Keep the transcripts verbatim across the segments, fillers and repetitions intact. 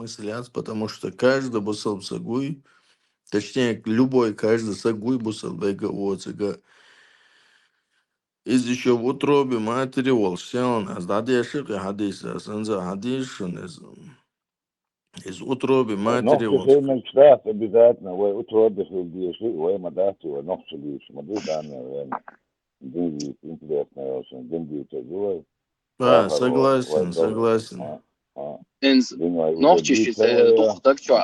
мысль яц, потому что каждый бусалба саг вуй, точнее, любой, каждый саг вуй бусалба, вайга а воцага. Из ещё в утробе матери волча сенна аз дӀадеша, кхы хьадийса, санза хьадийша шуна из. Из утробе матери волча. Нохчий хилар дац обязательно, вай утробе хила дезаш, вай ма дац, вай нохчаллица ма ду, данное время. Дин дийца интересно, очень, дин дийца ду вай. А, согласен, согласен. Инз нохчий ши цӀе дукха даг чу.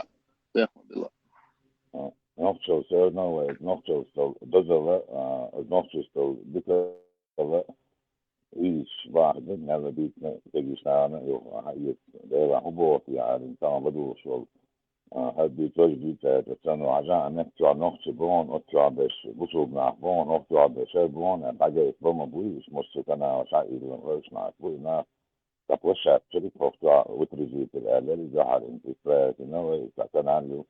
Нохчал всё равно вай, нохчал стол дозала, а, нохчий стол дикала, из бахьа да, мел битна, дегиш нана, юха, а, из, Дела хӀу боху, я, арин, тама бадуш вол. А, хӀара битваш битаьрта цану хьажа, а меттачохь нохчий бохун, оццохь берш, бусулба нах бохун, оццохь берш, хӀара бохун, а дӀагайта ба ма буй, уьш массо а каналаш хьаийзалан гӀайш нах буй, нах, цхьа площадка чуьра хӀокхо вытрезвитель аьлла, иза хьарин, и проектина, вай, цхьа канал ю.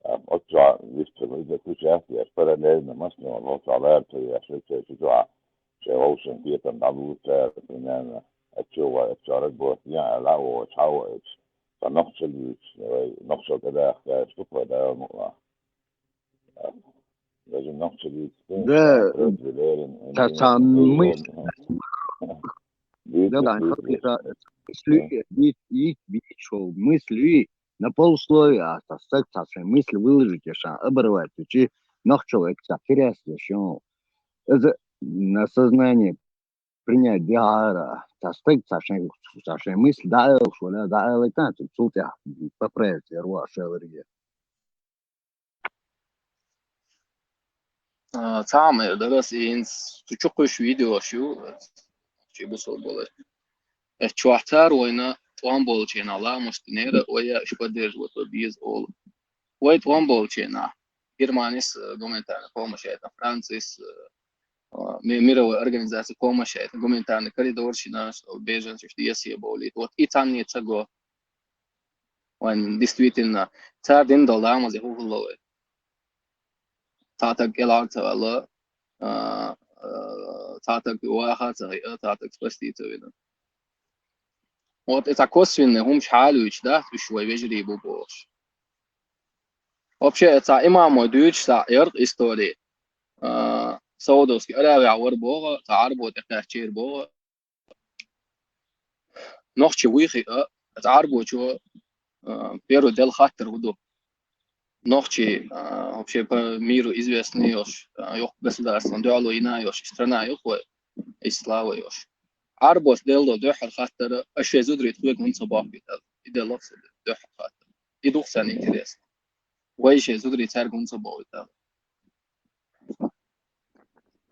А, оццохь вистхила, иза куча яц, еш параллельно, массо а, оццохь лаьрта еш, вай, цхьа чу чохь, шайн вовшийн кхетам дӀалуцара, примерно, оццо вай, оццохь рагбост ян аьлла, а вочу, хьа а вочу. Сан нохчаллица, вай, нохчалла тӀедахка, шу тхо Дала мукъа. Даже нохчаллица, да, ца, ца мысль. Да, да, мысль, мысль, на полусловие, а ца стаг ца шайн мысль выложить еш, оборвать, чи нохчалла экка ца перес еш, ю. Иза на сознание принять дехьара, ца стаг ца шайн, ца шайн мысль дӀаалаш вара, дӀаалайтан, цу тӀехь поправить яр ваш шелариге. А, цхьа а ма эр дара ас, и хӀинца цу чу кхуьйсу видеош ю, чи бусалба болар. Эс чохь цара вайна тӀом болчу хенахь ламазаш динера, вай а уьш поддерживать ван беза олу. Вай тӀом болчу хенахь Германис, э, гуманитарный помощь яйтина, Францис, э, а, ми-, мировой организаци помощь яйтина, гуманитарный коридорш йина, беженцаш десе бовлийта. Вот и цхьанне ца го. Вайн действительно, цара дина долу ламазе хӀун хӀулло вай? Цхьа таг кӀелхьара ца ваьлла, а, а, цхьа таг ваха а ца хиъа, цхьа таг спасти ца вина. Вот и цхьа косвенный хӀумаш хьалуьйтуш дац уьш вай вежарий бу бохуш. Вообще, цхьа имамо дуьйцуш цхьа яркъа истори. А, Саудовский Аравия вара боху, цхьа Ӏарбо тӀекхаьччера боху. Нохчи вуй хиъа, цхьа Ӏарбочо, а, первый делла хаттар хӀун ду? Нохчи, а, вообще по миру известный йолуш, а, йоккха государстван дуьхьало йина йолуш, страна ю вай, ислам йолуш. Ӏарбоша делла дуьххьара хаттар, аш шайн зударий тхоьга хӀунда ца бохуьйту аьлла. И делла дуьххьара хаттар. И ду-кх царна интересно. Вай шайн зударий цаьрга хӀунда ца бохуьйту аьлла.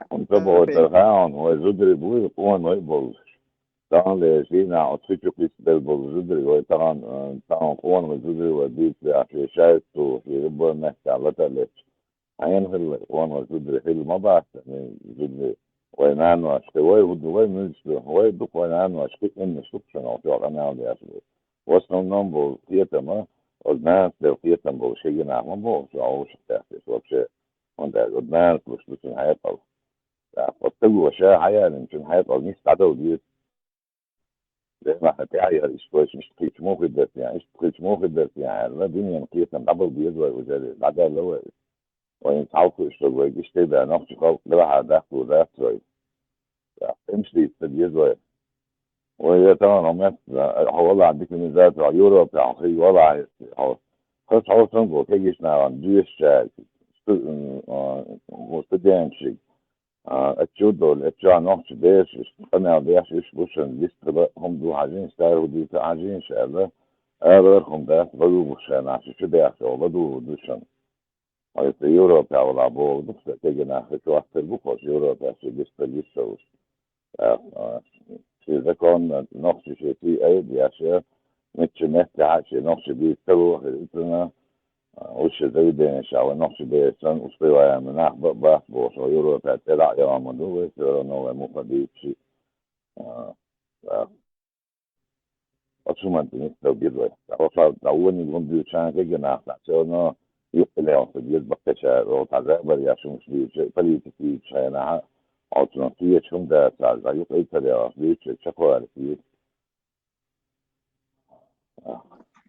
ХӀунда ца бохуьйту аьлла, хьан, вай зударий буй, къонахий болуш. Тахана лерча дийнахь оцу хи чу кхиссабелла болу зударий вай тахана, э, тахана къонахий зударий вай дийца веача, шайн шаьш а тухуш, шен гӀиббан меттехь лата а леташ. Хьенан хилла къонахий зударий хилла ма бац, и зударий вай нанош, кхин вай хӀун ду, вай муьлш ду, вай ду-кх вай нанош, кхин къиннаш ду-кх шуна, оха чохь къамел деш бу. В основном болу кхетам а, оцу нанас делла кхетам болу шегинах ма боху, чохь вовшах теттеш вообще, хӀунда аьлча оцу нанас луш ду цуьнан хьекъал. ТӀаккха оцу стага ша хьаялинчун хьекъал нисса дӀадала деза. Делахь тӀаьхьа яра иштта вайшинна иштта кхечу муха хир дара те, иштта кхечу муха хир дара те аьлла, дуьненан кхетам дӀабала беза вай уже, дӀадаьлла вай. Вайна хьалха иштта вайга иштта бен нохчи халкъ делахьара даккхалур дац вай. ТӀаккха эмш дийца ца деза вай. Вай я тахана хьо мет-, хьо валахь деколонизация, Европехь хьо хий валахь, хьо хаза хьо санна гӀо кегийчу нахана доьшучаьрга, сту-, м, а, студенташка, а, оцу чу а долу, оцу чохь нохчи бераш, къамел деш, уьш бу шуна вистхила, хӀума ду хьажийша, цара хӀун дуьйцу хьажийша аьлла, алара хӀума дац, ладугӀуш хенахь шу чу бехча, ладугӀур ду шуна. Хьо иза Европехь валахь боху ду-кх сан кегий нах, сан чохь тера бу-кх оцу Европехь шен вистхила йиш йолуш. ТӀаккха, а, шен законна нохчи шен сий айдеш, мичча меттехь а шен нохчи бийца ца ло хир ицунна, а, уьш шен заведенеш а вай нохчи бераш санна, уьш тӀе ваьлла нах ба-, бац бохуш, вай Европехь тӀе дӀа а яла ма ду, вай всё равно вай муха а дийцича. А, тӀаккха. Оцу хӀуманна тӀе ницкъ дала деза вай. Ткъа хьо ша дӀавоьдийла хӀума дуьйцучарна кегий нах, ткъа церан юкъа лелха деза баккхийчара, оха цхьа забар еш хӀумаш дуьйцуш, политика дуьйцучу хенахь а, оцунах кхечу хӀума дацахь, цхьа юкъа ца лелхаш дуьйцуш, чекхвалийта деза.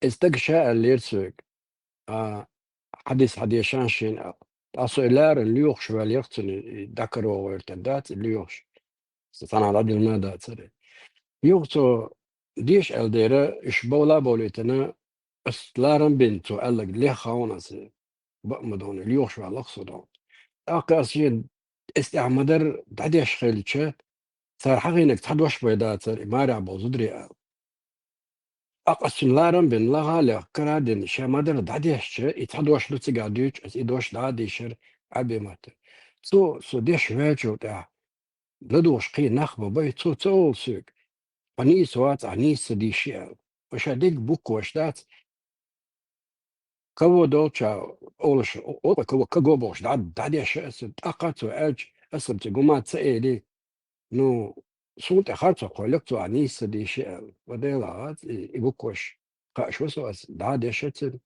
Из стага ша аьллера соьга, а, хьадис хьадешан шена аьлла. Ткъа со и лаьррана лоьхуш ваьлла яхцуьнан, и дӀакаро гӀоьртан дац, и лоьхуш. Со цхьанхьа дӀадилла дацара. Юха цо деша аьлла дера, уьш бовла а бовлийтина, ас ларам бина цо аьлларг леха хьона аса, бакъ ма дона, лоьхуш ваьлла-кх со дона. ТӀаккха ас шен эс тӀехь ма-дарра дӀадеш хилча, цара хьахийнарг цхьа дош бен дацара, и марехь болу зударий аьлла. ТӀаккха ас цуьнан ларам бина, лаха а лехна, кара а дина, шен ма-дарра дӀадешча, и цхьа дош ду цигахь дуьйцуш, ас и дош дӀа а дийшира, Ӏаьрбийн маттахь. Цо, со деш ваьллачул тӀаьхьа, ладугӀуш кхин нах ма бай, цо ца олу соьга, хьо нийса вац, ахь нийса ца дийши аьлла. Вай ша дерриг букваш дац, каво долча олуш, о-, о-, каво, каго бохуш, дӀа-, дӀадеша аса, тӀаккха цо аьлча, аса-м цига хӀума ца эли, ну, суна тӀе харцо кхоьллира цо, ахь нийса ца дийши аьлла. Ва Дела, и, и букваш хууш ву со, ас дӀа а деша цуьнан.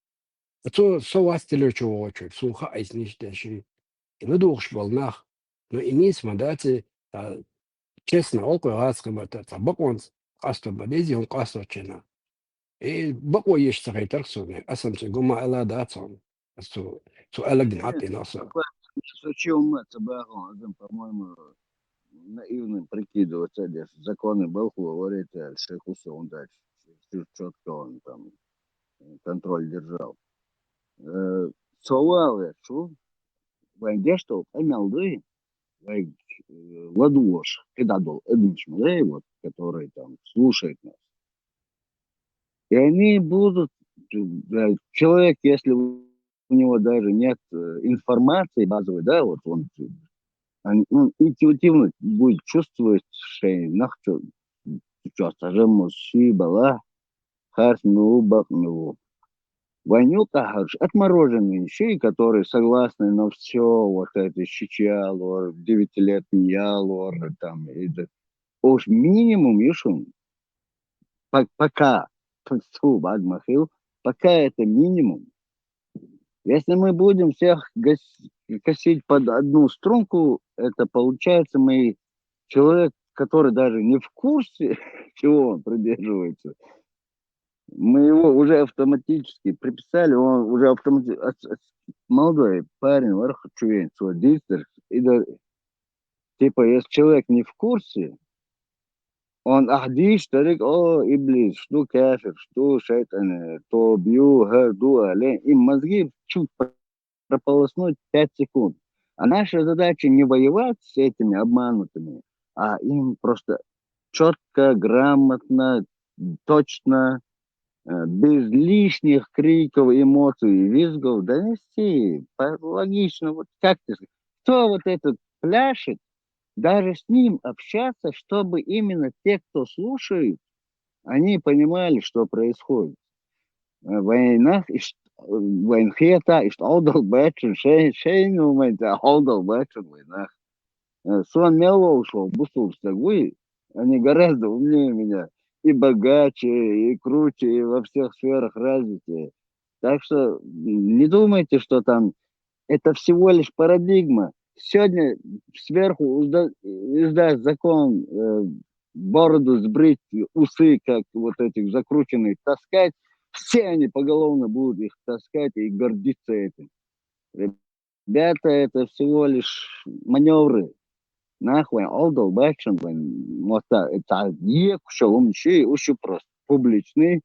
Цо со вац тилира чу вогӀучуьра, суна хаьа иза нийса деши. И ладугӀуш болу нах, ну, и нийса ма дац и, а, честно, олу-кх вай гӀазкхийн маттахь, цхьа бакъонца къасто ма дезий хӀума къастош чу. И бакъо езаш ца хетара-кх суна, аса-м цига хӀума аьлла дац хьуна. Ас цу, цу аьлларг дина хьатӀина со. Такое, с чем мы ца бахал, а там, по-моему, наивным прикидываться, дескать, законы Балхова варить, а, шейху Саундач, чё-, чётко он там, э, контроль держал. Э, со валла, шу, вайн деш долу къамел дуй, вай, э, ладугӀуш, кхидӀа долу адамаш ма дай, вот, которые там слушают нас. И они будут, э, человек, если у него даже нет, э, информации базовой, да, вот он, э, он, он интуитивно будет чувствовать, что нах чё, чё, сажа муси бала, харц милу, бакъ милу. Вайн юкъахь уьш отмороженные ши, которые согласны на всё, вот это ши чу ялор, девятилетний ялор, там, и д-, уж минимум ю шуна. По-, пока, фу, бакъ ма хила, пока это минимум. Если мы будем всех гас-, косить под одну струнку, это получается, мы человек, который даже не в курсе, чего он придерживается, мы его уже автоматически приписали, он уже автомати-, ас-, ас-, молодой парень, варх чуен, свой дистер, и да-, типа, если человек не в курсе, он ахь дийш дерг, о, иблис, шу ду кафир, шу ду шайтӀан, то бью, хӀара ду, а, ле, им мозги чуть прополоснуть пять секунд. А наша задача не воевать с этими обманутыми, а им просто чётко, грамотно, точно, э, без лишних криков, эмоций и визгов донести по-, логично, вот как ты с-, кто вот этот пляшет, даже с ним общаться, чтобы именно те, кто слушает, они понимали, что происходит. Э, вайнах иш-, вайн хета, иш Ӏовдал баьччун шей-, шейна момента Ӏовдал баьччун вайнах. Э, сон мел волуш волу бусулба стаг вуй, они гораздо умнее меня. И богаче, и круче, и во всех сферах развитие. Так что, м, не думайте, что там это всего лишь парадигма. Сегодня сверху изда-, издаст закон, э, бороду сбрить, усы, как вот этих закрученных, таскать. Все они поголовно будут их таскать и гордиться этим. Ребята, это всего лишь манёвры. Нах вайн Ӏовдал баьччун вайн, вот та-, та-, екъуш йолу хӀума ши, уьш ю просто публичный.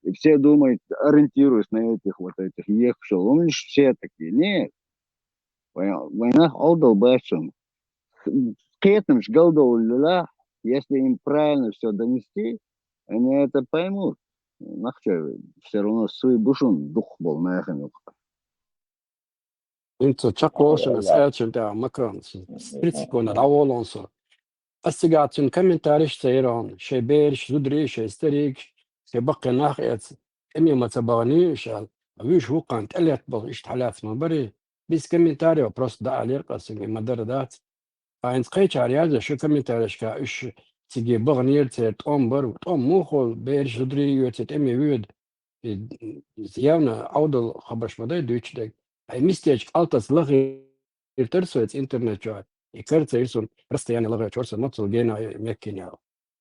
И все думают, ориентируясь на этих вот этих екъуш йолу хӀуманаш, все такие. Нет. Вайн, вайн нах Ӏовдал баьччун. Кхетамаш галдовлла, если им правильно всё донести, они это поймут. Нах чу все равно суй бу шуна дукхахболу нахана юкъа. ХӀинца чекхволуш ас аьллачун тӀехь Макрон, с-, с-, тридцать секунд дӀаволлун со. Ас цигахь цуьнан комментарийш ца йира хьуна, шайн бераш, зударий, шайн старийгаш, шайн баккхий нах эца, тӀаме ма ца баханий уьш аьлла. Вуьш вукхана тӀелетта болу иштта хьалаьцна ма барий. Биса комментарий просто дӀаалийра-кх ас, и ма-дарра дац. Ткъа хӀинца кхечара яздеш ю комментарийшкахь, уьш цига баханера, церан тӀом бара, тӀом муха хуьлу, бераш, зударий оьций, тӀаме воьду. И, явно Ӏовдал хабарш ма дай дуьйцуш дерг. Хьайн мистечка алтаца лахийтара со иза интернет чохь, и кара ца йира суна, расстояние лахийта вара со моццул гена меккина аьлла.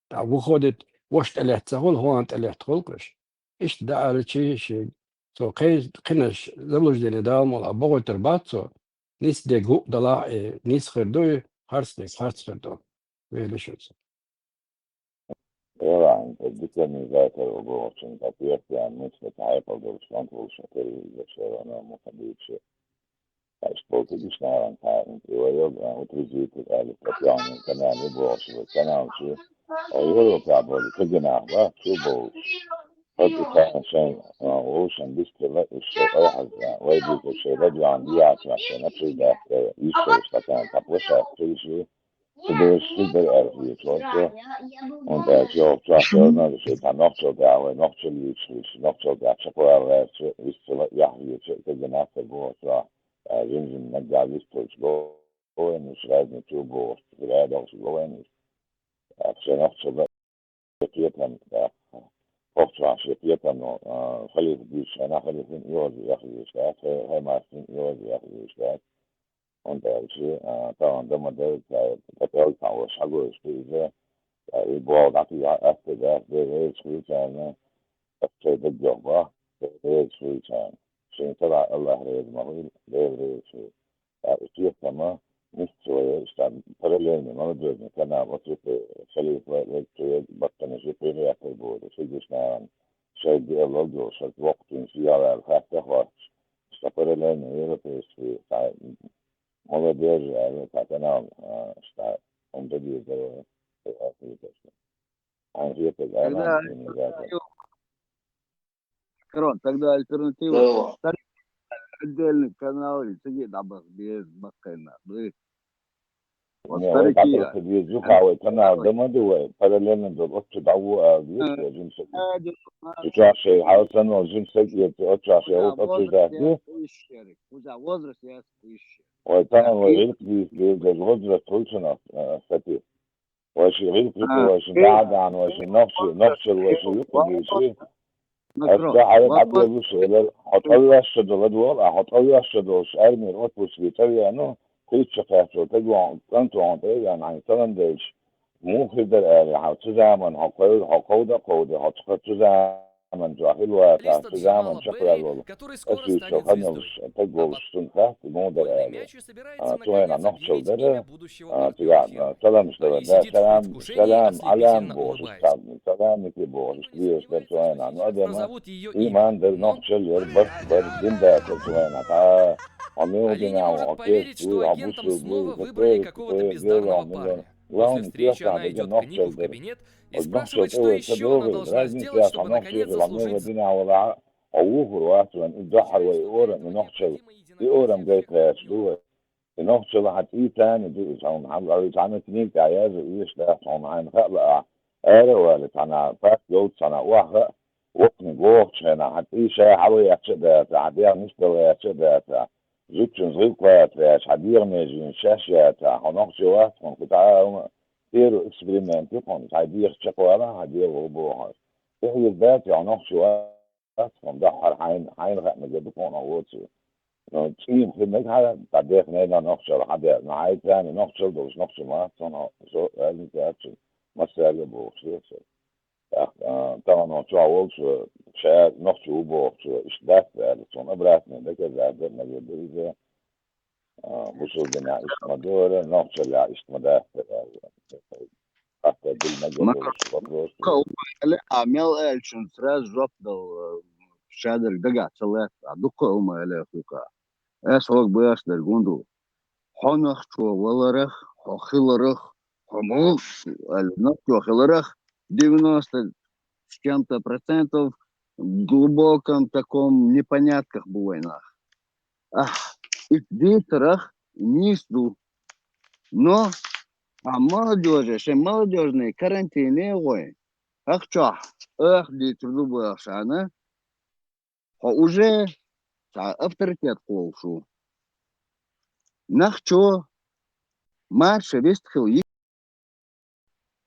ТӀаккха выходит, ваша тӀелетта ца хуьлу, хӀун тӀелетта хуьлу-кх уьш. Иштта даьлча ший, цо кхе-, кхинаш заблуждение дала мол, а богӀуьйтур бац цо, нийса дег гӀу далахь, э, нийса хир ду, и харц дег харц хир ду. Вели шуца. Иранца деколонизатор бохучун, капец, я мысли тайпа дурсан, лучше перевести, всё равно мы ходили. Аш полтигиш наьран кхаьчна, и вайолга утвердить аьлла, Патёнкин канал бохуш, канал чу. Европа бола, кагинах ба, чу бохуш. ХӀаьта царна шайн, а, вовшан бистала, уж шайн айхьаза, вай дийца шайн радион дияцахь, шайн обсуждать, э, йиш йолуш стакан, цхьа площадка чу йиш ю. Цу бераш хир дара аьлла хеташ вара со. ХӀунда аьлча йоху чохь шайна шайн цхьа нохчалла тӀехь, вай нохчалла йийцаш хилча, нохчалла тӀехь чекхвала лаьрча, вистхила яхьа хеташ, кагинах тера боху чохь. А, жим-жим наггахь вистхуьлуш го вайна уьш, разница ю бохуш, хила догӀуш го вайна уьш. ТӀаккха шайн нохчалла кхетам, тӀаккха хӀокху чохь шен кхетам, а, халифа дуьйцуш хенахь, халифин оьгӀазе яхьа везаш дац, хай-, хай мастин оьгӀазе яхьа везаш дац. ХӀунда аьлча, а, тахана дан ма дара, цара тӀекъел цхьа ваш хьагойтуш ду иза, ткъа и боху дӀатийхьа атта дац, Дела реза хуьлу царна, аса шайн даггахь боху, Дела реза хуьлу царна. Шен сарахь Аллах реза ма хуьлу, Дела реза хуьлу. ТӀаккха и кхетам мисца вай, иштта параллельный молодёжный канал, оцу халифа вай, вай, вай баккханаш юкъе хетар боху, ши гуш нахана шайн диалог йолуш, шайн воккхачун сийлахь ваьлла хатта хӀоттуш, иштта параллельно европейский, цхьа молодёжь аьлла, цхьа канал, а, иштта хӀума дан дезара вай, вай, вай, вай. Хьайна хетарг, Айлан, Тогда шена альтернатива. Корон, тогда альтернатива. Отдельный канал, и цига дӀабаха беза баккхийна. Дуй. Вот не, вай старики, дӀабаха беза, юха вай канал дан ма ду вай, параллельно долу, оццу дӀаву ала деза, э, вай жимсаг. Цу чохь шайн хьал санна волу жимсаг, и оцу чохь шайн гӀуллакх обсуждать ду. Куза возраст яц, ишшерик. Вай тахана вай гӀиллакх дийца деза, возраст хуьлу цунах, э, статья. Вайши гӀиллакхица, вайши дагӀа-дагӀана, вайши нохчи, нохчалла вайши юкъа дийши. Аса хьайна дӀабеллуш элира, хьо тӀе веш ца долу ладогӀал, а хьо тӀе веш ца долуш армийра отпуске тӀе веана, кхечу кхаьччо тӀе веана, кӀант вахана тӀе а веана, хьайна салам делча, муха хир дара аьлла, хьан цу заман хьо кхевда, хьо кховда а кховда, хьо цу, цу заман чохь хилла вацахь, цу заман чекхваьлла волу, аса вуьйцу хан йолуш, тӀе волуш, цунна хаьттира, муха дара аьлла. А, цу хенахь нохчалла дара, а, цигахь, а, саламаш дала, да, салам, салам, Ӏалам бохуш, цхьа, салам, Мики бохуш, дезаш дара цу хенахь. Ну, адаман иман дара, нохчалла яра, барт бара, дин дацара цу хенахь. Тхьа, хьо муха динехь ву, хьо керста вуй, хьо бусулба вуй, хьо террорist вуй, хьо муха. Главное, кехатахь дерг нохчалла дара. Оцу нохчалла тӀе вай ца догӀий, разница яц, хьо нохчалла хилахь, муха динехь валахь, хьо вухур вац вайн, и дуьххьара вай и орам, и нохчалла, и орам гайта гӀерташ ду вай. И нохчалла хьан цӀий царна ду иза, хьуна хьан лаьий цхьана книга тӀехь яздо, эшаш дац хьуна хьайна хаа лаахь. Ара а валий цхьана, паст йолчу цхьана охьахаа, воккханиг вогӀучу хенахь, хьан цӀий ша хьалаэцча а дацахь, хьан дегӀ нисдала гӀертача а дацахь, зудчун зӀилкхача ваьлча, хьан дегӀан меженаш шаьш яцахь, хьо нохчо вац хьуна, кху цхьа а хӀума, первый эксперимент ю хьуна, хьайн дегӀ чекхвала, хьан дегӀ ву боху хьо. ТӀехьа бац, хьо нохчо вац. Ас хьуна дуьххьара хьайна, хьайна хаьа мегар ду, кхунах воций. Ну, цӀийна хир мега хьан, дӀадехна нохчалла хьан дер. Ну, хьайн царна нохчалла долуш нохчо ма, цунах со аьлла, цаьрца массаьрга а бохуш деза со. ТӀаккха, а, тахана чохь волчо, ша нохчо ву бохучо, иштта дац аьлла, цунна обратное доказательство мегар ду иза. А, бусулба динехь иштта ма ду, нохчаллехь иштта ма дац, аьлла. Хатта дилла мегар долуш вопрос. Дукха хӀума аьлла, а мел аьллачунна сразу жоп дала, шадерг дагахь ца лаьтта, а дукха хӀума аьлла хӀуьха. Ас хьоьга бохуш дерг хӀун ду? Хьо нохчо валарах, хьо хиларах, хьо муха аьлла, нохчо хиларах, девяносто с чем-то процентов в глубоком таком непонятках бу вайн нах. Ахь, и дийцарах нийса ду. Но а молодёже, шайн молодёжный карантине гӀой, хӀокху чохь оьхьа дийцар ду бохуш, хьо уже цхьа авторитет кхолуш ву. Нохчо марша вистхила йиш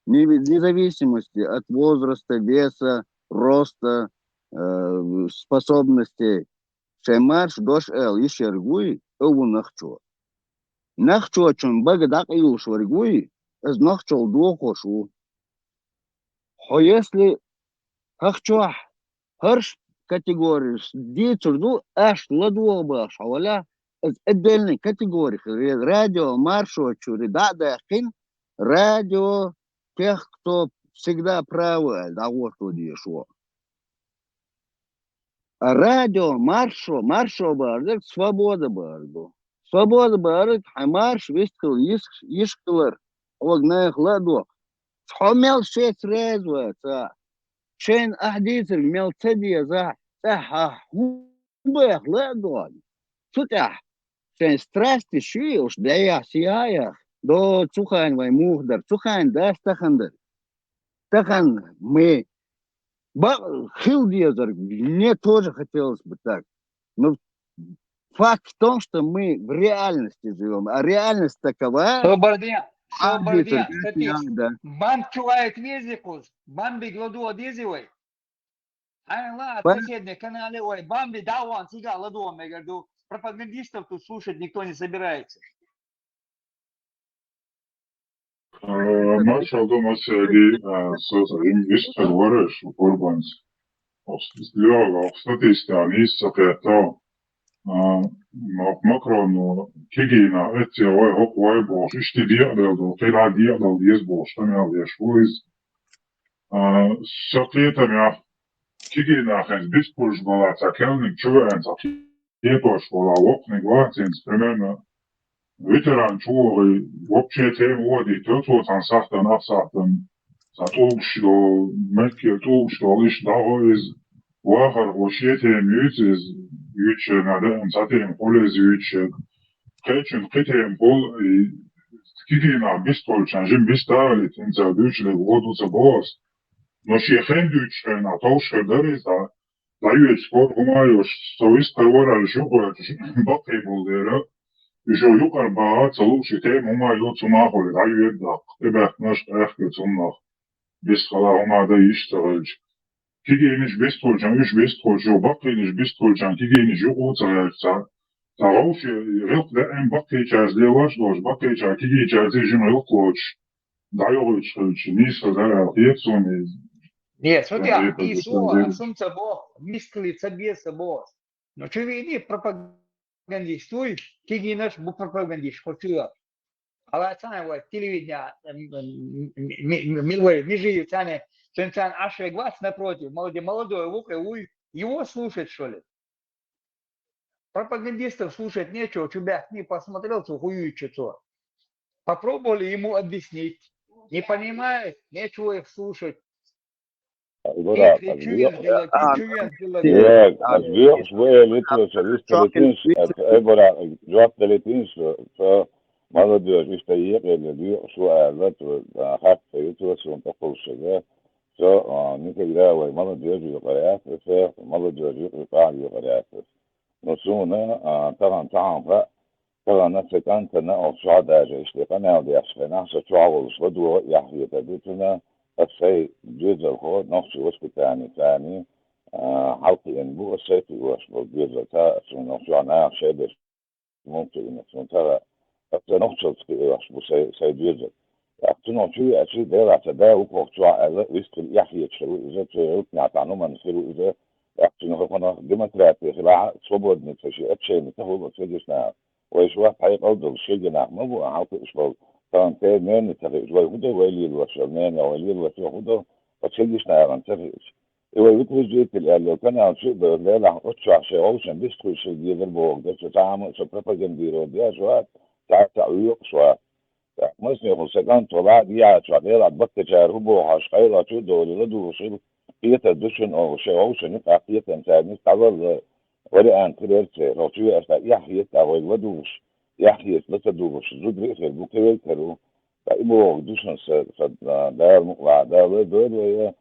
не-, вне зависимости от возраста, веса, роста, э, способностей, шайн марша дош ала йиш ерг вуй, а ву нохчо. Нохчочун бага дӀакъайлуш верг вуй, иза нохчалла дохош ву. Хьо если хӀокху чохь хӀорш категореш дийцар ду, аш ладугӀа бахаш хьо валахь, из отдельный категори хир. Радио Маршо чуьра дӀа а даьккхина, радио тех, кто всегда правы аьлла, дӀагӀорто дезаш ву. А радио Маршо, Маршо бахар дерг Свобода бахар ду. Свобода бахар, хьайн марш вистхила йиш-, йиш хилар, хьога наха ла а доккху. Хьо мел шеца раьза вац, а? Шайна ахь дийцарг мел ца дезахь, цӀеххьа хьо хӀун баха ла а догӀу? Цу тӀехь шайн страсти шуьйш дӀаяхьа сиха а яха, до цу хана вай муха дара, цу хана дац тахана дара. Тахана мы ба-, хила дезарг, мне тоже хотелось бы так. Ну, факт в том, что мы в реальности живём, а реальность такова. Шо бар де, шо бар де, Антон, статист. Да. Бамб чу гӀайта вези кхуз, бамбиг ладугӀа дези вай. Хьайна ла а, соседний канале вай, бамби дӀа а ван, цигахь ладугӀа мегар ду. Пропагандистов тут слушать никто не собирается. А, маршалла ду массаьрга, а, со, со им вистхир вара шу Курбанца. Ох, с-, лоьга, ох, статистика нийса ца кхетта. А, ох, Макроно кегийна эццехь вай, хӀокху вай бохуш, иштта декъадала ду, кхин а декъадала деза бохуш, къамел деш ву иза. А, со кхетамехь, кегийнахь хӀинца бистхуьлуш бала ца кевниг чу веана ца кхетош вала воккханиг вац хӀинца, примерно, ветеран чу вогӀий, вообще тема вадийтар цо цхьана сахьтана, ах сахьтана, цхьа тӀулгаш долу, мехкера тӀулгаш долу, иштта дӀагӀо иза, вахархо шен тема юьйцу иза, юьйцуш ерг а даим цхьа тема хуьлу иза юьйцуш ерг. Кхечуьнга кхин тема хуьлу, и кегийнахь бистхуьлучарна жима бист а валийта, хӀинца дуьйцуш дерг вон ду ца боху ас. Но шен хенахь дуьйцуш хенахь товш хир дара иза, дӀа-, дӀайоьдуш кор хӀума а йолуш, со вистхир вара аьлла шу кхоьллуш, баккхий болу дера, уьш юкъара баха а ца лууш, и тема хӀума а йолу цу нахе дӀайоьду даккха, тӀебаьхкинарш а къаьхкира цунах, бистхила хӀума а дан йиш ца хилча. Кегийнаш бистхуьлучарна уьш бистхуьлуш, баккхийнаш бистхуьлучарна кегийнаш юкъа а ца гӀерташ, цхьа, цхьа вовшийн гӀиллакх даим баккхийчаьрца лелош а долуш, баккхийчара кегийчаьрца жима гӀиллакх лоцуш, дӀайогӀуьйтуш хилча, нийса дара аьлла хета суна иза. Нет, смотри, а, и суна, сум ца боху, вистхила ца беза ца боху. Но чу вийний пропагандист вуй, кегийнаш бу пропагандист, хо чу йо. Ала цхьана вай телевидение, м, м, ми-, ми-, ми-, вай, межи цхьана, цхьана Ӏаш вега вац напротив, молоде-, молодой ву кхе вуй, его слушать, что ли? Пропагандистов слушать нечего, чу баьхкина, посмотрел, цо хӀун юьйцу цо. Попробовали ему объяснить. Не понимает, нечего их слушать. Кхин чу вен хила, кхин чу вен хила. Ас доьхуш вай литваца вистхилийтинчу, аса айбара жоп далийтинчу, со молодежь иштта екъелла доьхуш ву аьлла, цо, а, хатта ца юьтура суна тӀекхуллушехь. Со, а, никогда вай молодежь юкъара яц аса, молодежь юкъа, юкъахь юкъара яц аса. Но суна, а, тахана цхьаьна хаьа, тахана сан кӀантана оха чохь даже иштта къамел деш хенахь, со чохь волуш ладогӀа а эхь хетар ду цунна, аса сайн доьзалхо, нохчийн воспитани царний, а, хьалакхиъна бу аса сайн кхиош болу доьзал, ца а суна оха чохь наха шайбеш муха кхиъна, суна ца хаьа, аса нохчалц кхиош бу сайн, сайн доьзал. ТӀаккха цунах чу веачий, делахь сан да ву кху чохь аьлла, вистхила эхь хеташ хир ву иза, цу гӀиллакхехь цхьа нуманна хир ву иза, тӀаккха цуьнан хӀокхунах демократия хилахь а, свободный ца шен общение ца хуьлу аса вегаш наха. Вайша вац хьекъал долуш, шегий нах ма бу, а хьалакхуьуш болу. Тахана тӀе мена ца хиъча, вай хӀун до, вай лелош йолу мена, вай лелош йолу хӀун до, ткъа шегаш нахана ца хиъча. И вай утверждитель аьлла канал чу а бевлла, делахь оцу чохь шайн вовшийн бистхуьлуш шайн дезар боху, ца цхьа а ма, со пропагандировать деш вац, цхьа а ца вуьйцуш вац. ТӀаккха массанехула сан кӀант вала а дехьа чохь, делахь баккхийчара хӀун боху хьожуш, къайлах чу а довлий, ладугӀуш хила, кхетар ду шуна оха, шайн вовшийн юкъахь кхетам царна юкъахь дӀавалла, вариант хир яра церан. Хьо чу веача, тӀаккха эхь хета, тӀаккха вай ладугӀуш, эхь хета, ла ца дугӀуш, зударий а хир бу, кхин вай а каро. Ткъа и бохург ду шуна сан, сан, а, Дала мукъалахь, Дала дойла вай,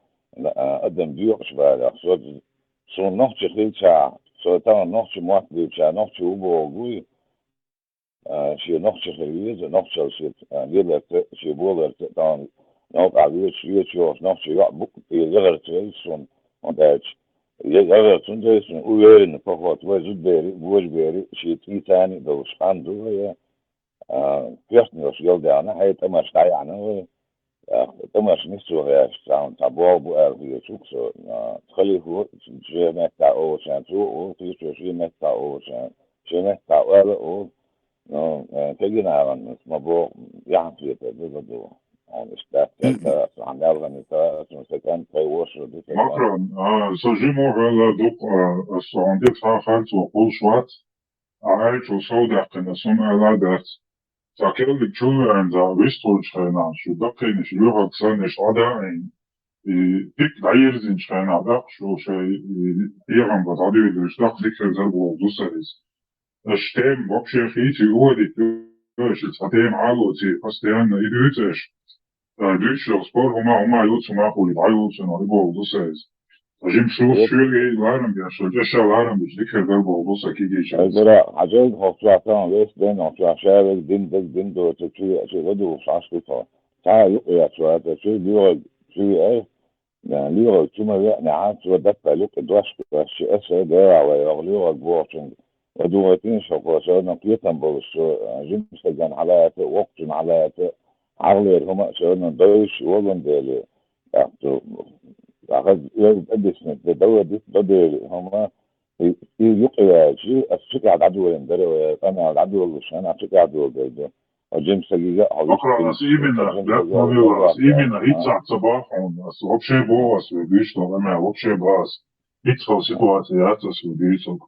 а, адам доькъуш балех. Со, суна нохчи хилчахь, со тахана нохчийн мотт дуьйцучара нохчи ву бохург вуй, а, шен нохчи хир веза, нохчалла шен, а, леларца, шен боларца, тахана новкъахь везаш, везаш йогӀуш нохчийн йоӀ бу-, и яхарца веза суна, хӀунда аьлча, я-, яхарца хӀунда веза суна, уверенно поход, вай зудаберий, божаберий, шен цӀий царний а долуш хан ду вай, а, коьртанаш йолдаьхна, хьайн тӀамаш дӀаяьхьна вай, ТӀаккха тӀамаш нисвахьаш, цхьа, цхьа боху бу аьлла хеташ ву-кх со, а, халифо шен меттахь олучарна цо а олу, кхечо шен меттахь олучарна, шен меттахь ала а олу. Ну, э, кегий нахана ма боху, яхьан хетар ду ладугӀу. Хьуна иштта дац аьлла, ца, цхьа мел ханна ца, цунна сан кӀант, тхайн вошар ду сан кӀант. Макрон, а, со жима ваьлла дукха, а, ас хьуна дика хьахар цо кхуллуш вац, а, аьллачул сов даьккхина, ас хӀума аьлла дац. Цхьа керла чу а веана, за вистхуьлучу хенахь, шу даккхийнаш лоьхург санна, иштта Ӏа даийна, и, дика дӀайирзинчу хенахь, даккха шу шайн, и, хьехам бан дӀадуьйлуш, даккха дика хир дара боху ду сан иза. Аша тема вообще хийций, угадитта, аша цхьа тема Ӏалоций, постоянно и дуьйцу аша. Ткъа дуьйцуш йолу спор хӀума, хӀума юьйцу, хӀума хуьлу, дӀаюьйцу, но и боху ду сан иза. Ткъа жима шу шуьйра ларам беш, шуьйра аша ларам беш, дика хир дара боху ду сан кегийчаьрца. Ай, гура, хьажал, хӀокху чохь тахана веста ден, хӀокху чохь ша верг дин дерг дин доцург чу, чу ладугӀуш Ӏаш ду тхо. Цхьа а юкъа яц вац, чу лоьхург чу веара, лоьхург чу ма веанехь, цо даппа юкъа дош дош, ши аса, дера вай, ваха лоьхург бохучуьнга ладугӀуйтина шо, кхо, со, но кхетам болуш, со, жимчу стагана хьалаца, воккхачунна хьалаца, хьагӀлера хӀума а, со, но, дойуш, волун дели, тӀаккха цу, тӀаккха хаза оьзда тӀедиснарг, де, дала дит, до дели, хӀума, и, и юкъа ваьлча, ас цу тӀехь дӀадолийна дара вай, къамел дӀадолалуш, хӀана цу тӀехь доладелла ду. Хьо жима стаге а хьо вист Макрон, ас именно, бехк ма билла, ас именно, хӀинца ца боху хьуна, ас вообще боху, ас вай буьйцу, но, къамел вообще боху ас. ХӀинца хала ситуация яц ас вай буьйцург.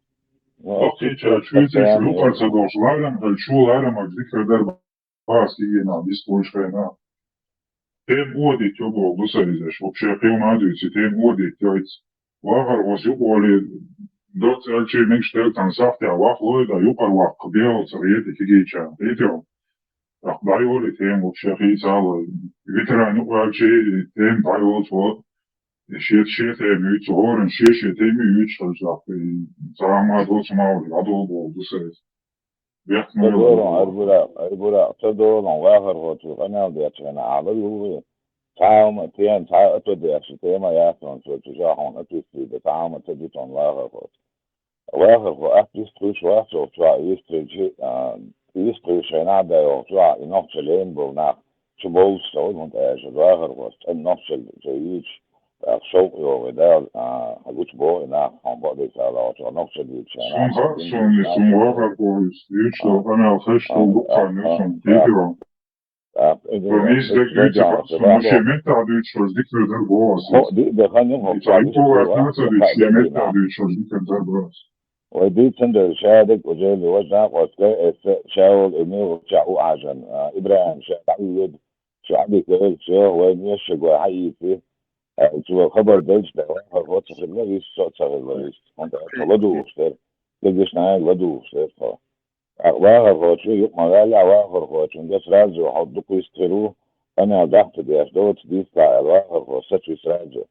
Доккхийчара чуьйцуьйтуш, юкъара ца долуш, ларам хилча, шу ларам аш дика хир дара боху ас кегий нах вистхуьлучу хенахь. Тема угадитта йо боху ду сан иза, аша вообще кхин хӀума а дуьйций, тема угадитта йо иза. Вахархошца юкъа волий, доцца аьлча, мегаш дерг цхьана сахьтехь вахлой, дан юкъара ваккха бехалц хета кегийчарна, хетий хьуна? ТӀаккха дӀайолий тема вообще хийцалой. Ветеран юкъа ваьлча, тема дӀайолуш ву, и шен, шен тема юьйцу, хӀоранна шен, шен тема юьйцуш хилча, тӀаккха, и, цхьа а ма доцу ма ву, дӀадолу боху ду сан иза. Бехк ма билла. Ца долун, Арбура, Арбура, ца долун, вахархочо къамел дечу хенахь ахьа ла юллу. Цхьа а хӀума, тема, цхьа а ато деш, тема яц хьуна, цо чужа хьуна атуьйсий, цхьа а хӀума ца ду тхуна вахархочо. Вахархо атта вистхуьлуш вац, оха чохь вистхуьлча, а, вистхуьлуш хенахь а дай оха чохь, и нохчаллин болу нах чу бовлуш ца хуьлу, хӀунда аьлча вахархошна цӀена нохчалла ца юьйцуш, тӀаккха шовкъ йогӀу, Дала, а, хьан гучу боху и нах, хьуна бакъдерг ца лоцуш, нохчалла юьйцуш хенахь. Суна хаьа, суна, суна вахархо, юьйцуш долу къамел хезаш долу дуккха хан ю суна, кхетий хьуна. Суна иза дерг дуьйцу, суна шен меттахь дуьйцуш, хӀорш дика хир дара боху аса. Хо, ди-, де хан ю, хо, и цхьа юкъа ваьлла ца дуьйцуш, шен меттахь дуьйцуш, хӀорш дика хир дара боху аса. Вай дийцина дара, ша дерг уже важа накъостга, эцца ша волу и муьлхачохь у Ӏажан, а, ИбрахӀим ша дӀавоьду, ша Ӏадика, ша вайн вешшаг вай хьаийци, аьлла, цо хабар делча, да, вахархо ца хилла вист, со а ца хилла вист. ХӀунда аьлча ладугӀуш дара, дегаш нахьа ладугӀуш дара тхо. ТӀаккха вахархочо юкъа ма ваьлла, вахархочуьнга сразу хьо дукха вист хир ву, къамел даха ца деш доцу дийца аьлла, вахархо саци сразу.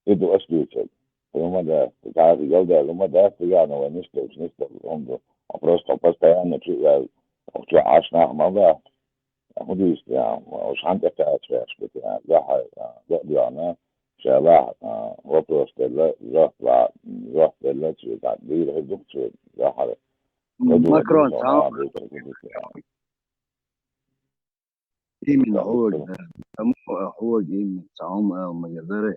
И ду ас дуьйцург. ХӀума дац, цхьа а ялдаьлла хӀума дац, цигахь вай нисделча нисделла хӀума ду. Хьо просто хьо постоянно чу а ваьлла, хьо чохь Ӏаш нах ма лаьа. ХӀун дуьйцу те, уьш хьан тӀе кхача ваьш бу те, лаьхьа, а, гӀо а доьгӀна, ша лаьхьа, а, вопрос делла, жоп ла-, жоп делла, цуьнга дийр хир ду-кх цуьнга, лаьхьа. Макрон, цхьа а, именно хьоьга, амма хьоьга именно цхьа хӀума ала ма дара.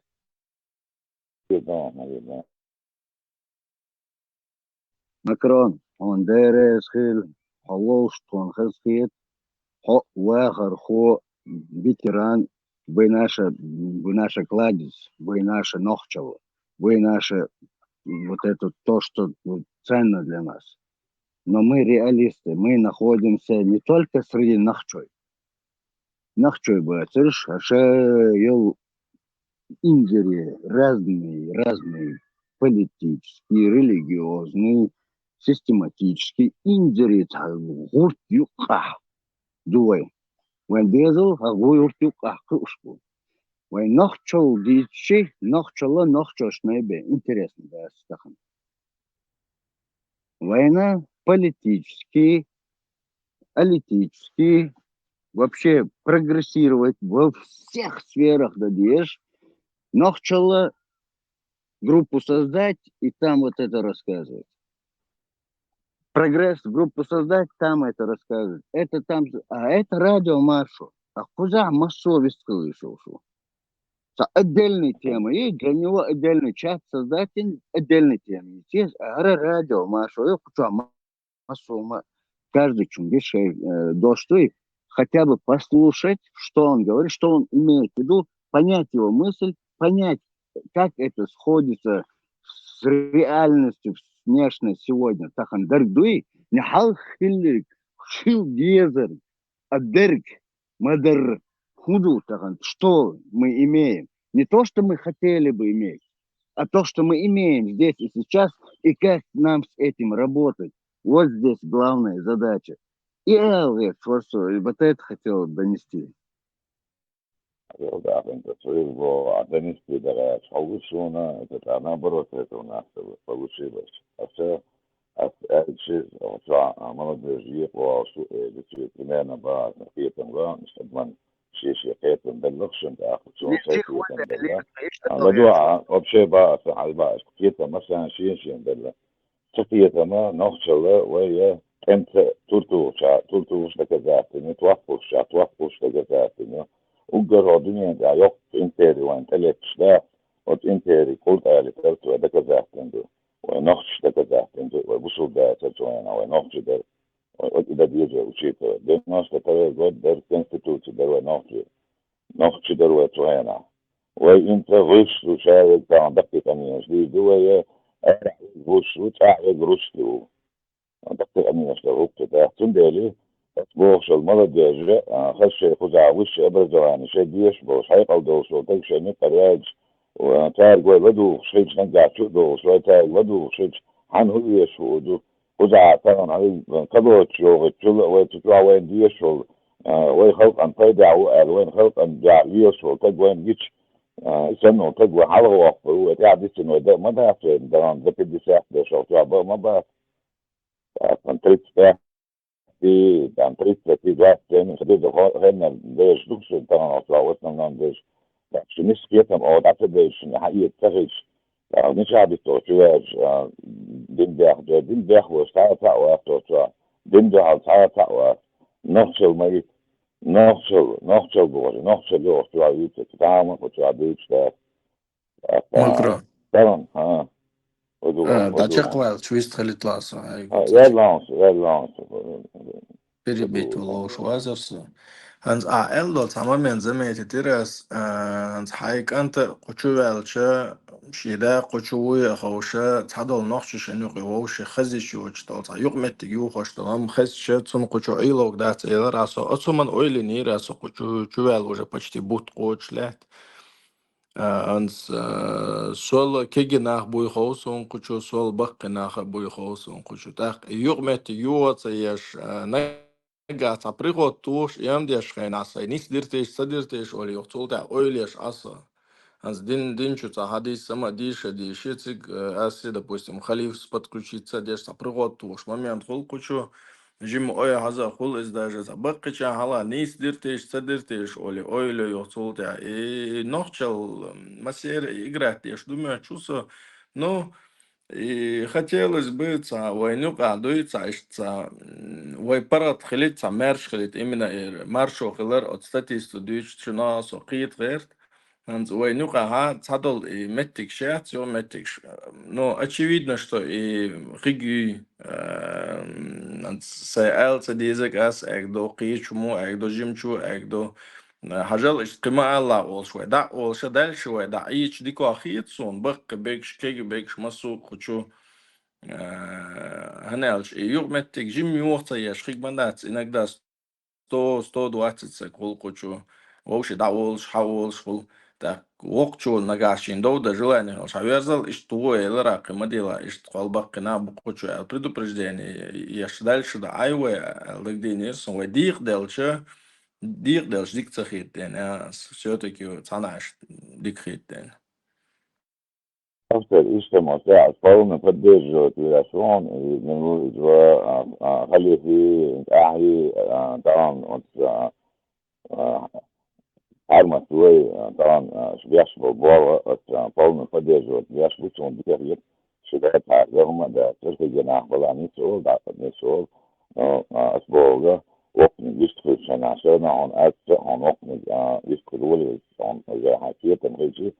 Макрон, хьуна деррес хила, хьо волуш тхуна хазахета, хьо вахархо, ветеран, вы наша, вы наша кладезь, вы наша нохчалла, вы наша вот это то, что ценно для нас. Но мы реалисты, мы находимся не только среди нохчой. Нохчой бацарш, аша йолу инзаре разные, разные политические, религиозные, систематические инзаре цхьа гӀурт юккъахь ду вайн. Вайн безал хьан гӀурт юккъахь кхуьуш бу. Вайн нохчалла дийцчи, нохчалла нохчошна бен интересно дац тахана. Вайна политически, политически, вообще прогрессировать во всех сферах дан дезаш, нохчалла группу создать и там вот это рассказывать. Прогресс группу создать, там это рассказывать. Это там, а это радио Маршо. А кхузахь массо а вистхила йиш йолуш ву. Цхьа отдельная тема есть, для него отдельный чат создать, отдельная тема есть. Есть, а хӀара радио, массо а кхузахь массо а ма-, каждый чунгиш шай, э, дош дуй, хотя бы послушать, что он говорит, что он имеет в виду, понять его мысль, понять, как это сходится с реальностью внешней сегодня. Тахан дерг дуй, не хьал хиллиг, хил дезар, а дерг, мадар, худу тахан, что мы имеем. Не то, что мы хотели бы иметь, а то, что мы имеем здесь и сейчас, и как нам с этим работать. Вот здесь главная задача. И Элвис, вот что, и вот это хотел донести. Хьалха даха, хӀинца цо иза боху, а донести дара, хьовлуш суна, это та наоборот, это у нас получилось. А всё, а, а, чё, а, молодежь, е, по, э, дичи, примерно, ба, кхетам, ба, чтобы ман ши-ши кхетам белла, шин, а, цо шай кхетам белла. А, ладу, а, вообще, ба, а, хьай, ба, кхетам, масалан, ши-ши белла. Цу кхетама нохчалла вай я тӀемца тур тухуча, тур тухуш доказательно, тохкхушча, тохкхуш доказательно. Уггар хӀо дуьнен тӀехь йоккха импери вайн тӀелетташ да, оцу импери кӀултӀали карцо доказательно ду. Вай нохчаш доказательно ду, вай бусулба дацар цу вайна, вай нохча дара. Вай оцу и да деза, учитывая. Девяносто второй год дара, конституция дара вай нохча. Нохча дара вай цу хенахь. Вай инца вуьш ду, шаверг тахана даккхий къамелаш дийр ду вай, арахь вуьш ву, цӀахь вега русский ву. Даккхий къамелаш дара хӀокху тӀехь. Цундела, оцу бохуш йолу молодежь, а, хаза шайн кхузахь высшее образование, шайн дезаш болуш, хьекъал долуш волу таг шайн муьтӀара ваьлча, а, цаьрга вай ладугӀуш хилча, наггахь чу а догӀуш, вай цаьрга ладугӀуш хилча, хьан хӀун везаш ву ду? Кхузахь тахана хьуьнга кабочу йогӀуччул а вай цу чохь вайна дезаш волу, а, вай халкъан пайдехь ву аьлла, вайн халкъан дуьхьа лелаш волу таг вайна гича, а, и санна волу таг вай хьалхавоккхур ву, вай тӀаьхьа дисина вай дан а ма дац, вайна дан за пятьдесят деш, хӀокху чохь бан а ма бац. ТӀаккха тридцать пять, и, там, тридцать, и двадцать семь, ша деза хо-, хеннара дезаш ду шу тахана, хӀокху чохь в основном дезаш. ТӀаккха шу нисса кхетам, оха дӀа ца дезаш, шуна хьаэца ца хилча, а, мичахь дитта чу ваьлча, а, дин бехча, дин бехлуш цхьа а цхьаъ вац оцу чохь, дин дуьхьал цхьа а цхьаъ вац, нохчалла ма итта, нохчалла, нохчалла бохуш, нохчалла йохуш чохь юьйцу, цхьа а ма кху чохь дуьйцуш дац. Макро. Тамам, хьа. Ва ду, а, ва ду. ДӀачекхваьлча вист хилитлахь со, хьайга. А, ваьлла хьо со, ваьлла хьо со. Перебить волуш вазар со. ХӀанз а аьлла долу цхьа момент заметить дира ас, а, хӀанз хьайн кӀанта кху чу ваьлча, шен да кху чу вуй а ховша, цхьадолу нохча шен юкъе вовши хаза йиш йоцуш долу цхьа юкъаметтиг юхош долу, амма хезча, цунна кху чу Ӏийлог дац элира со. Оцу хӀуманна ойла йинера со, кху чу, чу ваьлла уже почти бутт кхочуш лаьтта. А, хӀанз, а, сол кегий нах буй хов суна кху чу, сол баккхий нах а буй хов суна кху чу. ТӀаккха и юкъаметтиг юха ца еш, а, нагахь цхьа приход тухуш, эм деш хенахь сайн нисдира теша, ца дира теша олий, юха цул тӀаьхьа ойла еш Ӏа со. ХӀанз дин, дин чу цхьа хьадис сама а дийша, дийша, цига, а, ас, допустим, халифас подключиться деш цхьа приход тухуш момент хуьлу кху чу, жима ой хьаза а хуьлу иза даже цхьа баккхича хьала, нийса дира теша, ца дира теша олий, ойла йо юха цул тӀаьхьа. И нохчалла массеран играть деш ду моьтту со. Ну, и хотелось бы цхьа вайн юкъахь дуй цхьа иштта цхьа, м, вай паргӀат хилийта, цхьа маьрша хилийта, именно и маршо хилар оцу статисту дуьйцучунах со кхета гӀерта. ХӀанз вайн юкъахь цхьадолу и меттигаш яц, юкъаметтигаш. Ну, очевидно, что и хиг юй, а, хӀанз сайн ала ца дезарг ас аьлла ду, кхечу мо аьлла ду, жимачо аьлла ду. А, хьажал, иштта кхин ма алла олуш вай дӀа а олуша, дальше вай дӀа Ӏийча дика хета суна, баккхий бегаш, кегий бегаш, массо а кху чу. А, хӀана аьлча, и юкъаметтиг жима йоха ца еш хиг ма дац, иногда сто, сто двадцать саг хуьлу кху чу, вовши дӀаволуш, хьаволуш хуьлу. ТӀаккха воккхачо нагахь шен дов дан желание хилча, хьаверзал, иштта ву элира, кхин ма дела, иштта кхол баккхий нах бу кху чу аьлла предупреждение еш дальше дан Ӏай вай аьлла дагадийнера суна. Вай декъаделча, декъаделча дика ца хета дена, а, всё-таки цхьана иштта дика хета дена. Автор иштта ма цаьрца полный поддерживать веш ву хьуна, и, ну, иза, а, а, халифи, ахьи, а, тахана оцу, а, а, хьармат вай, а, тахана, а, шу беш болу болу, оцу, а, полный поддерживать веш ву, цунна дехьа, шу дац хьарга хӀума а дац, церквиге нах бала ницкъ олу, дакъа ницкъ олу, ну, а, ас боху, воккханиг вистхуьлуш санна, шайна хьуна аьлча, хьуна воккханиг, а, вистхуьлуш волавелча, хьуна уже хьайн кхетам хилча,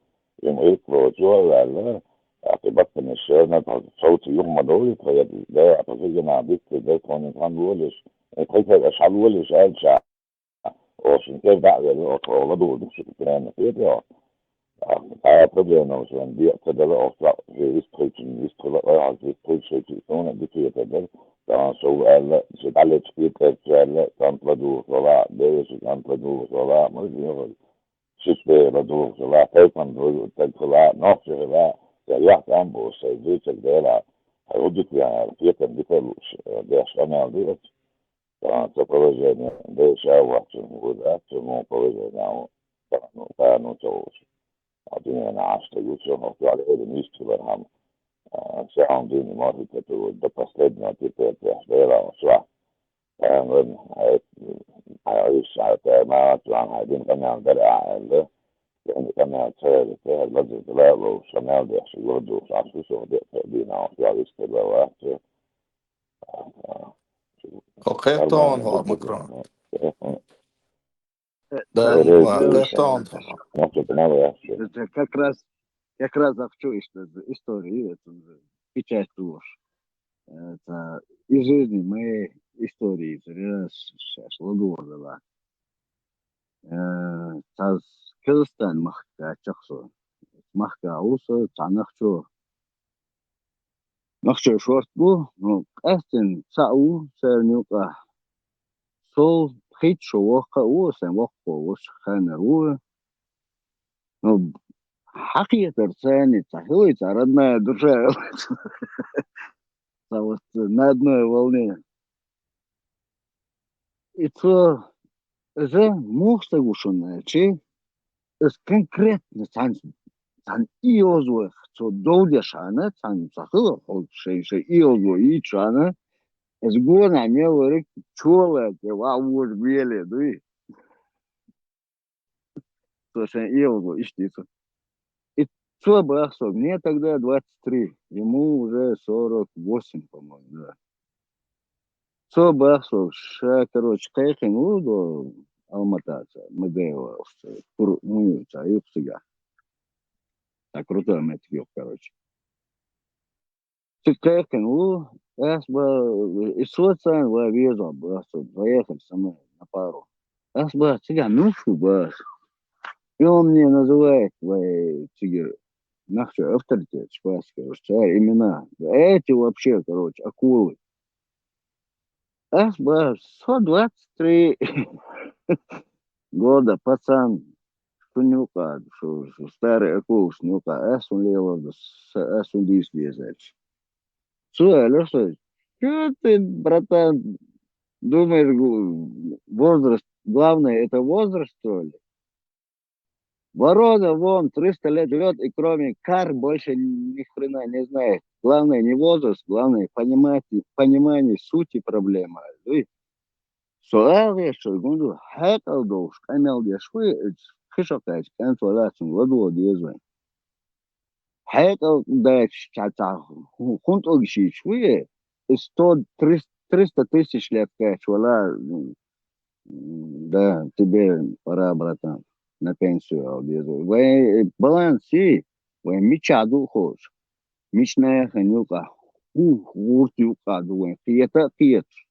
им гӀиллакх лоцуш ву аьлла, тӀаккха и баккхийчара тхо совца юха ма довлий, тхо я дера, тхо фигана бицца дерг тхоьга хан волуш, тхо аша хьан волуш аьлча, оцу шун тӀера дӀа а велла, оцу хьо ладугӀуш ду шуьга прямо хетарехь. Цхьа проблема вайна декъа ца дала, оцу вистхуьлучун, вистхуьлу, вай хьалха вистхуьлуш хилча, суна а дика хетар дара. Сан сов аьлла, ши дӀалечу кхетарца аьлла, кӀант ладугӀуш вала, бевзаш кӀант ладугӀуш вала, ма деза. Шиъ бер ладугӀуш хила, тайпана дойу стаг хила, нохчи хила, я яхь тӀам бу, шайн зуьйцург дела, хьай хӀу дика веана аьлла, кхетам дика а лууш, деш къамел ду оцу. Сан ца положение, дайша а воцчунна хӀур дац, цу муха положение а ву, сан ну, сан ну ца хууш. Хьо дуьненахь Ӏаш стаг ву, цо хьо тоьхна Элан йист хилархьама, а, саьхьа дуьйна ма хӀуьтту, до последнего терпеть деш, дела, оцу вахь. Пайхамарна, хьай, хьай Ӏийса, хьай тӀе ма вац ваьхьна, хьай дина къамел дара ахьа аьлла, дина къамел ца яра, ца яра, лазар дала а ловш, къамел деш, юха духуш, Ӏаш ву со декъа дийнахь, оха йоӀ вистхила вац. Хьо кхетта хьуна хьо, Макрон? Да, Э, ма, э, кхетта хьуна. Нохчо къамел яц. Это как раз, как раз ах чу иштта история, это уже печать луш. Это из жизни моей истории, раз щас ладогӀа дала. Э, цхьа Казахстан махка чахсо. Махка ву со, цхьа нах чу. Нах чу шорта бу, ну, къаьстина цхьаъ ву царна юкъахь. Сол пхийтта шо воккха а ву, сайн воккхо волчу ханара ву. Ну, хьакхетар царна цхьа хилла, цхьа родная душа. Цхьа вот на одной волне. И цо, иза муха стаг ву шуна аьлча, иза конкретно цхьаьна, цхьаьна и йоза вайх, цо дов деш хьана, цхьаьна ца хила, хьо шайн, шайн и йоза йийчу хьана, иза гонахь мел варг чола тӀе ваха вожа гуьйле дуй. Цо шайн ийлаго иштта йицу. И цо бах со, мне тогда двадцать три, ему уже сорок восемь, по-моему, да. Цо бах со, ша, короче, кхайкхина ву до Алматаца, МГ ца, кур-, ну, ца, юкъ цигахь. Так, крутой метр юкъ, короче. Цига кхайкхина ву, ас ба, и соцан ва веза ба, со заехали со мной на пару. Ас ба, цигахь муьлш ву ба ас. И он мне называет, вай, цига, нахчо авторитет, шпас, короче, цара имена. Эти вообще, короче, акулы. Ас ба, со двадцать три года, пацан, шун юкъа, шу, шу старый акулаш юкъа, ас хӀун лелор ду, са, ас хӀун дийца деза аьлча. Цо аьлла со: «Чё ты, братан, думаешь, гу-, возраст, главное, это возраст, что ли? Ворона вон триста лет живёт и кроме кар больше ни хрена не знает. Главное не возраст, главное понимать, понимание сути проблемы». Ой. Со ала еш, гуна ду, хьекъал долуш, къамел деш ву, кхин шо кхаьчча, кӀант валлахӀи, цунна ладогӀа деза вайн. Хьекъал даьча цхьа, цхьа хӀун, хӀун тӀулгаш йийча ву, и сто, триста, триста тысяч лет кхаьчча вала, м, да, тебе пора, братан, на пенсию ала деза вай. Вайн баланс йий, вайн мичахь ду а ховш, мича нахана юкъахь, хӀун гӀурта юкъахь ду вайн, кхета а кхеташ.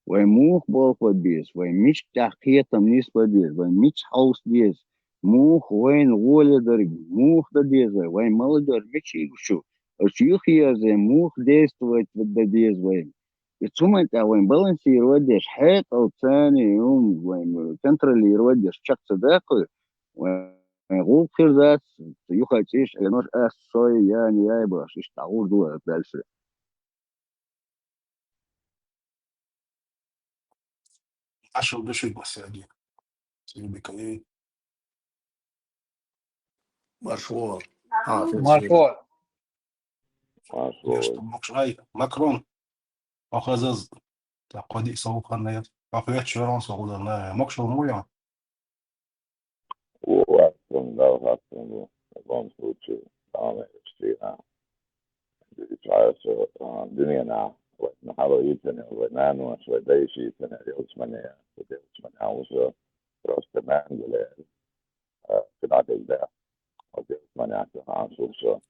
Вай муха болх бан беза, вай мича тӀехь кхетам нисбан беза, вай мича хьовса деза, муха вайна гӀоле дерг, муха дан деза вай, вай молодёжь мича йигуш ю, аша юхаерзай муха действовать дан деза вай. И цу ман тӀехь вайн балансировать деш, хьекъал царна и хӀума вайн контролировать деш чекх ца даккхий, вайн гӀуллакх хир дац, юха цӀийш Ӏенош ас, сой, яна, яй бахаш, иштта дӀагӀур ду вай дальше. Ашал души басади. Сиби кали. Маршо. А, Маршо. Маршо. Дешта мокшай. Макрон. Ахазаз. Та кходи савхана. Ахвет шерон савхана. Мокшо муя. Ву аттун дал хаттун ду. В любом случае, самое, что я. Иза, а, дуьненахь вай хьалаайитина, вай наноша, вай дайша йитина, ялсмани, ялсмани хьалха просто мангала, а, кидатайда. Оцу ялсманехь ца хьан шу со,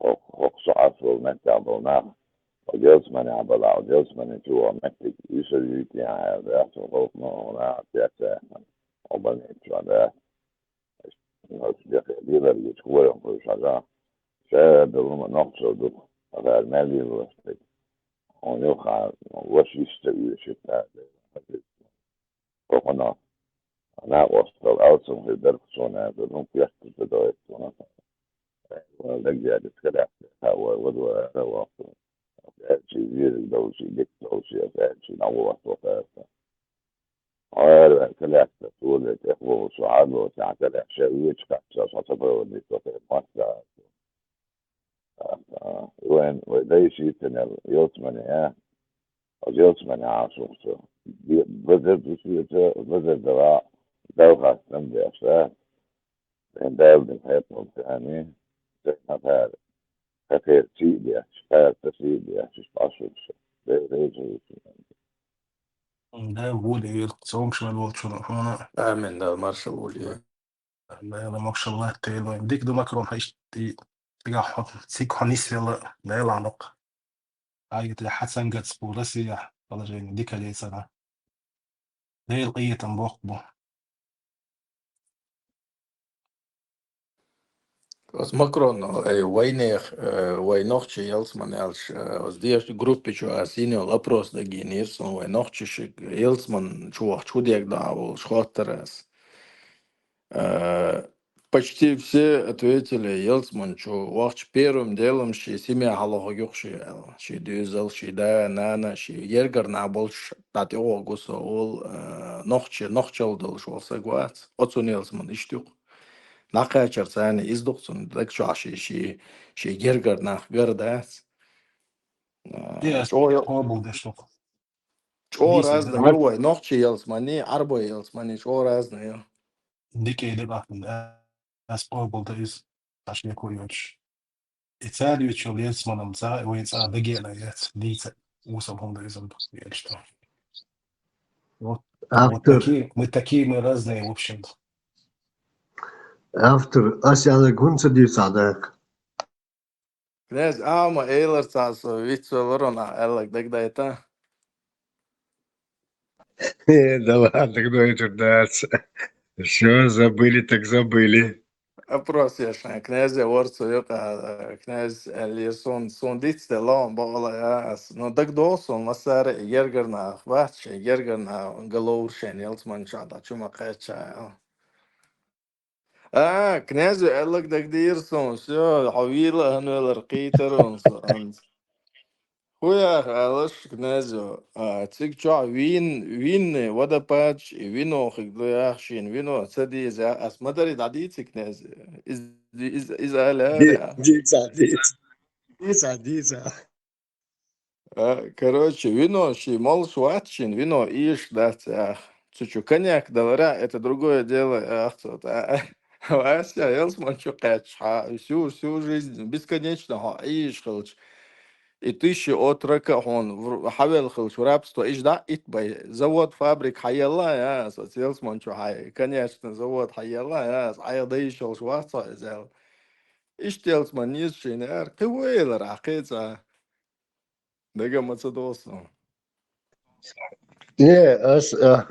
хӀокху, хӀокху со Ӏаш волу меттехь болу нах, оцу ялсманехь бала, оцу ялсмани чу ван меттиг, уьш а юьйту яхьа, яхьа, хӀокху ма вана, цецехь, хӀокху больница чу ван, да. Оцу дехьа лелар гича хӀора хӀума хьажа. Ша а долу хӀума нохчо ду, хьажа мел лелош дерг. Хьуна юха, ваша йиш ца оьшуьйту, да. Кхунах накъостал алсам хир дара суна, аьлла, ну, кхетта ца доуьйту суна. Вала дагадеана, ца лаьцна, ца вай, вада вай, ара вахту. Аьлчи вириг долчи, дика долчи, аьлчи, на вахту, аьлла. Ара, ца лаьцна, суна, тӀехволуш, хьан ло, ца лаьцна, ша вуьйцу кхаччалц, хьан ца бевлла, со, масса. А, а, вайн, вай дайша йитина ялсмани, а? Оцу ялсмани Ӏаш ву со. Бе-, базар ду соьца, базар дала, Далла хастам деш, а? Вайн Дала дина хьекъал царна, сайн хьан хӀара, хьан хӀара сий а деш, хӀара ца сий а деш, иштта Ӏаш ву со. Дела реза хуьлда. Да, вуьйцу, вуьйцу, цомгуш ван волчу хьуна. Амин, Дала маршалла вуьйла. Дела могушалла латта Дела вайн. Дика ду, Макрон, хьо иштта, и, цигахь хьо, цига хьо нисвелла, Дела Ӏанакх. Хьайга тӀе хьан цангаца кху Россияхь положение дика децара. Дела къинхетам боккха бу. Оцу Макрон, э, вайнех, э, вай нохчий ялсмани аьлча, э, оцу дешан группи чу ас йина йолу опрос дагийнера суна, вай нохчий ши ялсмани чу вахча хӀун дегна а волуш хоттар ас. Э, почти все ответили, ялсмани чу вахча первым делом шен семья хьалохург ю-кх шен аьлла. Шен доьзал, шен да, нана, шен гергара нах болчу дӀа тӀе вогӀу со волу, э, нохча, нохчалла долуш волу саг вац. Оцунна ялсмани иштта ю-кх. ДӀакхачар царна иза ду-кх цунна даг чохь шен, шен, шен гергара нах гар дац. А, Де, ас чӀогӀа къобалдеш ду-кх. ЧӀогӀа Дийса разный ду. Ю вай, нохчий ялсмани, Ӏарбой ялсмани, чӀогӀа разный ю. Дика и ду бахана, ас къобалдо иза, аш леко йоцуш. И цара юьйцу ялсманам цхьа, вайн цхьа дагена яц, дийца усал хӀума ду иза, м, яц тхо. Вот, вот Автор. Такие, мы такие, мы разные, в общем-то. Автор, ас аьлларг хӀунда ца дийцахь даккха? Князь, а, ма элар цхьа со вицвелларон а аьлларг дагадайта? Э, да ладно, кто это дац? Всё, забыли так забыли. Опрос еш, а, князь а вара цу юкъа, а, князь аьллера, сон, сон диц де лаам бакъала, а, ас. Ну, дагадогӀу сон, массара а гергара нах бац, шайн гергара нах галовра шайн ялсмани чохь дӀа чу ма кхаьчча, а. А, князь аьлларг дагадийра сон, всё, хьо вийла а хӀун велар кхийтар ван со, анца. ХӀун яха алаш, князь, а, цига чохь вин-, винный водопад, и вино хиг ду яха шена, вино ца деза яха, ас ма дарий дӀадийци, князь. Из, из, из аьлла Ди-, яра. Дийца, дийца. Дийца, дийца. А, короче, вино ши молуш вац шин, вино ийш дац, ах. Цу чу коньяк далара, это другое дело, ах, цо, а, а, Вася, ялсман чу кхаьчча, хьа, всю, всю жизнь, бесконечно, хьо ийш хилча. И тысячи отрока хьуна в-, хьавел хилча в рабство, иш да ит бай. Завод, фабрик хьаелла, я, со ялсман чу хьай, конечно, завод хьаелла, я, хьай дайшалш вац, изел. Иштта ялсман нийса шин, яр, кхи вуэлар, а, кхи ца. Дага ма ца догӀу суна. Не, ас, а,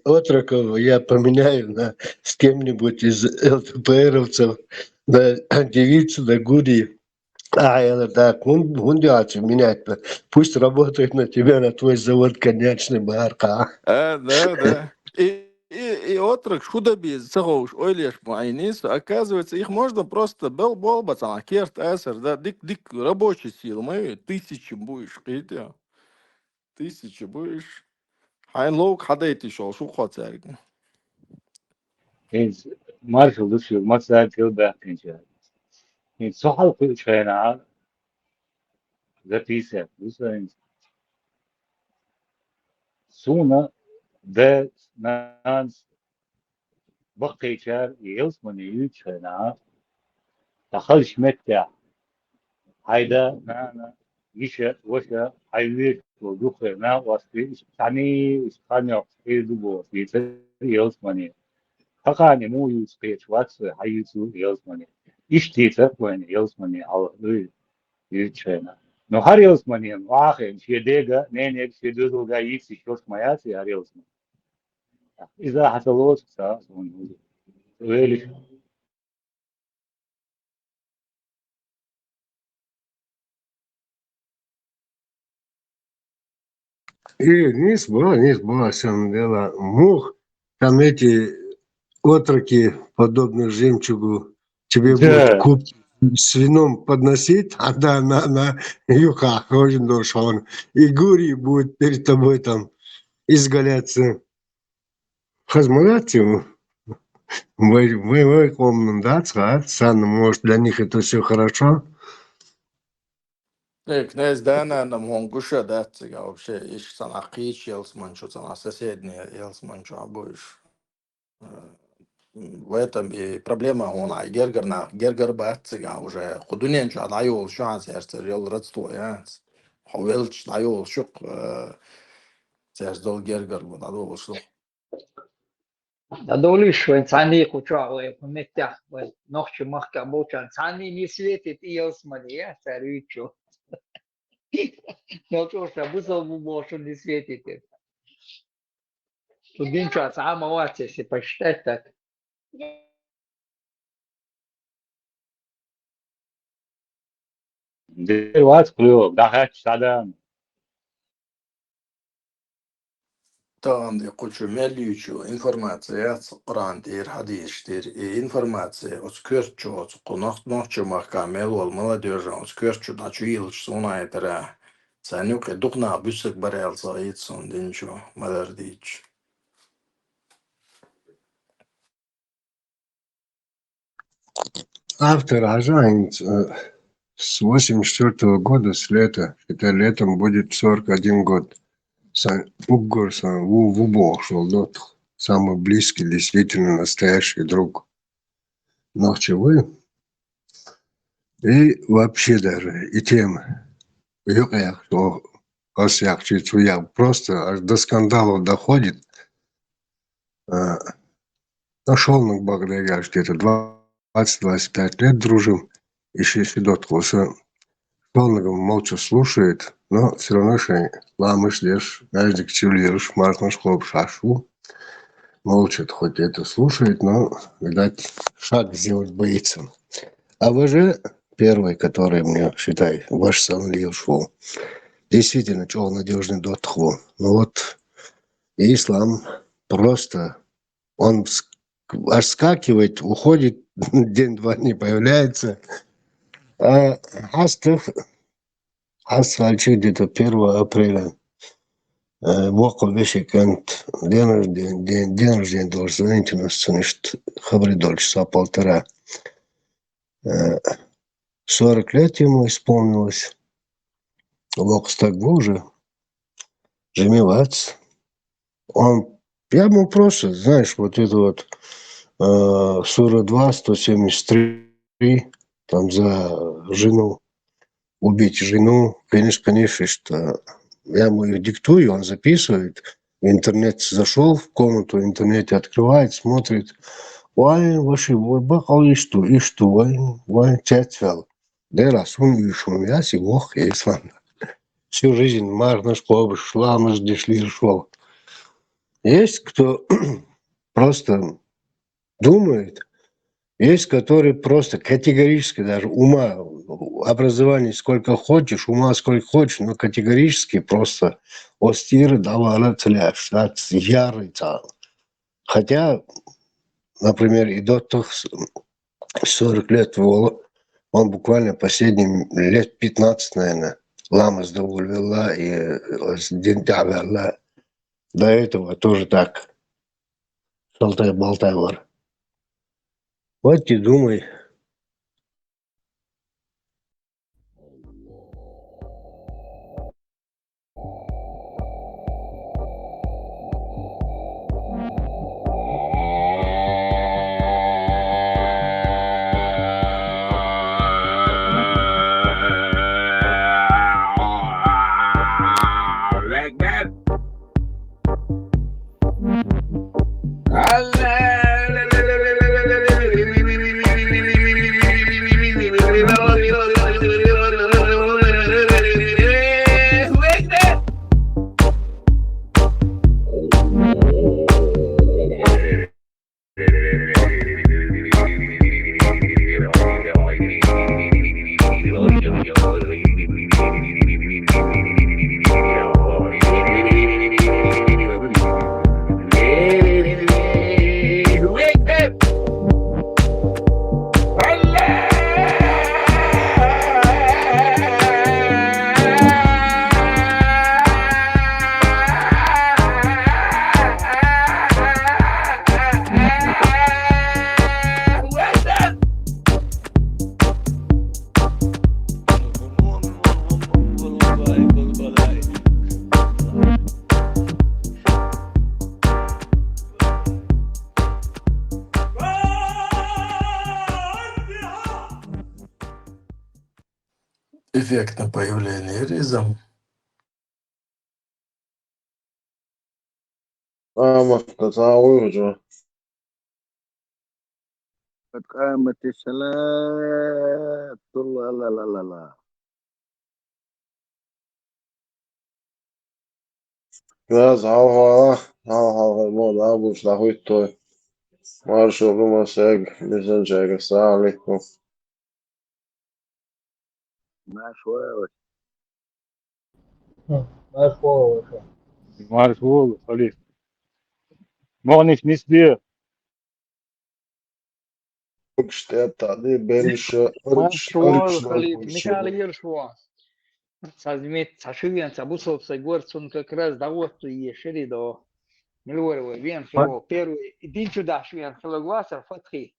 отроков я поменяю на, с кем-нибудь из ЛДПРовцев, на девицу, на гури. А, я, да, хун-, хун дяцу менять на. Пусть работает на тебя, на твой завод коньячный, бахар кха. А, да, да. И, и, и отрок, шу да беза, ца ховш, ойлеш ма айни со. Оказывается, их можно просто бел-, болба цхьа керт асар, да, дик, дик рабочий сила, ма ве, тысячи будешь, кхетя. Тысячи будешь. Хьайн ловка хьадайти шол, шу кхо цаьрга. Хьинца маршал ду шуьга, ма цаьрга хила баьхкинчара. Хьинца со хьалкхуьучу хенахь, за пятьдесят ду со хьинца. Суна да, нанас баккхийчара ялсмане юьйцучу хенахь, тхан халчу меттехь, хьайн да, нана, йиша, ваша, хьай веший, духхьал накъостий, иштта цхьанне, иштта ханнехь хьийза бохуш дийцар ялсамане. Хьакхане муха юьйцу кхеташ вац, хьан юьйцу ялсамане. Иштта дийцар вайна ялсамане хьалха дуй, юьйцучу хенахь. Но хӀара ялсамане, охьахиъна, шен дега, ненега, шен доьзалга йийца йиш йолуш ма яц и хӀара ялсамане. Иза хьан ца лоцу ца, суна, велиш. И низ бу, низ бу, на самом деле, мух, там эти отроки, подобно жемчугу, тебе будут Да. кубки с вином подносить, а да, на, на юкъахь хожим дошон. И гурий будет перед тобой там изгаляться. Хазмагат ему. Вай, вай, вай, комнам дац, а? Сан, может, для них это всё хорошо? Э, князь Дана, нам хьуна гуш а дац цига вообще, иш санна кхечу ялсаманчу, санна соседний ялсаманчу а бу иш. Э, в этом и проблема хьуна, гергар нах, гергар бац цига уже. Кху дуьнен чохь дӀайолуш ю хьан цаьрца йолу родство, яц. Хьо велча дӀайолуш ю, э, цаьрца долу гергар бу дӀадолуш ду. ДӀадолуш вайн цхьаьнний кху чохь вай, кху меттехь вай, нохчийн махкахь болчарна цхьаьнний не светит и ялсамане, я, цара юьйцучу. Нохчо ша бусалба бу бохуш не светит. Цу динчохь цхьа а ма вац, если посчитать так. Дера вац кхуьо, дӀахаьтташ схьадаьлла. Тахана де кху чу мел юьйцу информация яц, Къуръан тӀера, хьадисаш тӀера. И информация оцу коьрта чу, оцу кху нох-, нохчийн махкахь мел волу молодёжан оцу коьрта чу дӀа чу йиллачу суна а тара. Царна юкъе дукха нах буьсург бара аьлла ца хета суна динчу, ма-дарра дийцча. Автор хьажа хӀинца, э, с восемьдесят четвёртого года, с лета, хотя летом будет сорок один год. Сан уггар сан ву, ву бохуш волу доттагӀа. Самый близкий, действительно настоящий друг. Нохчи вуй. И вообще даже, и тема юкъа яхча, ас яхча, цу яхча, просто аж до скандалов доходит. А, ну, шолгӀаниг бакъдерг аьлча, где-то двадцать, двадцать пять лет дружим, и ши, ши доттагӀа сан шолгӀаниг молча слушает, но всё равно шайн ламазаш деш, маьждиг чу лелаш, мархнаш кхобуш Ӏаш ву. Молча хоть это слушает, но, видать, шаг сделать боится. А вы же первый, который мне, считай, ваш сан лелаш ву. Действительно, чӀогӀа надёжный доттагӀа ву. Ну вот, и ислам просто, он вс-, аж вскакивает, уходит, день-два не появляется. А хьастах, хьастах аьлча, где-то первого апреля, э, воккха вешин кӀант день рождения, день, день рождения должен, звонит у нас, цунна иштта хабар долчу часа полтора. Э, сорок лет ему исполнилось. Воккха стаг ву уже. Жима вац. Он, я ему просто, знаешь, вот это вот, э, сура два, сто семьдесят три, там за жену, убить жену, конечно, конечно, что я ему их диктую, он записывает. В интернет зашёл, в комнату в интернете открывает, смотрит. Вайн, ваши, вай, бакъал иштта, иштта, вайн, вайн, цецвел. Дера, суна уьш хӀума яц, и воххе, ислам. Всю жизнь мархнаш кхобуш, ламаз деш лелаш волу. Есть кто просто думает, есть, которые просто категорически даже ума, образования сколько хочешь, ума сколько хочешь, но категорически просто оцу тӀера дӀавала ца лаьаш, дац ярый цхьа. Хотя, например, и до того с-, сорок лет волу, он буквально последние лет пятнадцать, наверное, ламаз доволвелла и, э, дин тӀехь ваьлла. До этого тоже так. Шалтай-болтай вара. Вот и думай. Эффектное появление резом. Ама, та цаавуй хожо. قد قامت الصلاة. الله، لا، لا، لا، لا. Раз, хьалха, хьалха, мо да буш да хуйттой. Маршо гума сег, мисен чега салику. Марш вола. Марш вола, Ваша. Марш вола, халиф. Могниш нисбе. Штета, ди белиша, Марш вола, халиф, Михаил Ершова. Са змет, са шивен, са бусов, са горцун как раз да вот и шеридо. Милуэрево, вен хило, первый, и дин чудаш вен хило гласа, фатхи.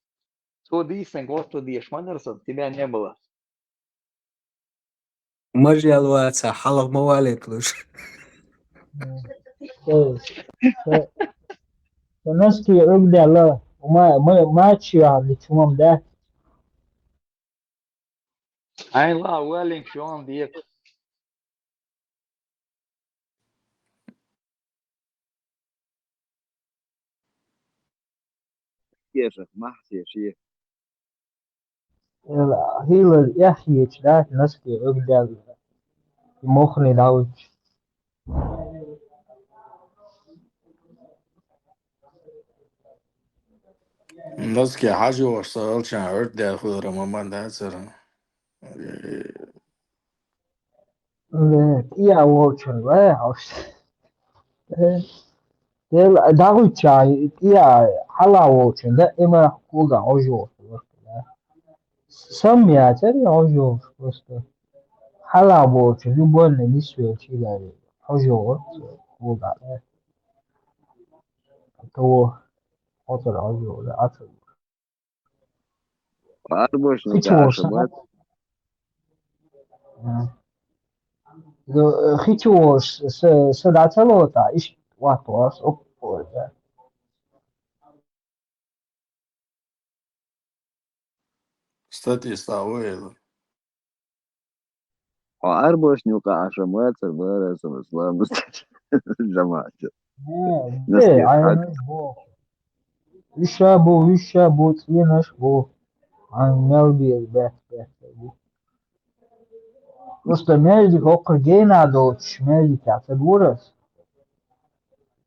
Сто десять, год сто десять, манерсон, тебя не было. Мажал ваца, хьалха ма валет луш. Э, э, э, Наски угдала, ма, ма, мачи али чумам да. Ай ла, уэлин шон диет. Кеша, махсеши. Хила яхьечда, Наски угдала. Мохни давич. Наски хьажи ваш са алчан урд да хуйра маман да цара. Э, я волчун, э, хаш. Э, Дел дагуча, я хьала волчун, да, има куга ожо. Сам я цари ожо, просто. Хьала волчун, любой не нисвел чилари. Ожо, куга, э. Того, отор ожо, да, отор. Арбош Хичи волш, Никаша, бат. Хичи волш, с, с дацалота, иш ватос, оп, да. Кстати, стауэла. Арбош Никаша, бат, бара, сам ислам, жамаат. Э, э, ай, бо. Иша бо, иша бо, цвинаш бо. Ай, мел би, бе, бе, бе, бо. Просто мелдик окр гейна долч, мелдик я, це дворас.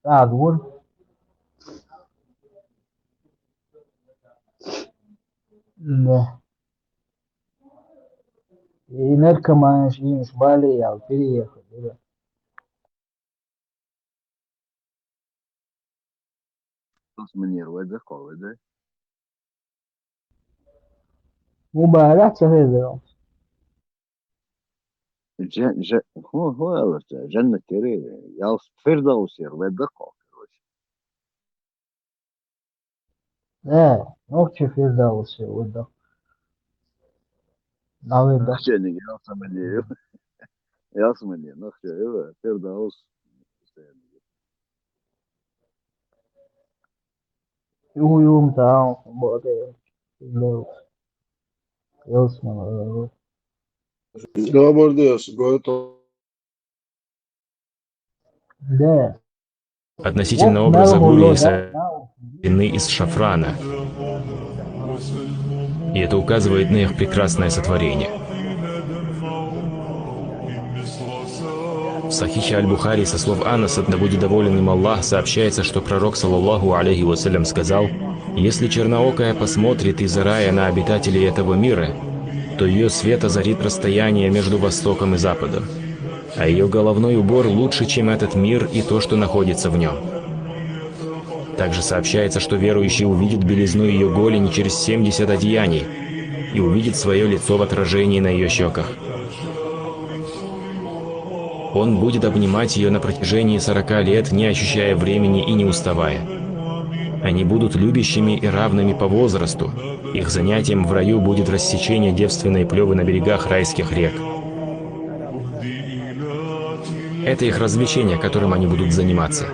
Да, двор. Да. И наркоманш, инш бали, я переехал, да. Османир, вайда, ковида. Мубарак, це хезером. Же, же, ху, ху, алаш, женна кери, ялс Фирдаусир, вайда, ков, короче. Э, нохчи Фирдаусир, вайда. Наведа. Нахче не, ялс аманир. Ялс аманир, нахче, эва, Фирдаус. Юум таун, боде. Фирдаус. Ялс мана. Добрый день, готов. Да. Относительно образа гури и вины из шафрана. И это указывает на их прекрасное сотворение. В Сахихе Аль-Бухари со слов Анаса, да будет доволен им Аллах, сообщается, что пророк, саллаллаху алейхи вассалям, сказал: «Если черноокая посмотрит из рая на обитателей этого мира, то ее свет озарит расстояние между востоком и западом, а ее головной убор лучше, чем этот мир и то, что находится в нем». Также сообщается, что верующий увидит белизну ее голени через семьдесят одеяний и увидит свое лицо в отражении на ее щеках. Он будет обнимать ее на протяжении сорока лет, не ощущая времени и не уставая. Они будут любящими и равными по возрасту. Их занятием в раю будет рассечение девственной плевы на берегах райских рек. Это их развлечение, которым они будут заниматься.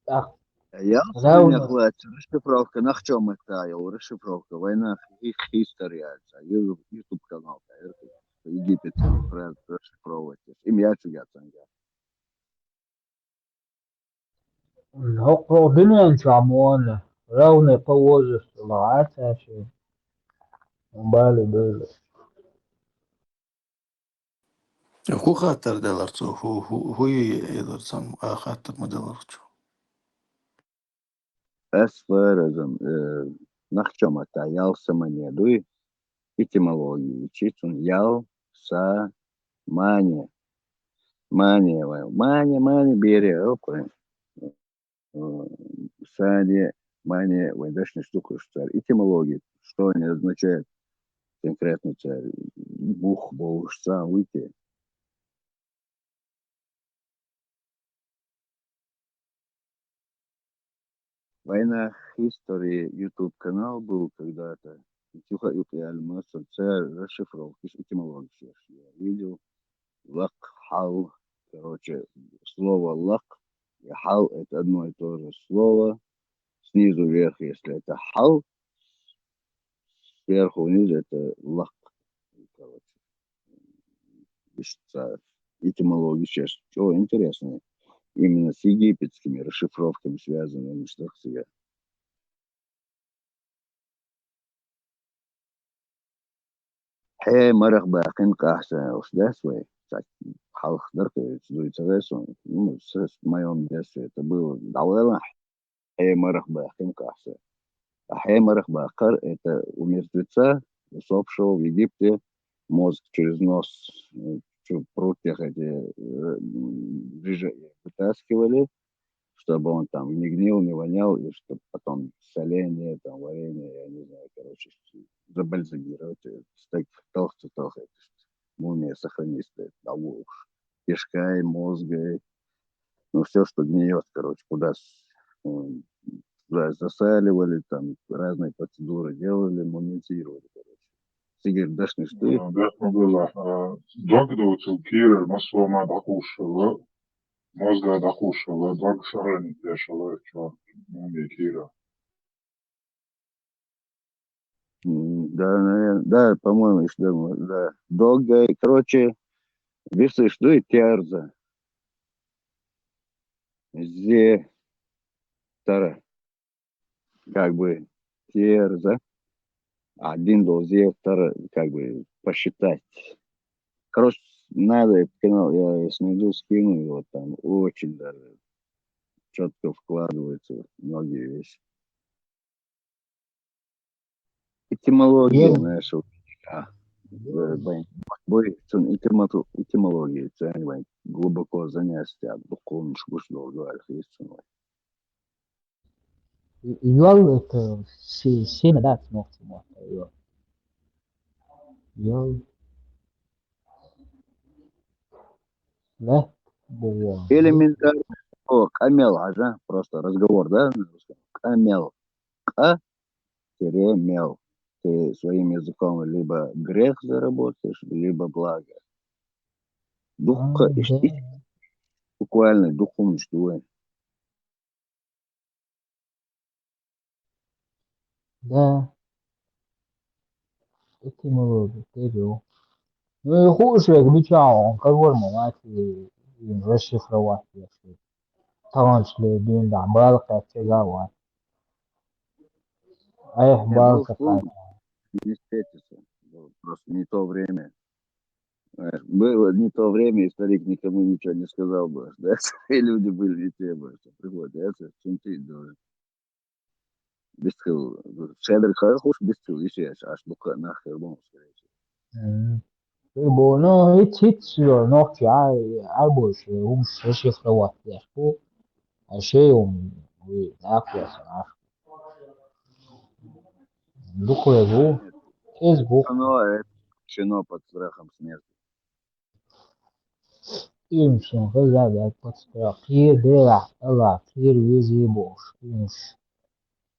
Да. Ялсаманех лаьца расшифровка, нах чо ма тайол расшифровка, вайнах их история, ю-, YouTube канал, египетский фраз расшифровывать. Им я чугацанга. ХӀокху дуьнен чохь мо ванна, равне по возрасту лаьцачи, бали бевлла. ХӀун хаттар делара цо? ХӀу-, хӀу-, хӀун ю элира царна? А хаттар ма делара цо. Ас фаразам, э, нах чо ма тайол ялсамане дуй, этимология, чи цунна ял, са, мане. Мане, вай, мане, мане, бере, окей. Э, сане, мане, вай, дашнаш дукхуш цара. Этимология, что они означают конкретно цара, бух болуш цхьа вуй те. Вайнах History YouTube канал был когда-то. И чуха юкъял масса цара расшифровкаш, этимологиш я видел. Лакх, хьал. Короче, слово лакх и хьал — это одно и то же слово. Снизу вверх, если это хьал, сверху вниз — это лакх. Короче, ишта этимология сейчас. Чё интересное? Именно с египетскими расшифровками связано, ишта ах цига. Хье марах баьккхина къахьса уьш дац вай? Цхьа хьалха дара кхечу дуй ца вай сон. Ну, с-, с-, в моём детстве это было. ДӀаваьлла хье марах баьккхина къахьса. А хье марах баккхар — это у мертвеца, усопшего в Египте, мозг через нос, э, чу прут тех эти, э, м, движения вытаскивали, чтобы он там не гнил, не вонял, и чтобы потом соление, там, варенье, я не знаю, короче, забальзамировать, э, стейк толстый, толстый, мумия сохранится, да, уж. Кишкой, мозгой, ну, всё, что гниёт, короче, куда с-, м, туда засаливали, там, разные процедуры делали, мумифицировали, короче. Цигара дашнаш дуй? А, деш ма-дарра, а, дог доцург кийрара массо а ма дӀакхуссуш хилла, мозга дӀакхуссуш хилла, дог сохранить деш хилла, чо, мумия кийра. М, да, наверное, да, по-моему, ещё, да, да. Дог, э, короче, висыш дуй терза. Зе тара. Как бы терза. А один дол зе тара, как бы посчитать. Короче, надо этот канал, я если найду, скину его, там очень даже чётко вкладываются многие вещи. Этимология, знаешь, вот, а, э, байн, бой, цун этимото-, этимология, цун байн, глубоко занятие, духовный шкуш долго альхийцун. Йол — это се-, семя, да, цунах цунах, йол. Йол. Да? Бо-, элементарно. О, къамел, хьажа, просто разговор, да, на русском? Къамел. Къа — тире мел. Ты своим языком либо грех заработаешь, либо благо. Дукха, а, иш-, да, иш-, буквально дукхунаш ду вай. Да. Этимология, тӀе ду. Ну, и хууш верг мичахь ву, хьуна хаза вара ма вац и, и расшифровать деш. Таханчу дуьйна дӀа бала кхаьчча а вац. Айхьа бала ца кхаьчча. Не встретиться. Просто не то время. Знаешь, было не то время, и старик никому ничего не сказал бы, да? И люди были не те бы, что приходят, я сейчас сунтить должен. Бистхил, шаьдерг хьахуш, бистхил, йиш яц, аш дукха нах хир бу, скорее всего. Мгм. Хир бу, ну, хӀиц, хӀиц, нохчи, а, арбуш, хӀумаш расшифровать деш бу, а шей хӀума, уй, нах яц, аш. Дукха веза ву, кӀезиг ву. Оно, э, чино под страхом смерти. Уьш шуна хезна дац, пацкъа, кхера делахь, Аллах, кхера везий бохуш, уьш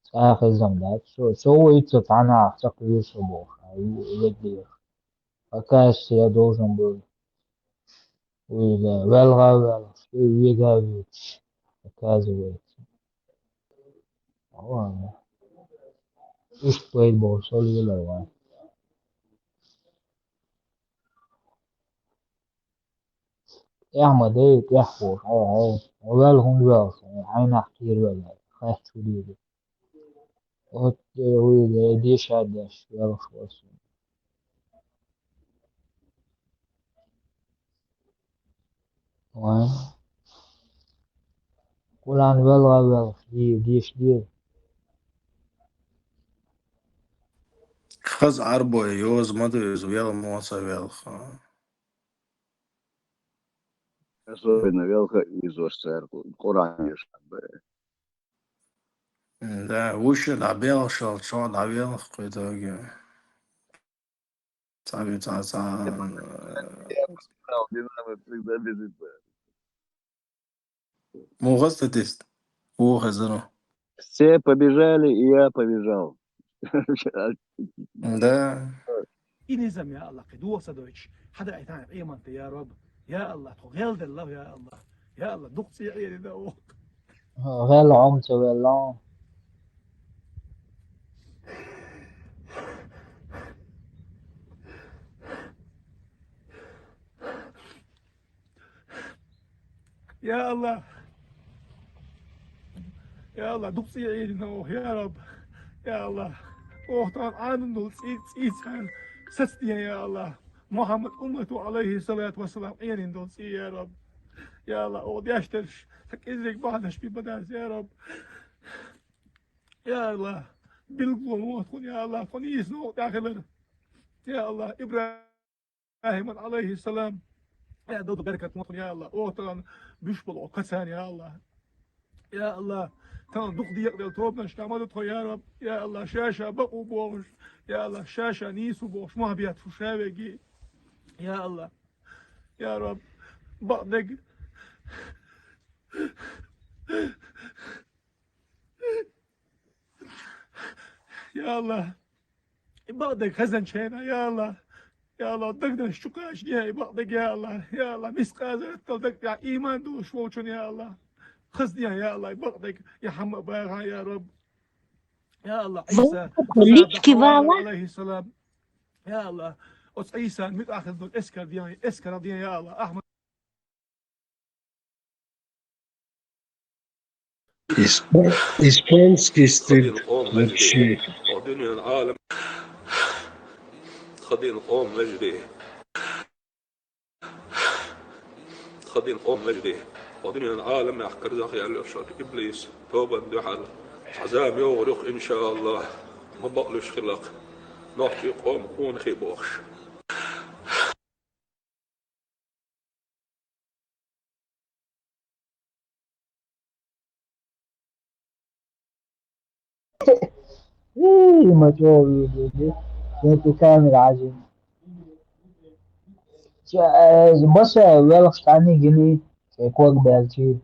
цкъа а хезна дац. Со, со вуй ца цхьаннах ца кхоьру со бохуш, а ю-, веддера. Оказывается, я должен был, уй, да, ваьлгӀа а ваьлла, что вега а вегаш, оказывается. Ладно. Иштта пайда болуш со лелар вайн. ТӀехь ма дай, тӀехь бохуш, хьо, хьо, хьо ваьлла хӀунда ваьлла со, хьайнах кхера ваьлла, хатта хӀун дийр ду. Оццул вуй, деша деш, ваьлла шо со. Вайн. Къуръан велла, велла, де-, деша деза. Хаза Ӏарбой йоза ма ду иза, велла моца велха. Особенно велха из ваш церковь, Къуръан деша Ӏарбой. Да, вуша дӀабелхашал чо дӀавелха кхуьйтаге. Цхьа, цхьа, цхьа, э, Динамит всегда бежит, да. Муха статист? Вуха хезар. Все побежали, и я побежал. Да. И низам, я Аллах, кхин доха ца дойтуш, хьадаийтахьа къематде, я Раб. Я Аллах, тхо гӀел делла, я Аллах. Я Аллах, дукха цӀий Ӏийрина оха. ГӀел Ӏомца велла. Я Аллах. Я Аллах, дукха цӀий Ӏийрина оха, я Раб. Я Аллах, оха тахана Ӏанун долу цӀий, цӀий царна сацадехьа, я Аллах. Мухьаммад уммато, алейхи салату вассалам, Ӏийрина долу цӀий, я Раб. Я Аллах, оха деш дерш, сан кӀеззиг бахьанаш бен бадарца, я Раб. Я Аллах, билгало вон тхуна, я Аллах, тхуна йийсина оха тӀехь хилар. Я Аллах, ИбрахӀиман, алейхи салам, я Дала беркат вон тхуна, я Аллах, оха тахана буьш болу оха кацана, я Аллах. Я Аллах, тахана дукха декъаделла тобанаш тӀехь ма ду тхо, я Раб. Я Аллах, ша-ша бакъо бохуш, я Аллах, ша-ша нийсо бохуш, мохь бетташ ша веге. Я Аллах, я Раб, бакъдерг. Я Аллах, и бакъдерг хезначу хенахь, я Аллах, я Аллах, дагнаш чу кхачадехьа и бакъдерг, я Аллах, я Аллах, мискъаза тӀе дагна тӀехь ийман долуш волчунна, я Аллах, хазадехьа, я Аллах, и бакъдерг, я хьамма а бахахь, я Раб. Я Аллах, Ӏийса, лички вала, алейхиссалам. Я Аллах, оцу Ӏийсан муьтӀахь хила долу эскар дехьа, эскар дехьа, я Аллах, Ахьмад. Исп-, испанский стыд вообще. Тха динан Ӏалам, тха динан къоман вежарий. Тха динан къоман вежарий. Тха динан Ӏаламехь карзахъяьлла йолчу иблис тобанна дуьхьал хьазам йогӀур ю-кх, иншааллах, ма бакълуьйш хилла-кх, нохчийн къоман къонахий бохуш. Эй, ма чӀогӀа вийр ду, шен тӀе камера Ӏажийна. Ша, э, баса велхаш тӀаьхьа гиний, шайн ког баьлчий.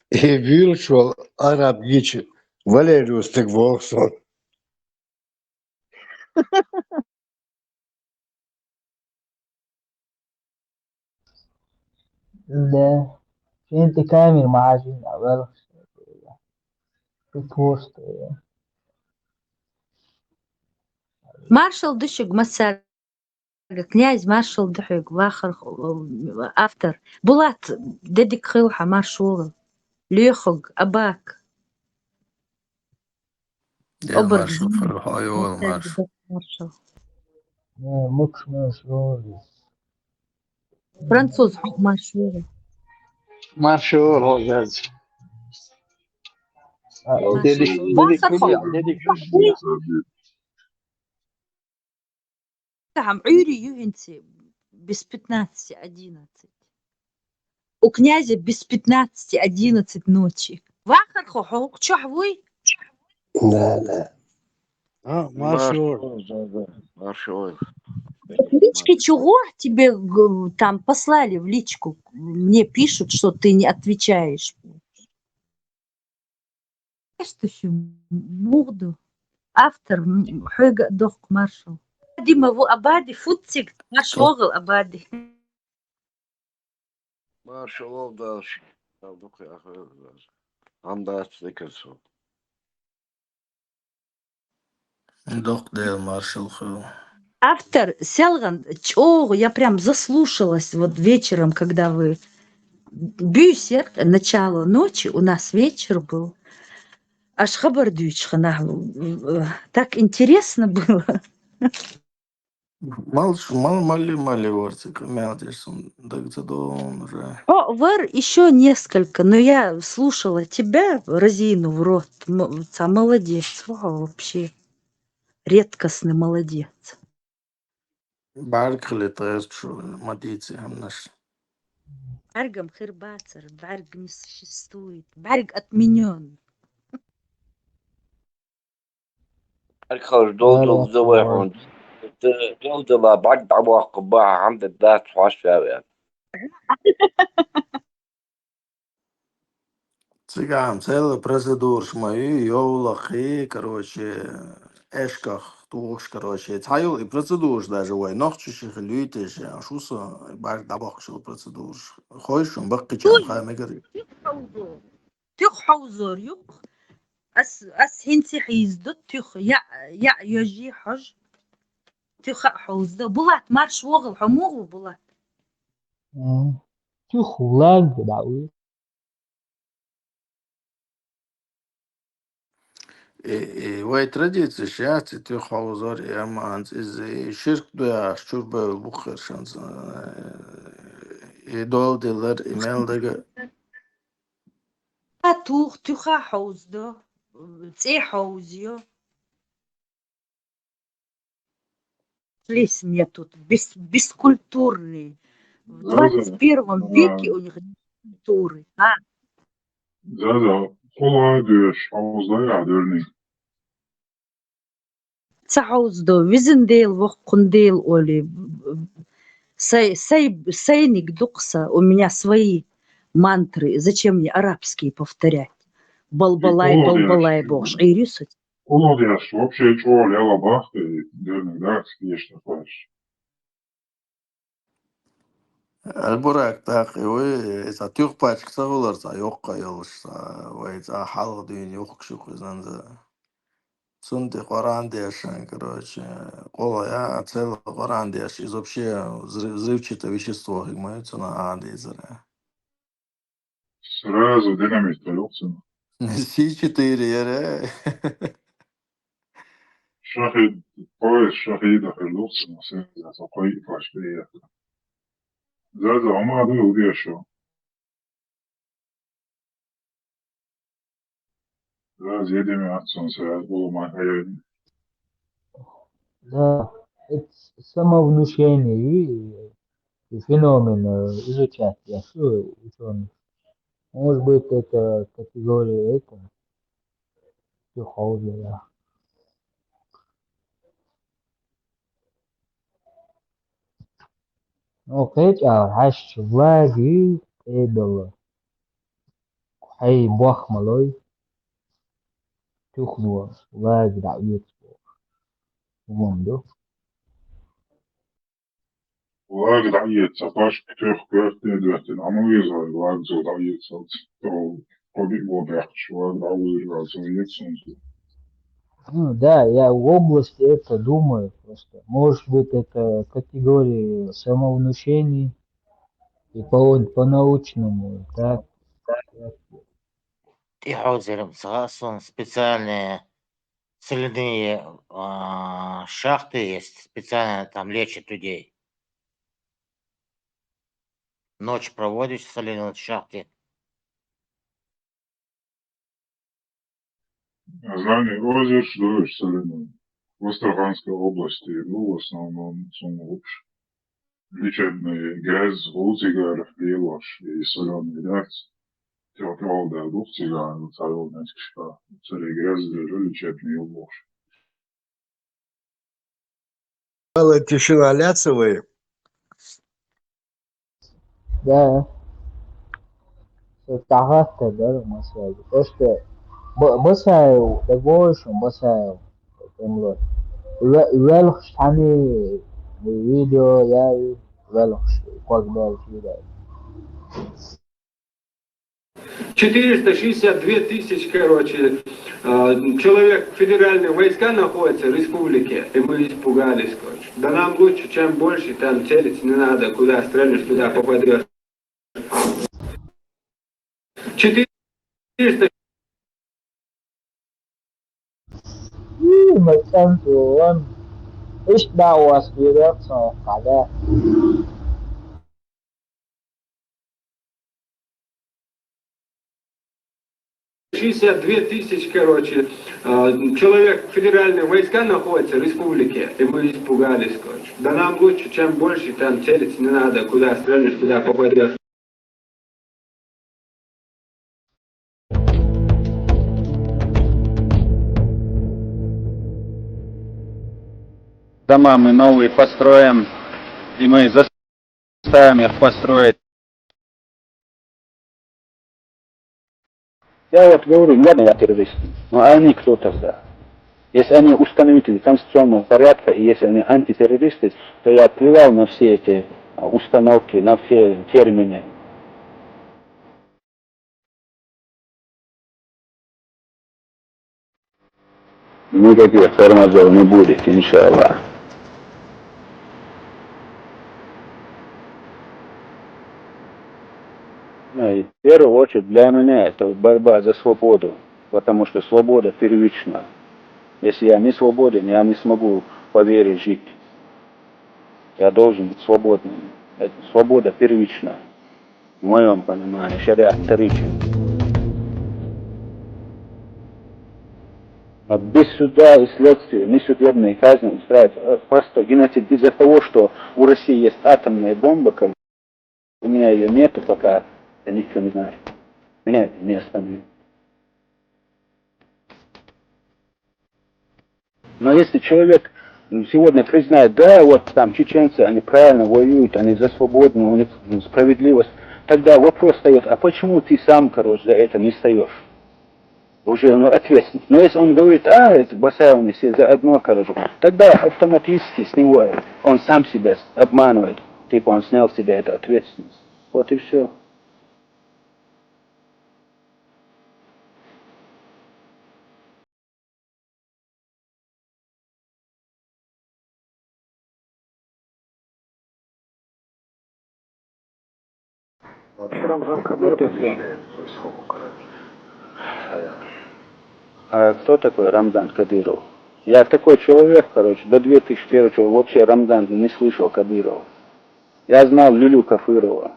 И вуьйлуш волу араб гича Валерий стаг воху со. Да. Шен тӀе камера ма Ӏажийна, а велхаш. Ты просто. Маршалла ду шуьга, массаьрга. Князь, маршалла ду хьоьга, вахар, автор. Булат, де дика хуьлда хьан, марша вогӀийла. Лоьхург, Абак. Дела маршалла, маршалла. Э, мукш маршалла. Француз, хьо марша вогӀийла. Марша вогӀийла, хьо, Герз. А, марша вогӀийла. Де дика, де дика хуьлда, де дика хуьлда. Там Ӏуьйре ю хӀинца без пятнадцати одиннадцать. У князя без пятнадцати одиннадцать ночи. Вахар хьо, хьо хӀокху чохь вуй? Да, да. А, марша вогӀийла. Марша вогӀийла. Лички чугӀо тебе г-, там послали в личку. Мне пишут, что ты не отвечаешь. Эшта шу муха ду? Автор, м, хьоьга а дохку маршалла. Дима ву Абади, фуцциг, марша вогӀийла, Абади. Марша вогӀийла, Дала ши. Дукха ахвел. Гьамдач зикр со. Докъ Дела маршал хила. Автор, селган чӀоагӀа, я прям заслушалась вот вечером, когда вы... Буьйса яр начало ночи, у нас вечер был. Аш хабар дуьйцуш хана, так интересно было. Мал, мал, мали, мали варцик, мелдеш сум дагца дон уже. О, вар ещё несколько, но я слушала тебя, разинув рот. М-, ца молодец, вау, вообще. Редкостный молодец. БӀарг хили тӀерчу, ма дийци гьамнаш. БӀаргам хир бацар, бӀарг не существует, бӀарг отменён. БӀарг халаш долдул завай хьун. Долдула бӀарг дӀабохку баха гьамда дац хьош вявя. Цигахь цела процедураш ма ю, йовлахъи, короче, эшках тухуш, короче, цхьайолу и процедураш даже вай нохчаши хила юйтеш, шу со бӀарг дӀабохкуш йолу процедураш. Хой шун баккхича хаа мегар. Туьх хьовзор юкъ. Ас, ас хӀинца хьийзду туьх, я, я йожи хьож. Туьха а хьовзду. Булат, марш вогӀал, хьо мугӀу, Булат? Туьх влаг дӀа уьй. И, и вай традицеш яц и туьх хьовзор, и амма анц иза и ширк ду яхаш чурбевлла бу хир шанца. И долдиллар, и мел дага. А тух туьха хьовзду, цӀе хьовзйо. Слизь мне тут, бес-, бескультурные. В двадцать первом веке у них культуры, а? Да-да, хьула дуьйш, хьовздай а дуьрни. Ца хьовзду, визин дела, воккхун дела оли. Сай, сай, сайниг дукха са, у меня свои мантры, зачем мне арабские повторять? Балбалай, балбалай бохуш, Ӏийр ю со. Хьула деш, вообще чӀогӀа лела бахти, дерниг дац, деш тахаш. Албурак, тахи вай, иза туьх пачка ца хулар, ца йоккха йолуш, ца вай ца хьалха дуьйна юхкуш ю кхузанза. Цунна тӀе Къуръан дешан, короче, къола я, цела Къуръан деш, иза вообще взрыв-, взрывчатое вещество хиг ма ю, цунах а дезара. Сразу динамит хир ю цунах. Си четыре яра. Шахид, поезд шахида хир ю цунах, сразу кхой пачка яхта. Заза, ама ду удешу. Да, зедеми аццун сразу улумай хайрин. Да, это самовнушение и, и феномен э, изучать, я что, ученый. Может быть, это категория, это, психология, да. Ну, кхечӀа, хьаьшча влаги тӀедала. Хьей бохмалой, туьхло, влаги дӀа оьцу боху. Вон ду. Влаги дӀа оьцу, пашка туьх коьртне доьттина, а ма веза вай, влаги цо дӀа оьцу, цо кхо биъ бо бехкаш, влаги дӀа вуьйр ваьлла, цо оьцу хӀунда. Ну да, я в области это думаю просто. Может быть, это категория самовнушений и по, по-научному, так? ТӀехьа зерам сага сон специальные соляные а, шахты есть, специально там лечат людей. Ночь проводишь в соляной шахте. Знание озеро, что ли, в Астраханской области, ну, в основном, сумма лучше. Лечебный грязь, гулцигар, лелош, и солёный грязь. Тёплый да, дух цигар, солёный кишка. Царе грязь, лечебный лош. Мало тишина ляцевой. Да. Всё, тахатта, да, на связи. Просто Б-, Басаев, да больше Басаев. Эмло. Ве-, велхш тани видео я велхш, как дальше, да. Четыреста шестьдесят две тысячи, короче, э, человек, федеральные войска находятся в республике, и мы испугались, короче. Да нам лучше, чем больше, там целиться не надо, куда стрельнешь, туда попадешь. Четыреста Ih, macam tu kan. Ish, dah was kira so kada. Шестьдесят две тысячи, короче, э, человек, федеральные войска находятся в республике, и мы испугались, короче. Да нам лучше, чем больше, там целиться не надо, куда стрельнешь, туда попадешь. Дома мы новые построим, и мы заставим их построить. Я вот говорю, ладно, я террорист, но они кто тогда? Если они установители конституционного порядка, и если они антитеррористы, то я плевал на все эти а, установки, на все термины. Никаких тормозов не будет, иншаллах. Ну, и в первую очередь для меня это борьба за свободу, потому что свобода первична. Если я не свободен, я не смогу по вере жить. Я должен быть свободным. Это свобода первична. В моем понимании, шариат вторичен. А без суда и следствия, несудебные казни устраивать, э, просто геноцид из-за того, что у России есть атомная бомба, как у меня ее нету пока, я ничего не знаю. Меня это не остановит. Но если человек сегодня признает, да, вот там чеченцы, они правильно воюют, они за свободную, у них справедливость, тогда вопрос встает, а почему ты сам, короче, за это не встаешь? Уже ну, ответственность. Но если он говорит, а, это Басаевны все заодно, короче, тогда автоматически с него он сам себя обманывает. Типа он снял с себя эту ответственность. Вот и все. Рамзан Кадыров обещает. А кто такой Рамзан Кадыров? Я такой человек, короче, до две тысячи первого вообще Рамзан не слышал Кадырова. Я знал Люлю Кафырова.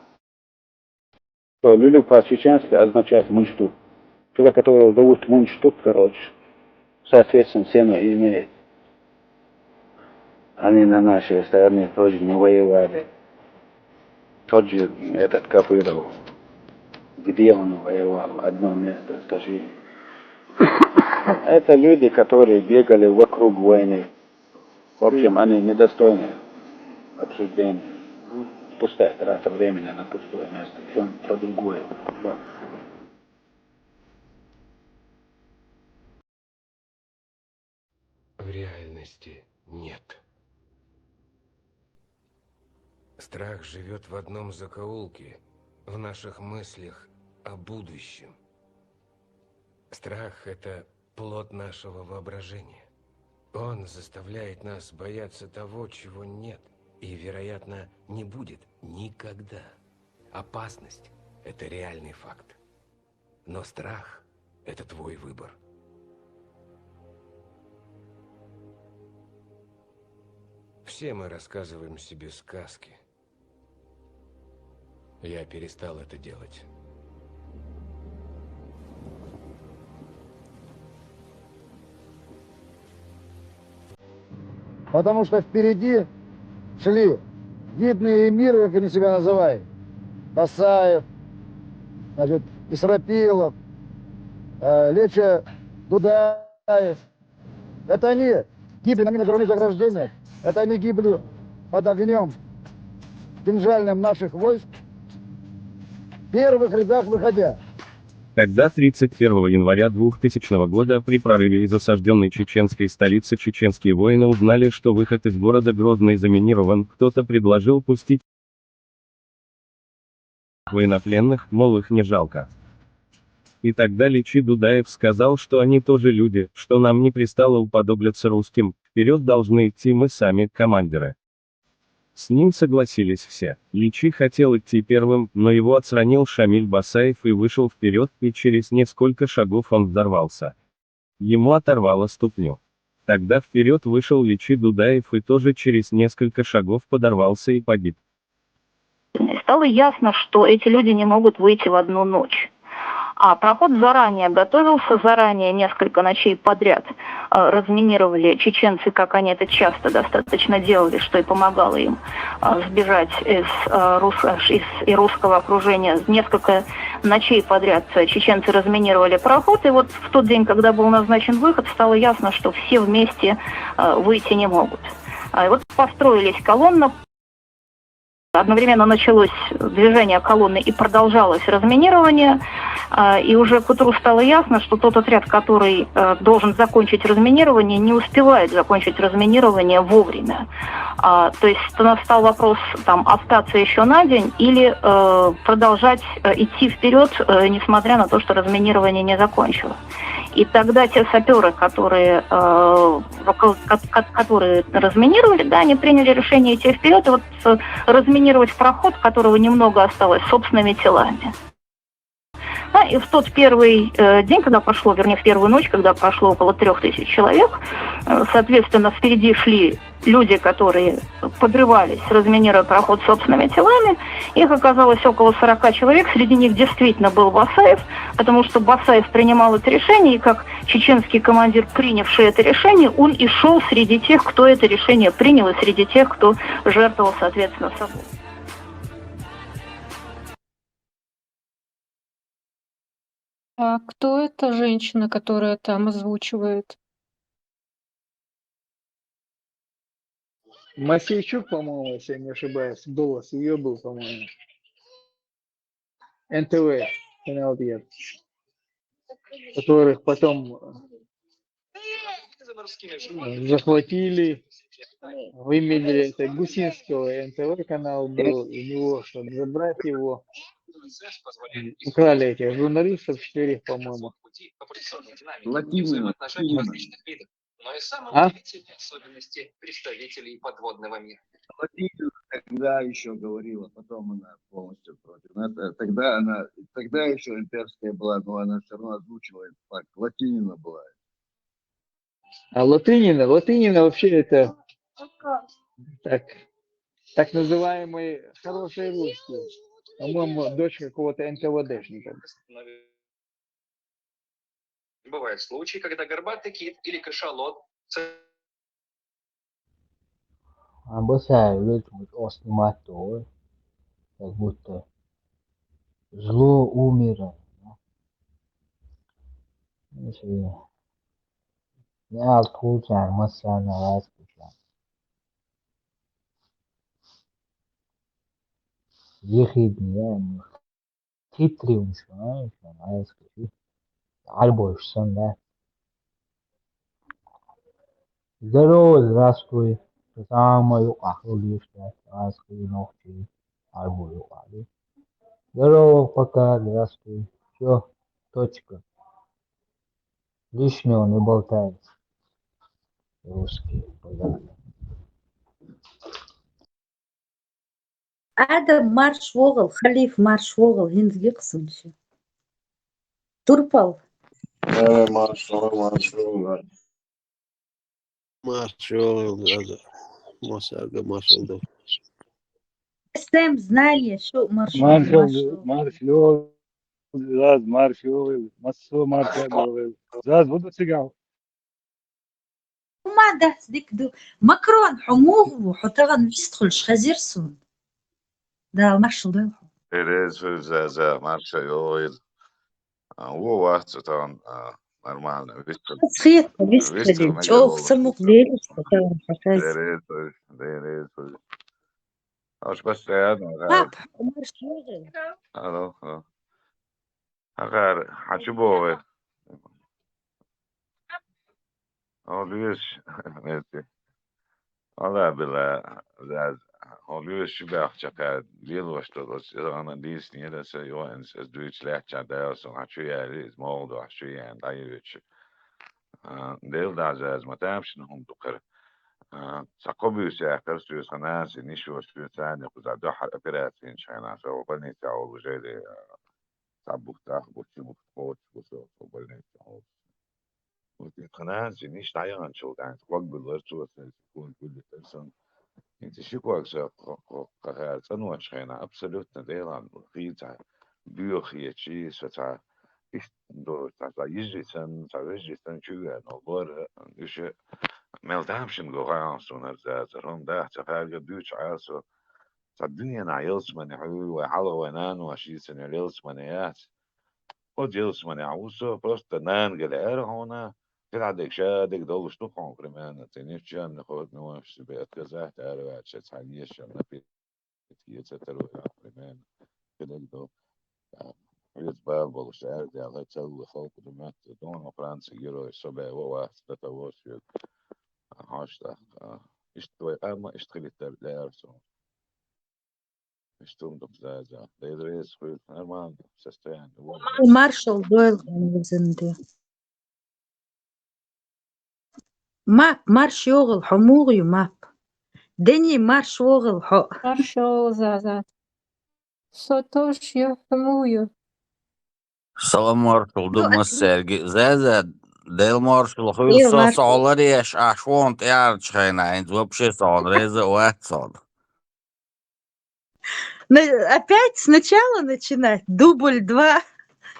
Что Люлю по-чеченски означает мундштук. Человек, которого зовут мундштук, короче, соответственно, цену имеет. Они на нашей стороне тоже не воевали. Тот же этот Кафыров. Где он воевал? Одно место скажи. Это люди, которые бегали вокруг войны. В общем, они недостойны обсуждения. Пустая трата времени на пустое место. Все про другое. В реальности нет. Страх живет в одном закоулке, в наших мыслях о будущем. Страх — это плод нашего воображения. Он заставляет нас бояться того, чего нет и, вероятно, не будет никогда. Опасность — это реальный факт. Но страх — это твой выбор. Все мы рассказываем себе сказки. Я перестал это делать. Потому что впереди шли видные эмиры, как они себя называют. Басаев, значит, Исрапилов, э, Леча Дудаев. Это они гибли на минных границах рождения. Это они гибли под огнем кинжальным наших войск, в первых рядах выходя. Когда тридцать первого января двухтысячного года при прорыве из осажденной чеченской столицы чеченские воины узнали, что выход из города Грозный заминирован, кто-то предложил пустить военнопленных, мол, их не жалко. И тогда Личи Дудаев сказал, что они тоже люди, что нам не пристало уподобляться русским, вперёд должны идти мы сами, командиры. С ним согласились все. Личи хотел идти первым, но его отстранил Шамиль Басаев и вышел вперёд, и через несколько шагов он взорвался. Ему оторвало ступню. Тогда вперёд вышел Личи Дудаев и тоже через несколько шагов подорвался и погиб. Стало ясно, что эти люди не могут выйти в одну ночь. А проход заранее готовился, заранее несколько ночей подряд э, разминировали чеченцы, как они это часто достаточно делали, что и помогало им э, сбежать из, э, рус... из и русского окружения. Несколько ночей подряд э, чеченцы разминировали проход, и вот в тот день, когда был назначен выход, стало ясно, что все вместе э, выйти не могут. А, и вот построились колонна. Одновременно началось движение колонны и продолжалось разминирование. А, и уже к утру стало ясно, что тот отряд, который э, должен закончить разминирование, не успевает закончить разминирование вовремя. А, то есть настал вопрос там остаться еще на день или э, продолжать э, идти вперёд, э, несмотря на то, что разминирование не закончилось. И тогда те саперы, которые, э, ко- ко- ко- которые разминировали, да, они приняли решение идти вперёд и вот э, разминировать проход, которого немного осталось, собственными телами. Да, и в тот первый э, день, когда прошло, вернее, в первую ночь, когда прошло около трёх тысяч человек, э, соответственно, впереди шли люди, которые подрывались, разминируя проход собственными телами. Их оказалось около сорока человек, среди них действительно был Басаев, потому что Басаев принимал это решение, и как чеченский командир, принявший это решение, он и шёл среди тех, кто это решение принял, и среди тех, кто жертвовал, соответственно, собой. А кто эта женщина, которая там озвучивает? Масейчук, по-моему, если я не ошибаюсь, голос ее был, по-моему. Н Т В, канал Дед, которых потом э, захватили, выменили это Гусинского, Н Т В канал был, у него, чтобы забрать его, украли этих журналистов, четверых, по-моему. Латинина. Но и самые а? удивительные особенности представителей подводного мира. Латинина тогда еще говорила, потом она полностью против. Она, тогда она, тогда еще имперская была, но она все равно озвучивает так. Латинина была. А Латынина, Латынина вообще это так, так называемый хороший русский. По-моему, дочь какого-то Н К В Д шника. Бывают случаи, когда горбатый кит или кашалот А бывает, люди вот снимать, как будто зло умерло. Если не алкуша, массана раскуша. Ехидный, да, хитрый он, знаешь, он раскуша. Арбойшсан, да. Здорово, здравствуй. Самое ахлишь, да. Здравствуй, ногти. Арбой, али. Здорово, пока, здравствуй. Все, точка. Лишнего не болтаем. Русские, пожалуйста. Адам марш оғыл, халиф марш оғыл, хинзги қысыншы. Турпал. Э, марш оғыл, марш оғыл. Марш оғыл, Мосага марш оғыл. Сем знание, шу марш оғыл, марш оғыл. Заз марш оғыл, массо марш оғыл. Заз буду сигал. Ма дас дик ду. Макрон, хьо мугъу, хьо тагъан вистхулш хазир сун. Да, маршал да. Перез, за, за, маршал, ой. А, во, вахт, тагъан, а, нормально. Вистхул. Схет, вистхул. Чох, самух, дерис, тагъан хасаз. Перез, перез. Аш постоянно. Пап, маршал. Алло, алло. Агар хачи бове. Олвиш, мерси. Вала била, заз, хьо лоьраш чу баьхча, кхаьра лелош долу, аса ана дийцинера, аса йоӀанца, аса дуьйцу лаьттача Дала сан хьан чу яьлла, иза могӀа ду хьан чу яьлла, дӀайоьдучу. А, Дела дӀа заза ма тамашийна хӀума ду кхара. А, цхьа кхо буьйса яьккхира соьца, хан аса, ниш йоцу соьца, царна кхуза дуьххьара операци йинчу хенахь, со больница волу жайде, а, цхьа бухтах бу, чу бухт кхочуш бу со, со больница волу. Вот и хананчи ниш дӀаяханчул тӀаьхьа ког буьллар цо, сан ког буьллитар сан. ХӀинца ши ког сан кхо-, кхо-, кхахара цӀаночу хенахь абсолютно Делан хийца боьха хетчий, со цхьа иштта долуш цхьа, цхьа йижи сан, цхьа вежи сан чу веана лора, уьш мел тамашийна го хаьа суна хӀара зазар. ХӀунда аьлча цхьа хаьрга дуьйцу Ӏа со, цхьа дуьненахь ялсамане хьуьйра вай хьалха вай нанойша йийцина йолу ялсамане яц. Оцу ялсаманехь ву со, просто нана гала аьлла хьуна, кхидӀа дерг ша дерг долуш ду хьуна, примерно, цхьа ничем не хо-, не можешь себе отказать, аьлла ваьлча, цхьа ешан напитки, ца таро, примерно, кхидӀа дерг до. А, хьоьца бала болуш, аьлла, хьо цалла халкъ ду моьтту, доно Франция герой, со бен во вац, до того, что, а, хьаштах, а, иштта вай къамма, иштта хилиттар лаьара суна. Иштта хӀума ду-кх, Заза. Дела реза хуьлда, нормально состояние. Маршалла дойла хьуна, везан Дела. Мап, марш йогӀал, хьо муха ю, мап? Дени, марш вогӀал хьо. Марш йогӀал, Заза. Со товш ю, хьо муха ю? Салам маршалла ду массаьрга. Заза, Дела маршалла хуьлда, со сохьаларъеш, ахь шуна тӀеӀаьрчу хенахь, хӀинца вообще сохьал реза а вац со. На-, опять сначала начинать? Дубль два,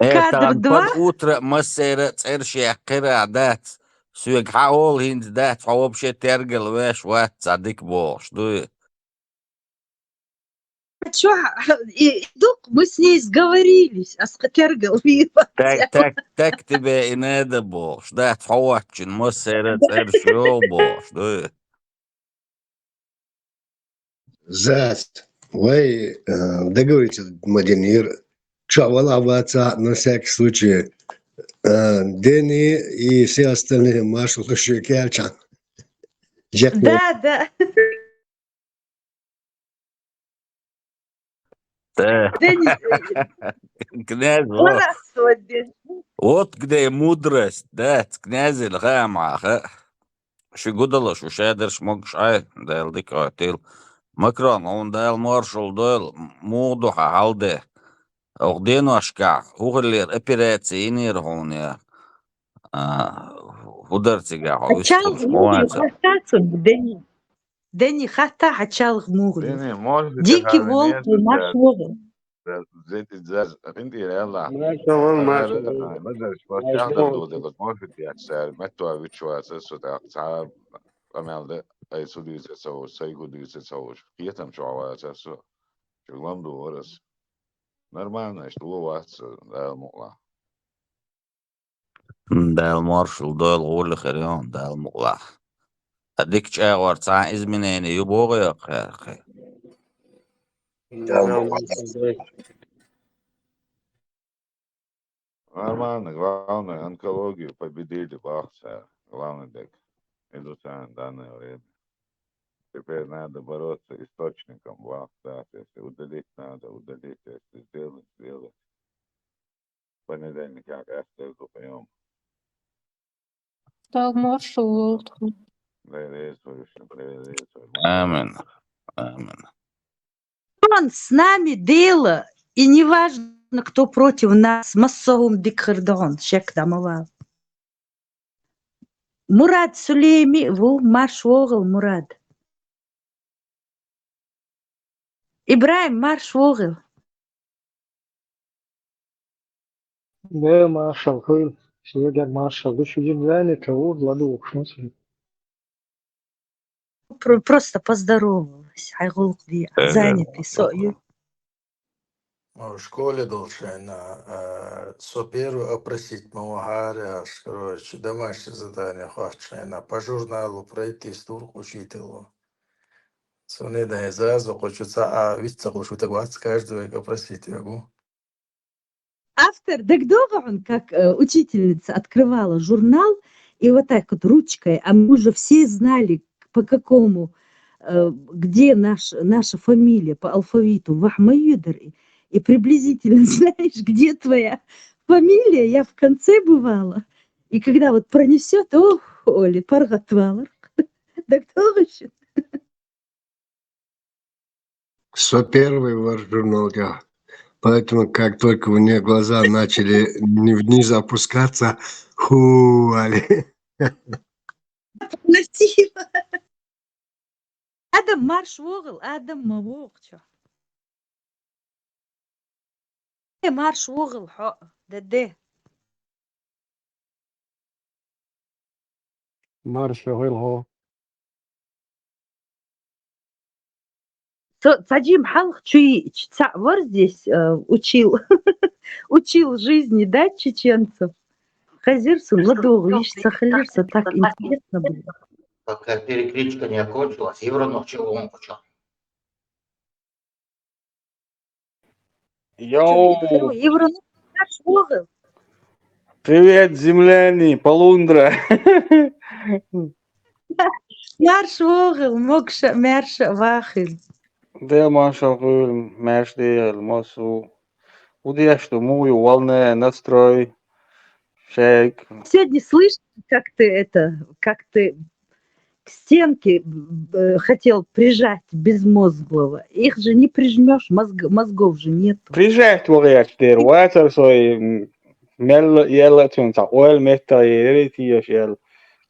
э, кадр тахана два? Под утро массера а цӀераш яьккхира а дац. Соьга хьан олу хӀинца дац, хьо вообще тергал веш вац, цхьа дика бохуш дуй? Чо, и, и дукха, мы с ней сговорились, ас кхин тергал вийла. Так, так, так тебе и надо бохуш. Дац, хьо воцчун массера а цӀераш йогӀу бохуш дуй? Зас, вай, э, договориться ма динера. Чо вала ваца, на всякий случай. Э, Дени и все остальные маршал души кячан. Да, да. Да. Дени, князь, вот. Здравствуй, Дени. Вот где мудрость, да, князь Ильхам, аха. Ши гудалаш, шу шадарш могуш Ӏай, Дала дика Ӏойтийла. Макрон, хьуна Дала маршалла дойла, муха ду хьан хьал де? Оха деношкахь хӀун хиллера, операци йинера хьуна я? А, хӀун дара цигахь хьо, уьстагӀалаш ма вацара? Дени, Дени, хатта хьан чалх муха ю? Дени, может быть, дикий волк, марш вогӀал. Зен-, зен-, зен-, къинтӀера аьлла. Маршалла, маршалла. Лазарш бац, маршалла. Чахдар дохаделла, может, яц цара, метто вуьтуш вац аса, со тӀаккха цхьа къамел де, айса дуьйцур ца хууш, сайга дуьйцур ца хууш, кхетам чохь вац аса. Чуьра лам духур аса. Нормально, иштта ло вац, Дала мукъалахь. Дала маршалла дойла, гӀоле хир ю, Дала мукъалахь. Ткъа дика чӀагӀор цхьа изменение ю боху я кхаьркхе? Нормально, главное, онкологию победили, бах цара. Главный дек. Иду царна данное время. Теперь надо бороться источником, бах, да, если удалить надо, удалить, если сделать, сделать. Понедельник я как раз ду приём. Дала маршалла лолда хьуна. Амин. Амин. Он с нами Дела, и не важно, кто против нас, массо а хӀума дика хир ду хьуна, шек дан ма вала. Мурад Сулейми ву, марш вогӀал, Мурад. Ибрахим, марш вогӀал. Да, маршалла хуьлда. Шуьга маршалла ду, шу занят ву, ладугӀуш ма ца. Про-, просто поздоровалась. Хьайн гӀуллакх де, занятый со ю. О, школе долчу хенахь, а, со первый опросить ма вахьара, аш, короче, домашнее задание хоттучу хенахь, по журналу пройтись дура-кх учитель. Цуьнан дай Заза кху чу цхьа а виц ца хуьлуш ву таг вац, каждый вайга опросить вегу. Автор, дагадогӀу хьуна, как, э, учительница открывала журнал и вот так вот ручкой, а мы уже все знали, по какому, э, э, где наш, наша фамилия по алфавиту, вахмайюдар, и, и приблизительно знаешь, где твоя фамилия, я в конце бывала. И когда вот пронесет, ох, Оля, паргатвалар. Так тоже. Со первый вар журналга. Поэтому, как только у нее глаза начали ни- вниз опускаться, ху, али. Красиво. Адам марш вогъал, Адам ма вогъчо. Э, марш вогъал хьо, деде. Марш вогъал хьо. Со цаджим халкъ чуйич, цаъ вар здесь, э, учил, учил жизни, да, чеченцев. Хазир сун ладугъ виш, ца хилир, со так интересно было. Пока перекличка не окончилась, Евро ночи он куча. Чё, Йоу! Евро, Евро, марш вогъал. Привет, земляне, полундра! Марш вогъал, могуша, маьрша вахил. Дел маршал хуьлда, маьрша дел, массо. Удеш ду, муй волна, настрой, шайк. Сегодня слышал, как ты это, как ты к стенке, э, хотел прижать безмозглого. Их же не прижмёшь, мозг-, мозгов же нету. Прижать вогъал дер, вацар сой, м, мелла, елла цун ца, ойл метта, ери тиеш ел.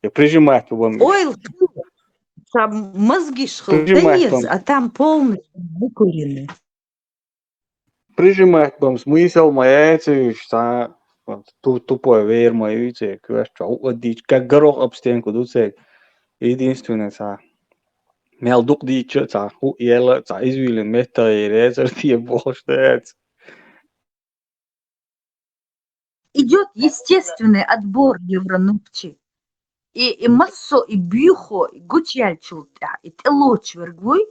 Я прижимать бу бам. Ойл, там мозги шхыл, да Прижимать нет, бам. А там полностью выкуренный. Прижимать бам, смысл ма яц уж, ца, вот, ту-, тупой вер ма юй цег, квеш ца, уаддич, как горох об стенку ду цег. Единственное, ца, мел дукъ дича, ца, ху елла, ца, извилин метта, ери, цар тие бохш дац. Идёт естественный отбор, Евронупчи. И, и массо, и бюхо, и гучяльчул, и тӀелоч вергвой.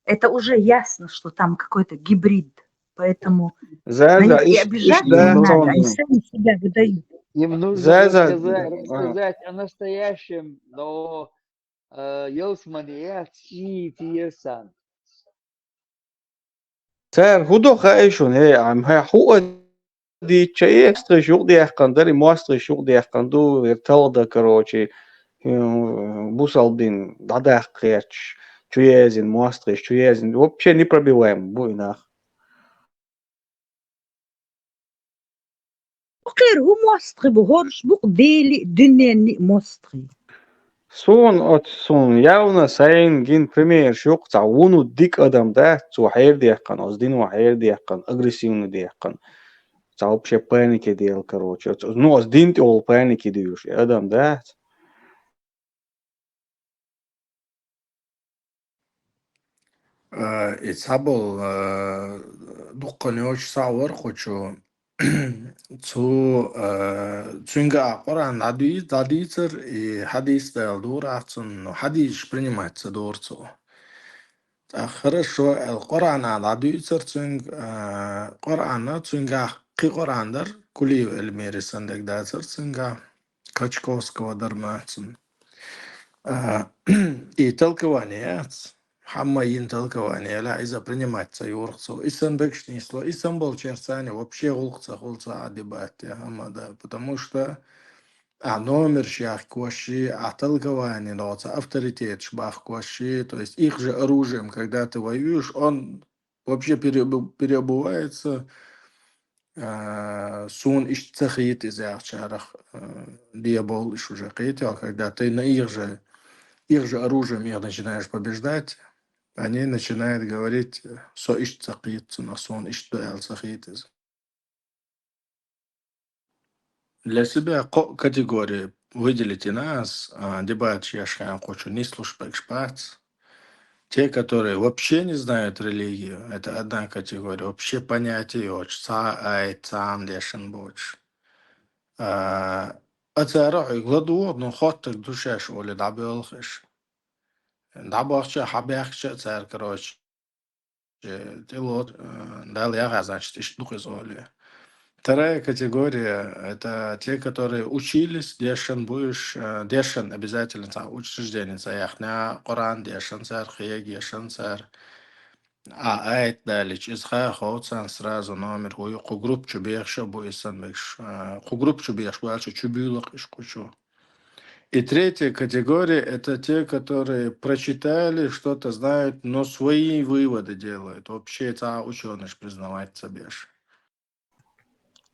Это уже ясно, что там какой-то гибрид. Поэтому За, на за, них и иш, иш, обижаться да, не надо, тон. Они сами себя выдают. Им нужно За, за, рассказать, а. Рассказать о настоящем, но э, Елсман и я чи тиесан. Цар хӀу до хаьий шуна, хӀе, ам, хӀе, хӀу а дийцча, эстагӀа юкъ дехкан дарий, моастагӀа юкъ дехкан ду, вер талда, короче, м, бусалба дин дӀадаккха гӀерташ, чу езина, моастагӀа чу езина, вообще непробиваемый бу и нах. Кхера хӀу моастагӀий бу, хӀорш бу-кх Дели, дуьненни моастагӀий. Суна оцу суна явна сайна гина примерш ю-кх, цхьа вуно дика адам дац, цо хьерадехкан, оцу дино хьерадехкан, агрессивно дехкан. Цхьа вообще панике дела, короче. Оцу, ну, оцу дин тӀе волу панике дуьйлуш и адам дац. Э, и цхьаболу, э, дуккха йоцуш схьа вара кху чу. Цу, э, цуьнга а Къуръан дӀадуьй-, дӀадийцар, и хьадис дала дора ахь цунна, но хьадисаш принимать ца дора цо. ТӀаккха хорошо аьлла, Къуръан а дӀадуьйцар цуьнга, э, Къуръан а цуьнга кхин Къуръан дара, Кулиев Эльмира санна дерг дацара цуьнга, Качковского дара моьтту цунна. А, и толкование яц. Хьамма йина толкование, ла иза принимать ца йора цо. И сан бегаш нисло, и сан болчерца вообще гӀуллакх ца хуьлу цхьа а дебатте, хьамма да. Потому что а номерш яхкош ши, а толкование доцу авторитеташ бахкош ши, то есть их же оружием, когда ты воюешь, он вообще переобу-, переобувается, а, суна иштта ца хийта иза яхачарах, а, дебол уьш уже кхетел, когда ты на их же, их же оружием их начинаешь побеждать, они начинают говорить, со иштта ца кхета цунах, суна иштта ду аьлла ца хийта иза. Для себя кхо категории выделить йина ас, а, дебаташ еш хенахь кху чу нислуш бегаш бац. Те, которые вообще не знают религию, это одна категория, вообще понятие йоцуш, цхьа а аят, цхьа а дешна боцуш. А, а цара хьоьга ладугӀу, ну, хоттург ду шаьш олий, дӀабоьлху иш. ДӀабахча а, хьабаьхкича а цара, короче, э, тӀело, э, Дала яхьа, значит, иштта ду-кх иза олий. Вторая категория — это те, которые учились, дешан будешь, э, дешан обязательно, там, учреждение, цӀа яхна, Къуръан дешан цар, хег ешан цар. А, айт далич, из ха ховцан сразу номер, хуй, ху групп чу бехша бу исан мегш, э, ху групп чу бехш, валча чу бюлах иш кучу. И третья категория — это те, которые прочитали, что-то знают, но свои выводы делают. Вообще, цӀа учёныш признавать цабеш.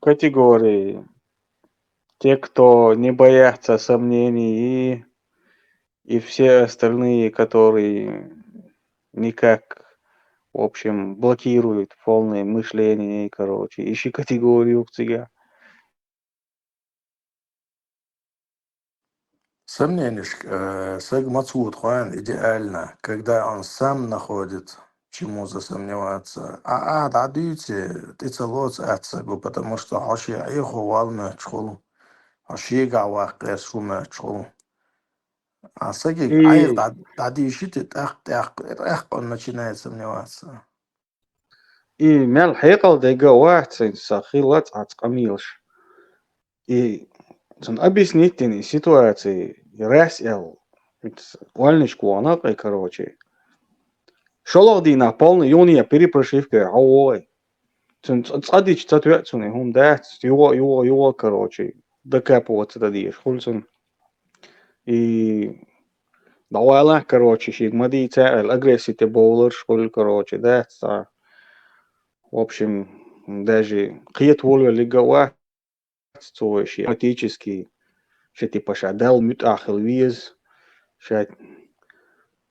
Категории. Те, кто не боятся сомнений, и, и все остальные, которые никак, в общем, блокируют полное мышление, короче, ищи категорию к тебе. Сомненишка, э, саг мацуд хуан идеально, когда он сам находит, чему засомневаться. А, а, да, дюйте, ты целоц ацагу, потому что хоши айху валме чхул, хоши гава кэс шуме чхул. А саги айх И, да, да, дюйшите, так, так, так, он начинает сомневаться. И мел хьекъал дега вац, са хилац ац къамилш. И цун объяснить дини ситуации, и раз эл, вальнишка вана къай, короче. Шолох дина полный юния перепрошивка, а ой. Цун ц-, цадич цатве цун, и хум дац, юо, юо, юо, короче. Докапываться да диеш, хуль цун. И давала, короче, шиг мади цаэл агрессите боулер, школь, короче, да, ца. В общем, даже кхет волю лига вац, цо ши автоматически, ши типа ша дал мют ахил виз, ша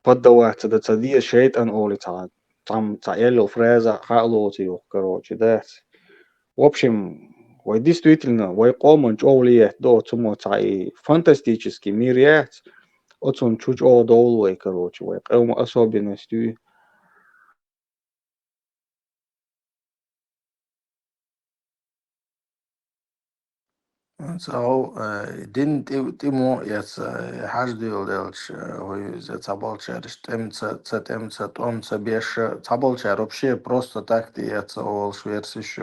поддаваться да ца диез шайтан оли ца, там ца эллил фраза халоци юх, короче, да. В общем, вай действительно, вай къоман чӀо влиять до, цумо ца и фантастический мир яц, оцун чу чӀо довлу вай, короче, вай къевма особенностью. Цау, э, дин тӀи-, тӀимо яц, э, хьаж дил делч, э, хуй, зе цабалчариш тӀем ца, ца тӀем ца, тӀом ца беша, цабалчар вообще просто так тӀи яц, олш версиш.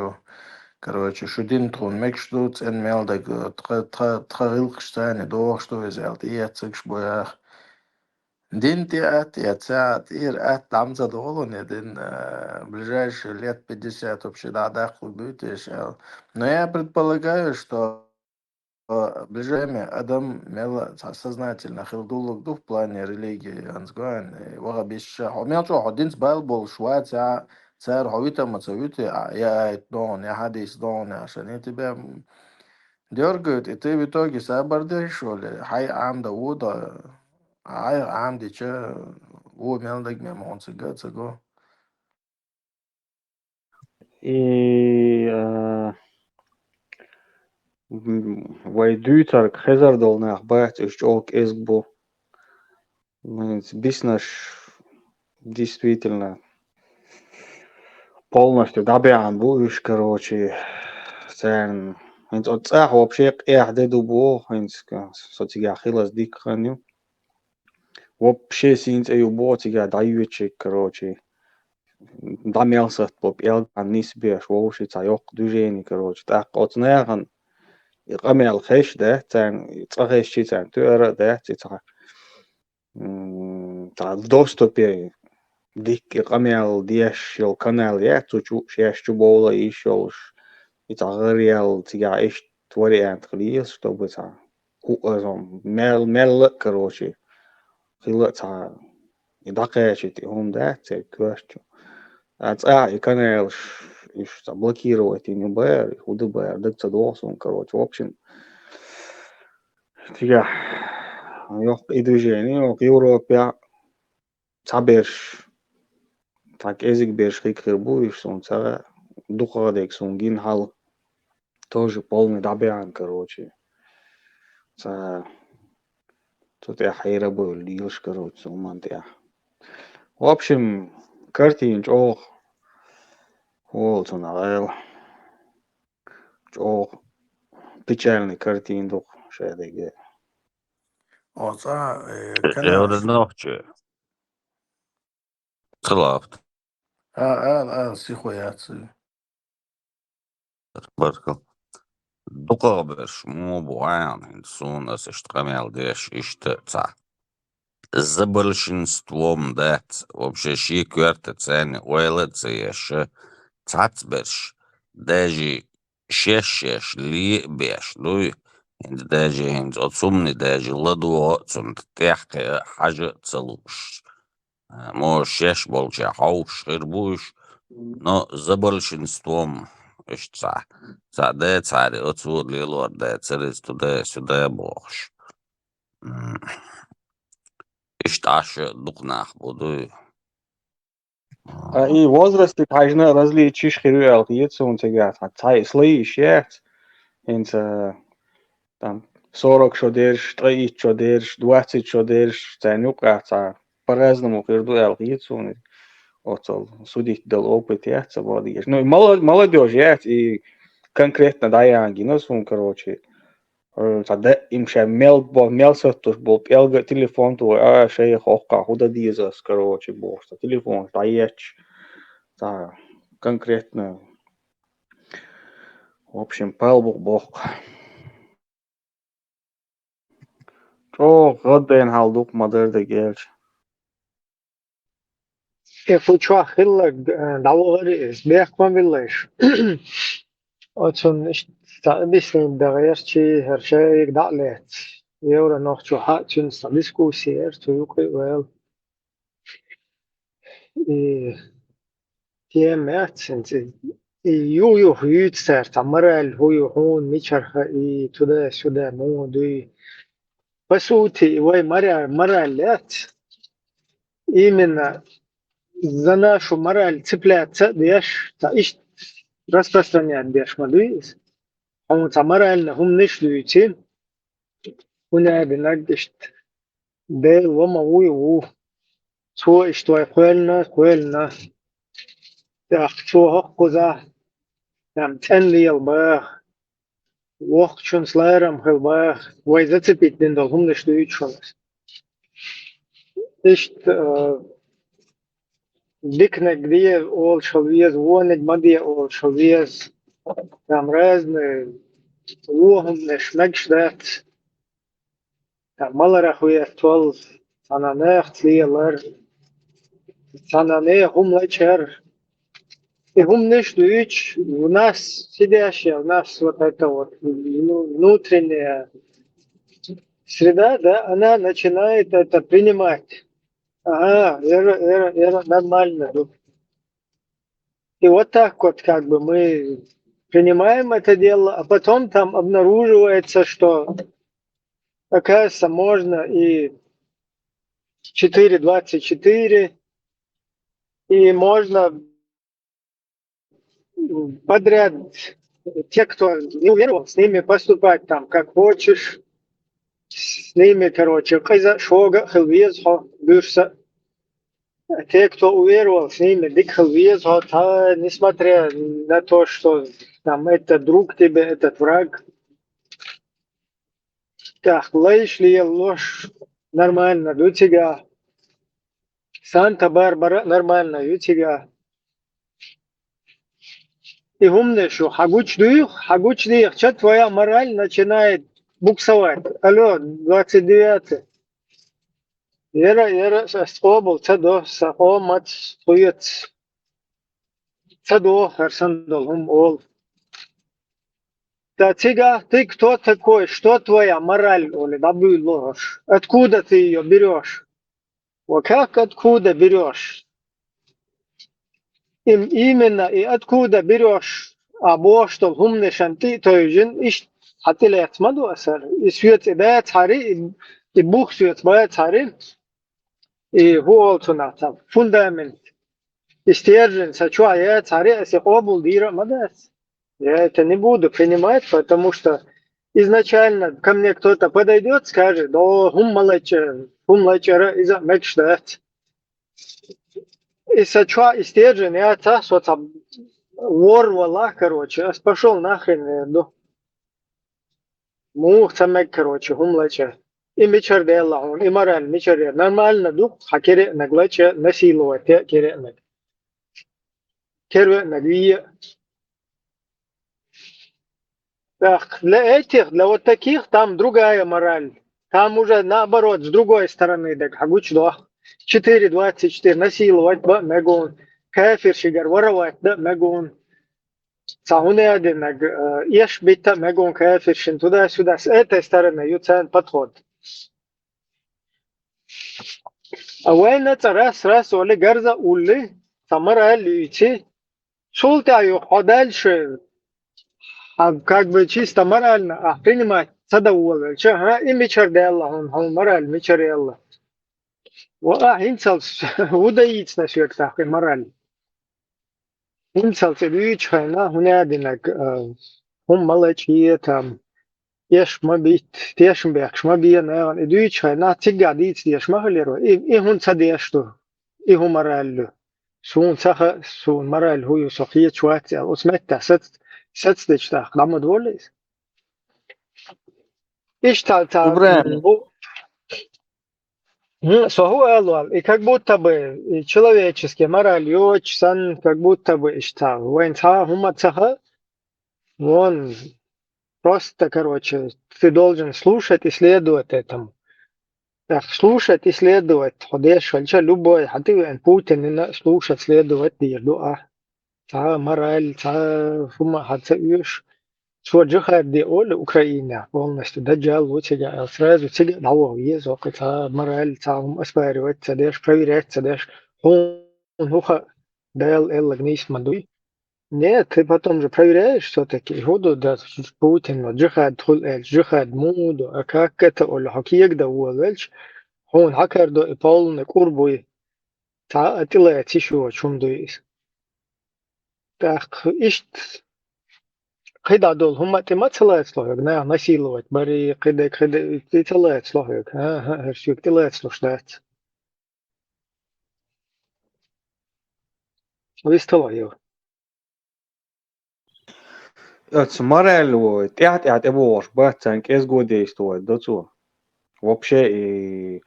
Короче, шу дин тхун мекш ду, цӀен мел даг, э, тха, тха, тха гӀилкхаш цани дохш ду, везел тӀи яц цигш боях. Дин тӀи ат, я ца тӀир ат, дам ца долун, я дин, э, ближайшие лет пятьдесят вообще да, да, хубитеш, э. Но я предполагаю, что, э, ближайшее время адам мела ца-, сознательно хил дулуг ду в плане религии, анзгоин, э, вага бишша. Хо мел чо, хо динц бал бол шва ца, цар хо вита ма ца вите, а, я айт дон, я хадис дон, я шани тебя, м, дёргают, и ты в итоге сабар дешули, хай амда уда, ай амди ча, у мелдаг мем он цыга цыго. И, э, м, вай дюйцарг хезар дол нах бац, уж чӀок эзг бу. Ну, биснаш действительно полностью дабян бу уж, короче, царн. Хинц оцах вообще къех де ду бу, хинц ка-, со цига хилас дик ханю. Вообще синц аю бу цига даючи, короче. Дамел сат бу пел нис беш, вообще ца ёк движение, короче. Так оцнахан и къамел хеш, да, царн, и цӀа хеш чи царн, тюэра, да, ци ца. М, та в доступе дикки къамел деш йол канал я, цу чу, шеш чу бола иш йолш. И ца гъар ял цига иш вариант хлиес, чтобы ца ку-, э, зон, мел, мел, короче, хила ца и дакъечи ти хум да, ца квешчу. А ца и канал ш-, иш ца блокировать и не бэр, и худы бэр, дак ца дохсун, короче, в общем. Цига, ёх и движение, ёх Европе, ца берш, так эзиг берш хик хир бу, иш сун ца духадек сун гин хал, тоже полный дабян, короче. Ца, цу тя хайра бу лилш, короче, суман тя. В общем, картин чох, ол цун агайл. ЧӀоагӀа печальный картина ду шадеге. ОцӀа, э, Э, канаш. Эврен нохчи. Цалафт. А, а, а, сихо яц. Баркал. ДукхагӀберш муха бу хьаьнга хӀинца суна ас иштта къамел деш, иштта цхьа. За большинством дац, вообще ши коьрта царна ойла а ца еш, цхьацберш, даже шеш-шеш ле а беш дуй, хӀинца даже хӀинца оцу хӀуманна даже ладогӀа а, цунна тӀехь кхиа а хьажа а ца лууш. А, может, шеш болчохь хьовсуш хир бу уьш, но за большинством иштта цхьа, цхьа дацахьара, оцо лелор дацара иза туда-сюда бохуш. М, иштта Ӏаш дукха нах бу дуй. А и возрастик хьаьжна различиш хир ю аьлла хета суна цигахь, цхьа, цхьа и слои йиш яц, хӀинца, там, сорок шо дерш, ткъе итт шо дерш, двадцать шо дерш, царна юккъехь цхьа по-разному хир ду аьлла хета суна. Оццул судить дала опыт яц ца боху дезаш. Ну, и мало-, молодёжь яц, и конкретно дӀаяхьа гина суна, короче. Э, цхьа даим ша мел бо-, мел саттуш болу пӀелга а телефон тухуш, а, шайх, хӀокхахь хӀун дан деза ас, короче, бохуш, цхьа телефонаш дӀаетташ, цхьа конкретно, в общем, пал бу боху. ЧӀогӀа гӀаддайна хьал дукха ма-дарра дерг аьлча. И кху чохь хилларг, э, дӀавахара иза, бехк ма биллайша. Оцунна иштта цхьа объяснение дан гӀерташ, хӀара шайга дӀа а лаьцна, Евро-Нохчо хьаъ цуьнца цхьа дискуссия яра, цу юкъа а ваьлла. И тема яц хӀинца. И юх-юх юьйцу цара, цхьа мораль хӀун ю хьуна, мичара хаьа и, туда-сюда муха дуй. По сути, и вай мораль, мораль яц. Именно за нашу мораль цепляться а деш, цхьа иштта распространять деш ма дуй иза. Хьуна цхьа моральна хӀуманаш а дуьйций, хӀун аьлла динарг иштта. Дела ва ма вуй ву. Цо иштта вай кхоьллина, кхоьллина. ТӀаккха цо хӀокхуза, там, цӀена лела баха, воккхачунца ларам хила баха, вай зацепить дина долу хӀуманаш дуьйцу шуна. Иштта, а, диканиг де олуш хила веза, вониг ма де олуш хила веза. Там разные вон хӀуманаш мегаш дац. Там маларах вехтол, цхьана нахаца лелар, цхьана нехан хӀума лачар. И хӀуманаш дуьйцуш, у нас сидящая, у нас вот это вот, ну, внутренняя среда, да, она начинает это принимать. Ага, эра, эра, эра, нормально ду. И вот так вот, как бы, мы принимаем это дело, а потом там обнаруживается, что, оказывается, можно и четыре двадцать четыре, и можно подряд те, кто не уверовал, с ними поступать там как хочешь, с ними, короче, къиза, шога хила веза хьо, буьрса. А те, кто уверовал, с ними дика хила веза хьо, та, несмотря на то, что там это друг тебе, этот враг. Так, лайш лелош нормально ду цигахь. Санта-Барбара нормально ю цигахь. И хӀуманаш ю, хьан гучу дуьйху, хьан гучу дийхча, твоя мораль начинает буксовать. Алло, двадцать девятый. Яра, яра, ас къобал ца до, сан къомаца, тхоьца. Ца до, хӀара санна долу хӀума олу. Ткъа цигахь ты кто такой, что твоя мораль, олий, дӀабуьйлу хӀорш. Откуда ты её берёшь? Ва как откуда берёшь? Им именно и откуда берёшь, а бохуш долу хӀуманашан тӀе а тевжина, иштта хьан тӀе лаьцна ма ду аса хӀара. И соьца и дацахьара, и, и бух соьца бацахьара, и хӀун олу цунах цхьа фундамент, и стержень сан чохь яцахьара, аса и къобал дийр а ма дац. Я это не буду принимать, потому что изначально ко мне кто-то подойдёт, скажет: «О, хӀума ма лачкъа, хӀума лачкъара иза а мегаш дац». И сан чохь и стержень яцахь, со цхьа вор валахь, короче, ас пошёл нахрен, эр ду. Муха ца мега, короче, хӀума лачкъа. И мичара делла хьуна, и мораль мичара яра? Нормально ду, хьан кераънаг лачкъа, насиловать е кераънаг. Кераънаг вийя. Так, для этих, для вот таких там другая мораль. Там уже наоборот, с другой стороны, так, хьагучу дох. Четыре двадцать четыре насиловать ба мегун, кафиршигар воровать да мегун. Ца хунядинаг, э, еш бита мегун кафиршин туда-сюда. С этой стороны, ю цен подход. А вайна ца раз, раз оли гарза улли, ца мораль юйци, Султаю хьо дальше, а, как бы чисто морально, а, принимать ца да волвелча, ха, и мичар делла хьун, хьун мораль мичар елла. Ва, а, хинцалц, вуда йицна шуьгтах, и мораль. Хинцалц и дуьйч хайна, хунядинаг, а, хум малачие там, еш ма бит, тешм бехш ма бия, наяган, и дуьйч хайна, цигга диц деш ма халерва, и, и хун ца деш ду, и ху мораль ду. Сун ца ха, сун мораль ху ю со хечу вац аьлла. Ус метта сац-, сацдечу тӀаккха дӀа ма довлийса. Иштта ца Ибрахим. Бу-, хм, со хӀу алвал, и как будто бы, и человеческий мораль йоч сан, как будто бы иштта. Вайн ца хӀума ца ха, вон, просто, короче, ты должен слушать и следовать этому. Так, слушать и следовать, хьо деш хилча, любой, хьан тӀе веана Путинина слушать, следовать дийр ду ахь. Цхьа мораль, цхьа хӀума хьан ца оьшу. Цо джихад де олу Украинехь полностью, даджал ву цига аьлла, сразу цига а дӀаваха веза, кхин цхьа мораль, цхьа хӀума оспаривать ца деш, проверять ца деш, хьуна хӀу хаьа, Дала эллаг нийса ма дуй. Нет, ты потом же проверяешь всё-таки. ХӀун ду, да, Путин, вот, джихад хуьлу аьлча, джихад муха ду, а как это, олу, хьо кега дан волавелча, хьуна хьакар до и полный кӀур буй. Цхьа а тӀелаьцна йиш йоцу хӀума дуй иза. ТӀаккха иштта кхидӀа долу хӀума тӀе ма ца лацало хьоьга, наха насиловать барий, кхидӀа, кхидӀа, и ца лацало хьоьга. ХӀан-хӀа, хӀара соьга тӀелацалуш дац. Вистхила ю. Оцу мораль вай тӀаьхь-тӀаьхьа тӀебогӀуш бац, царна кӀезго деш вай до цо. Вообще и,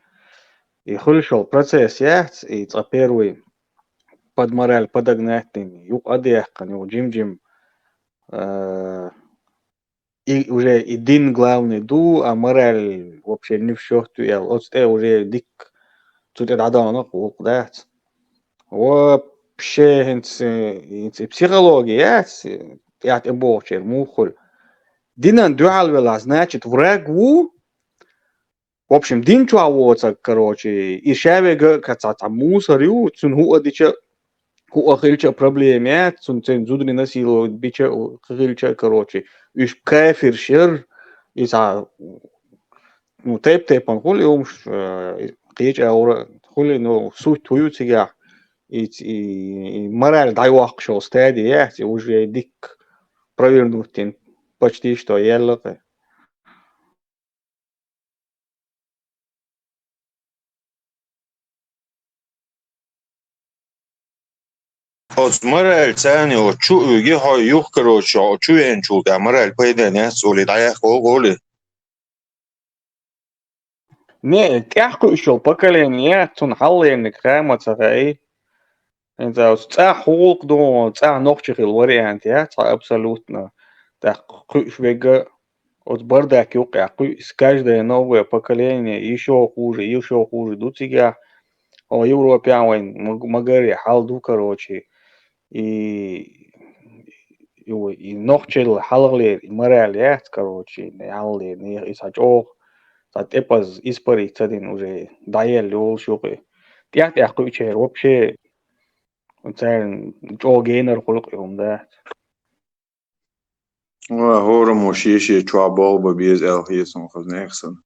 и хуьлуш йолу процесс яц, и цкъа первый под мораль подогнать дина, юкъа а даьккхина, юкъа жим-жим, а, и уже и дин главный ду, а мораль вообще не в счёт ю аьлла. Оцу тӀе уже дикка цу тӀе дӀадахана гӀуллакх дац. Вообще хӀинца, хӀинца и психология яц, тӀаьхьа тӀебогӀучеран муха хуьлу. Динан дуьхьал велахь, значит, враг ву, в общем, дин чохь воцург, короче, и ша верг а цхьа, цхьа мусор ю, цуьнан хӀуъа дича, хӀуъа хилча а проблема яц, цунна церан зударий насиловать бича а, хи хилча а, короче, уьш кафирш яра, и цхьа, ну, тайп-тайпана хуьлу и хӀумаш, э, кхечу агӀора хуьлу, ну, суть хӀун ю цигахь, и, и, и мораль дӀайоккхуш йолу стадия яц, и уже дикка провернуть дина, почти что яьлла кхин. Оцу мораль царна оцу чу а виги хьо юха, короче, хьо чу веанчул тӀаьхьа мораль пайденна яц олий, дӀаяккха гӀо-, гӀолий. Не, тӀаьхьа кхуьуш йолу поколение яц, цунна хьаллерниг ха ма ца хаьий. ХӀинца оцу цӀахь гӀуллакх ду, цӀахь нохчи хила вариант яц хьан абсолютно. ТӀаккха кхуьуш верг а оцу бардак юккъехь кхуьу, каждое новое поколение ещё хуже, ещё хуже ду цигахь. О, Европехь вайн маг-, магаре хьал ду, короче. И, и, и нохчалла хьалхалера, и мораль яц, короче, и хьалхалера, и цхьа чӀогӀа, цхьа тӀепаза испарить ца дина уже дӀаелла йолуш ю кхин. ТӀаьхь-тӀаьхьа кхуьучеран вообще царна чӀогӀа генара хуьлу кхин хӀума дац. Ва, хӀораммо шен-шен чохь болх бан беза аьлла хета суна хаза нехан санна.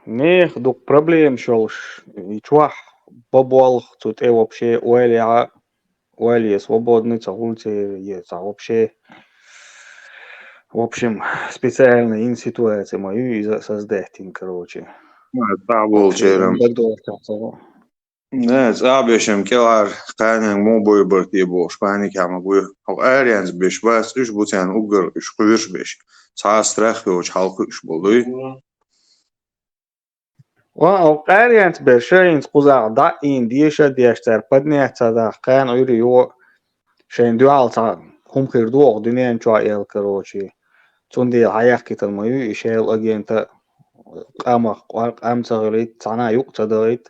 Нехан дукха проблемаш йолуш, и чохь бан болх цу тӀе вообще ойла яхьа, ойла е свободный ца хуьлу церан, е цхьа вообще, в общем, специально йина ситуация ма ю иза создать йина, короче. Ма, цхьа болчеран. Дагдолчохь ца во. Не, цӀа бешан кӀелхьара кханенга муха бойбар те бохуш, паникехь ма гуй. Хьо аренца беш бац, уьш бу царна уггар уьш кхоьруш беш. Цхьа а страх йоцуш хьалакхуьуш болу дуй. Ва, къаренца берша хӀинца кхузахь дӀа а ийна, деша а деш, цара поднять ца дахь, кхана Ӏуьйре йо, шайна дуьхьал цхьа хӀума хир ду оха дуьнен чохь аьлла, короче. Цундела хьаяхкийтина ма ю и шел агента, къамах къор къам ца хилийта, цхьана юкъ ца далийта,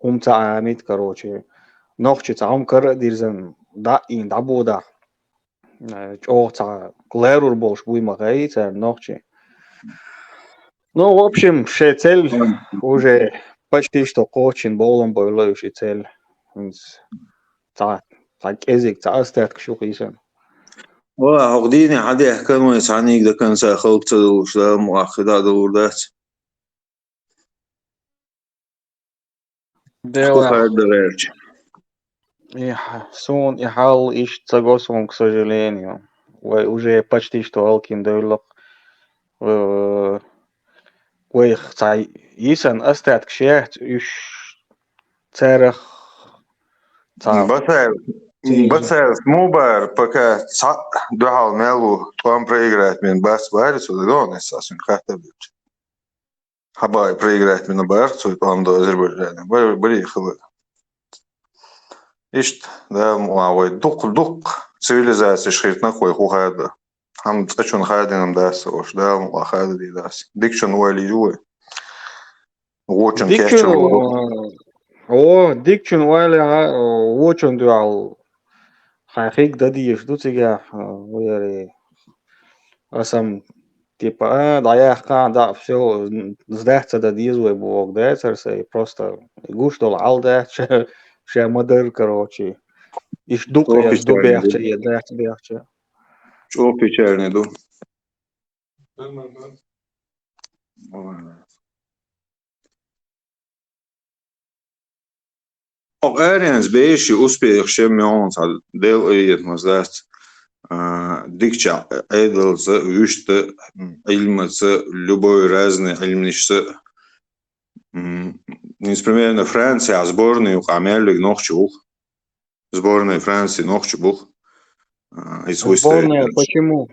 хӀума ца Ӏамийта, короче. Нохчи цхьа хӀума кара а дирзина, дӀа а ийна, дӀабодахь. Э, чӀогӀа цхьа лаьрур болуш буй ма хаий царна нохчий. Ну, в общем, шайн цель уже почти что кхоччина, бовлам бевлла уьш и цель. ХӀинца цхьа, цхьа кӀезиг, цхьа остаткаш ю хийсана. Вала, хӀокху дийне хьан дехкан вай, цхьаьнниг даканца халкъ ца долуш, Дала мукъ лахь, хи дӀа а далур дац. Дела. Шу хадда гӀерташ. И хьа-, суна и хьал иштта ца го суна, к сожалению. Вай уже почти что хӀаллакдина девлла-кх. Э, вайх цхьа йисана остаткаш яц, уьш царах цхьа Бацаев, цхьа Бацаев мубар, пока цхьаъ дуьхьал мел ву, тӀом проиграть бина бац бахара цо, дагон эсса суна хаттар дича. Хьабаай проиграть бина бара цо тӀом до Азербайджане. Бар-, барий хила. Иштта, Дала мукъ лахь, вай дукха, дукха цивилизацеш хиртинарг вай хӀун хадо. Хьан цкъачунна хадийна дац ца ош, Дала мукъ лахь, хадийна дац. Дикачунна ойла йир ю вай. Вочун Дикачун, кеччун ву. О, дикачун ойла яхьа, вочун дуьхьал хьайн хиг дан дезаш ду цигахь, вари. Аса-м, типа, а, дӀаяьккхахьа, дӀа, всё, сдаться дан деза вай боху дацара сайн, просто гуш долу хьал дац, ша, ша ма-дарра, короче. Иштта ду-кх, ду бехча, я дац бехча. ЧӀогӀа печальный ду. Хьо къаренца беши успехаш ма йогӀу цхьа, Дела айетмас дац, а, дикача Ӏедалца, вуьшта, Ӏилмаца, любой разный Ӏилманашца. М, хӀинца, примерно, Францехь сборный юкъахь мел верг нохчи ву-кх. Сборная Франции нохчи бу-кх. А, иза вуьсту Сборная почему?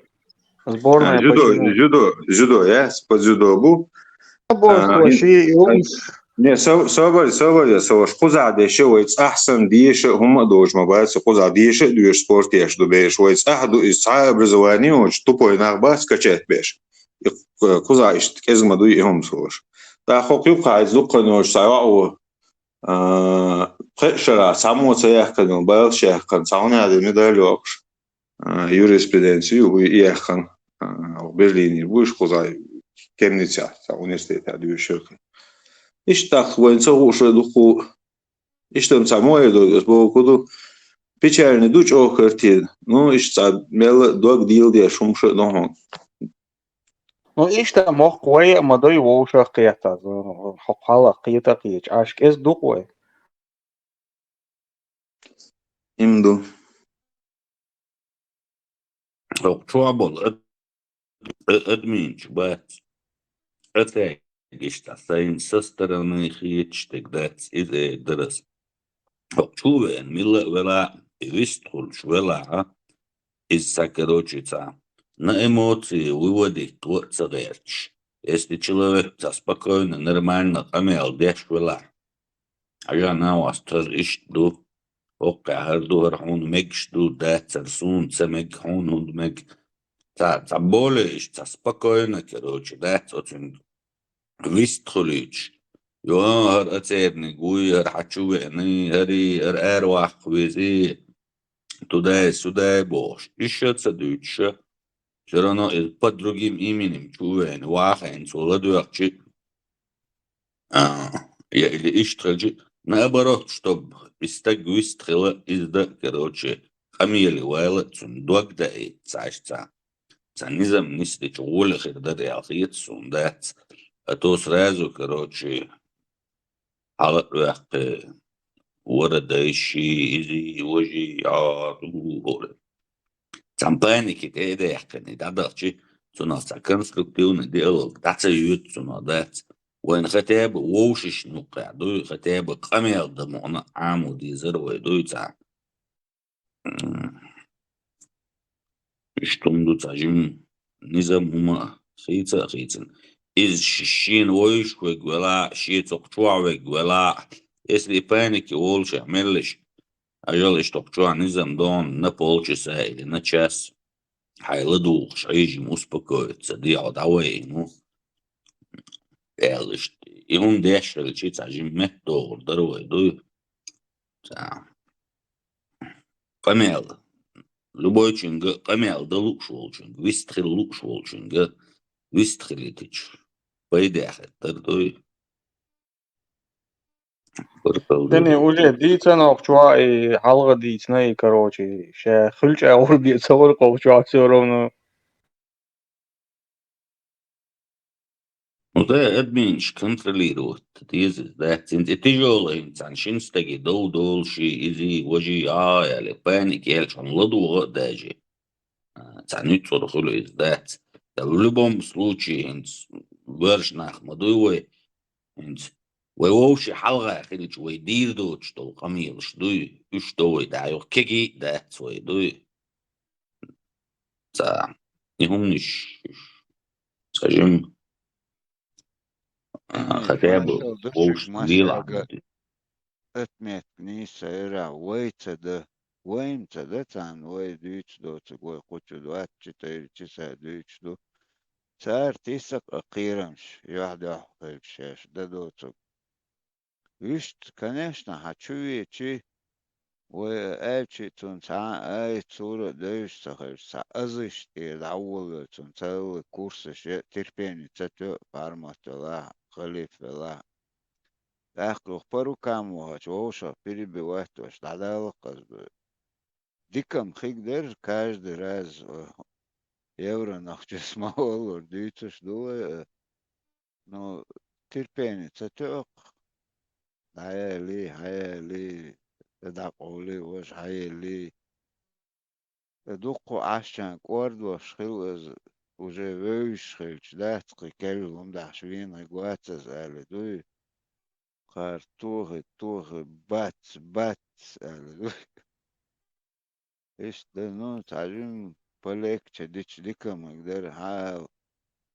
Сборная А, дзюдо, почему? дзюдо, дзюдо, я, по дзюдо бу. Бо А, хо ин-, ши юлш. Не, со-, собар, собар, я, со ваш кхузахь деша, вай цӀахь санна деша, хӀумма а доцуш ма бац, кхузахь деша а доьшу спорт еш ду беш, вай цӀахь ду, иза цхьа а образование йоцуш, тупой нах бац качать беш. И, э, кхузахь иштта кӀезиг ма дуй и хӀума, со ваш. ТӀаккха хӀокху юккъахь иза дуккха йоцуш, цхьа йоӀ ву, А, пхеа шарахь цхьаммо ца яьккхина, баллаш яьккхина, цхьа хӀун яьлла медаль йоккхуш, а, юриспруденцию, и яьккхина, а, Берлине бу уьш кхузахь темницехь, цхьа университетехь дуьйцуш. Иштта тӀаккха вайна ца хууш вай дукха. Иштта-м цхьа мо эр ду, ас боху ду, печальный ду чӀогӀа картина. Ну, иштта цхьа мелла а дог дийла деш хӀума ша а ду хьуна. Ну, иштта мохк вай а ма дуй, вовшах а кхетта, хьо хьалха кхета а кхеча, Ӏаш кӀезиг ду-кх вай. Им ду. ХӀокху чохь болу ад-, а-, адамийн чу бац. Ацаьрга иштта сайна со стороны хеташ дерг дац, иза эр дара ас. ХӀокху чу а веана, милла а велахь, и вистхуьлуш велахь, иза цхьа, короче, цхьа на эмоции выводить ван а ца гӀерташ, если человек цхьа спокойно, нормально къамел деш велахь, хьажа, нагӀас, тара иштта ду, хӀокхуьнга хӀара ду, хӀара хьуна мегаш ду, дац, хӀара суна ца мега, хьуна хӀунда мега. Цхьа, цхьа более иштта, цхьа спокойно, короче, дац оцуьнга вистхуьлуьйтуш. Йо, хӀара ацерниг вуй, хӀара хьан чу веана, хӀара, хӀара араваккха веза, туда-сюда бохуш. Иштта а ца дуьйцуш, всё равно иза под другим именем чу а веана, ваха хьайна цо ладоьгӀчи, а, я или иштта хилчи, наоборот, чтоб и стаг вист хила, иза дан, короче, къамеле вала, цунна дог даийта цхьа иштта цхьа. Цхьа низам нисдича гӀоли хир дара аьлла хета суна, дац. А то сразу, короче, хьала а ваьккхи, вара дайши, изий, важий, а, ду, хӀора. Цхьана паники тӀе а даьккхина, и дӀадахчи, цунах цхьа конструктивный диалог дӀа ца йоьду цунах, дац. Вайна хотя бы вовшашна юккъехь дуй, хотя бы къамел дан мукъана Ӏамо дезара вай дуй цхьа. М, иштта хӀума ду цхьа жима низам хӀума а хийца а хийцина. Иза ш-, шена вовшах вега велахь а, шен цу кху чохь вега велахь а, если и панике волуш а меллаш, ажал иштта кху чохь низам догӀна на полчаса или на час, хьайн ладугӀуш, хьежа успокоиться де, хьо дӀавайна ву, аьлла иштта. И хӀума деш хилча, цхьа жимма метта догӀур дара вай, дуй? Цхьа къамел. Любойчуьнга къамел дан лууш волчуьнга, вист хила лууш волчуьнга, вист хилийтича, пайда хеттар дуй. Баркалла. Дани, уже дийцина оха чохь, и хьалха дийцина, и, короче, ша хуьлча гӀур бе ца вара кху чохь всё равно. Ну да, админаш контролировать деза, да, цуьнца и тяжёлый хӀинца цхьана шина стаге дов долуш и, изий, важий, а, аьлла, паник елча, хьуна ладогӀа а даьжий. А, цхьа нуьцкъала хуьлу иза дац. Ткъа в любом случае, хӀинца ваьрша нах ма дуй вай, хӀинца вай вовшийн хьалха хилча, вай дийр доцуш долу къамелаш дуй, уьш до вай дӀа юха кегий а дац вай дуй. Цхьа и хӀуманаш, цхьа жимма, а, Ай, хотя бы маршалла ду вовшашна шуьга лелахь массаьрга. Ма ду. Отметка нийса ира, вай ца да, вайн ца да царна, вай дуьйцуш доцург, вай кху чу двадцать четыре часа дуьйцуш ду. Цара тиса-кх кхерамаш, юьхь-дуьхьа хилча шаьш дан доцург. Вуьшта, конечно, хьан чу веачи, вай аьлчи цунна цхьа а ай цура а девзаш ца хилча, цхьа азиш тӀера дӀаволавелла цунна ца хилла курсаш я, терпени ца тоьу, пармат велахь, халиф велахь. ТӀаккха юха по рукам вахача, вовшах перебивать ваш, дӀадала-кх ас ду. Дика-м хиг дара, каждый раз, э, евро нохчас ма оллура дуьйцуш ду вай, э, Ну, терпени ца тоьу-кх. ДӀаяли, хьаяли, дӀакъовли, важа хьаелли. Дуккха Ӏаш чан кӀордош хилла иза, уже вевзаш хилча, дац кхин керла хӀума дахьаш вийна вац иза аьлла дуй. Кхара тохи, тохи, бац, бац аьлла дуй. Иштта, ну, цхьа жимма полегче дича дика ма дара, хьал,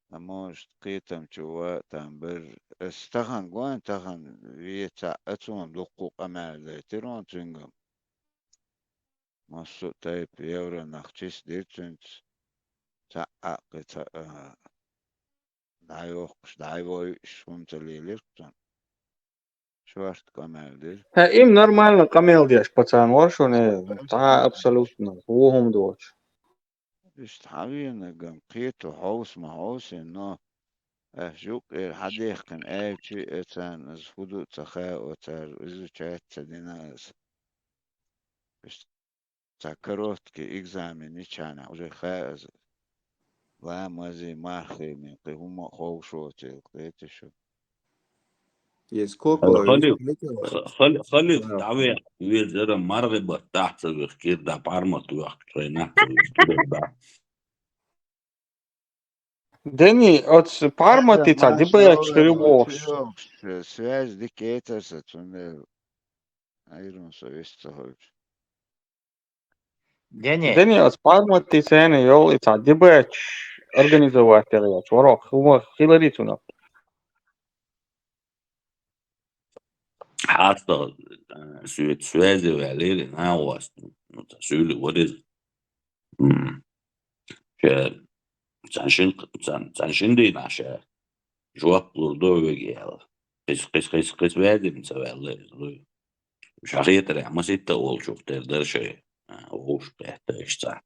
а может, кхетам чу ван а там бара. Ас тахана гон, тахана вецахь а цунна дуккха къамел дайтира хьуна цуьнгам. Массо а тайпа евро нах чис дира цуьнца. Цхьаъ а кхин цхьа, а, дӀайохкуш, дӀайвойуш хӀума ца лелира цунна. Шорта къамел дира. ХӀа, им нормально къамел деш пацан вара шуна, э, цхьа абсолютно, вон хӀума доцуш. Иштта хьан венагам кхету хьовса ма хьовсина, но ас юккъера хьан дехкина аьлчи, э, царна иза хӀу ду ца хаьа, цара иза чаьт ца дина аса. Иштта Цхьа короткий экзамен йичхьана уже хаьа иза. Ламазий, мархий, мен кхин хӀумма а ховшоцийла кхетий шу. Есть сколько Хали-, есть ха-, хали-, халиф Да. дӀавехка везара маргӀи баттахь ца вихкира, да пармат вехка, шайнах ца вихкира, да. Дени, оцу пармати ца дибаьчча хир бохуш. Связь дикейтар сан цундела. Айрон со вист ца ховчу. Дени. Дени, оцу пармати цена йол и ца дибаьчча организовать яр яц. Ворох, хӀума хилари цунах. Хьаста, э, свет-, связи ваьллера, нагӀост, ну, ца суьйли вариза. М. Ша цхьана шин, цхьана, цхьана шин дийнахь ша жоп лур ду вега аьлла. Кхис-, кхис-, кхис-, кхис ваьдина ца ваьлла иза, луй. Ша хетарехь, маситта а волчух тера дара шай, а, вовшах кхетта иштта.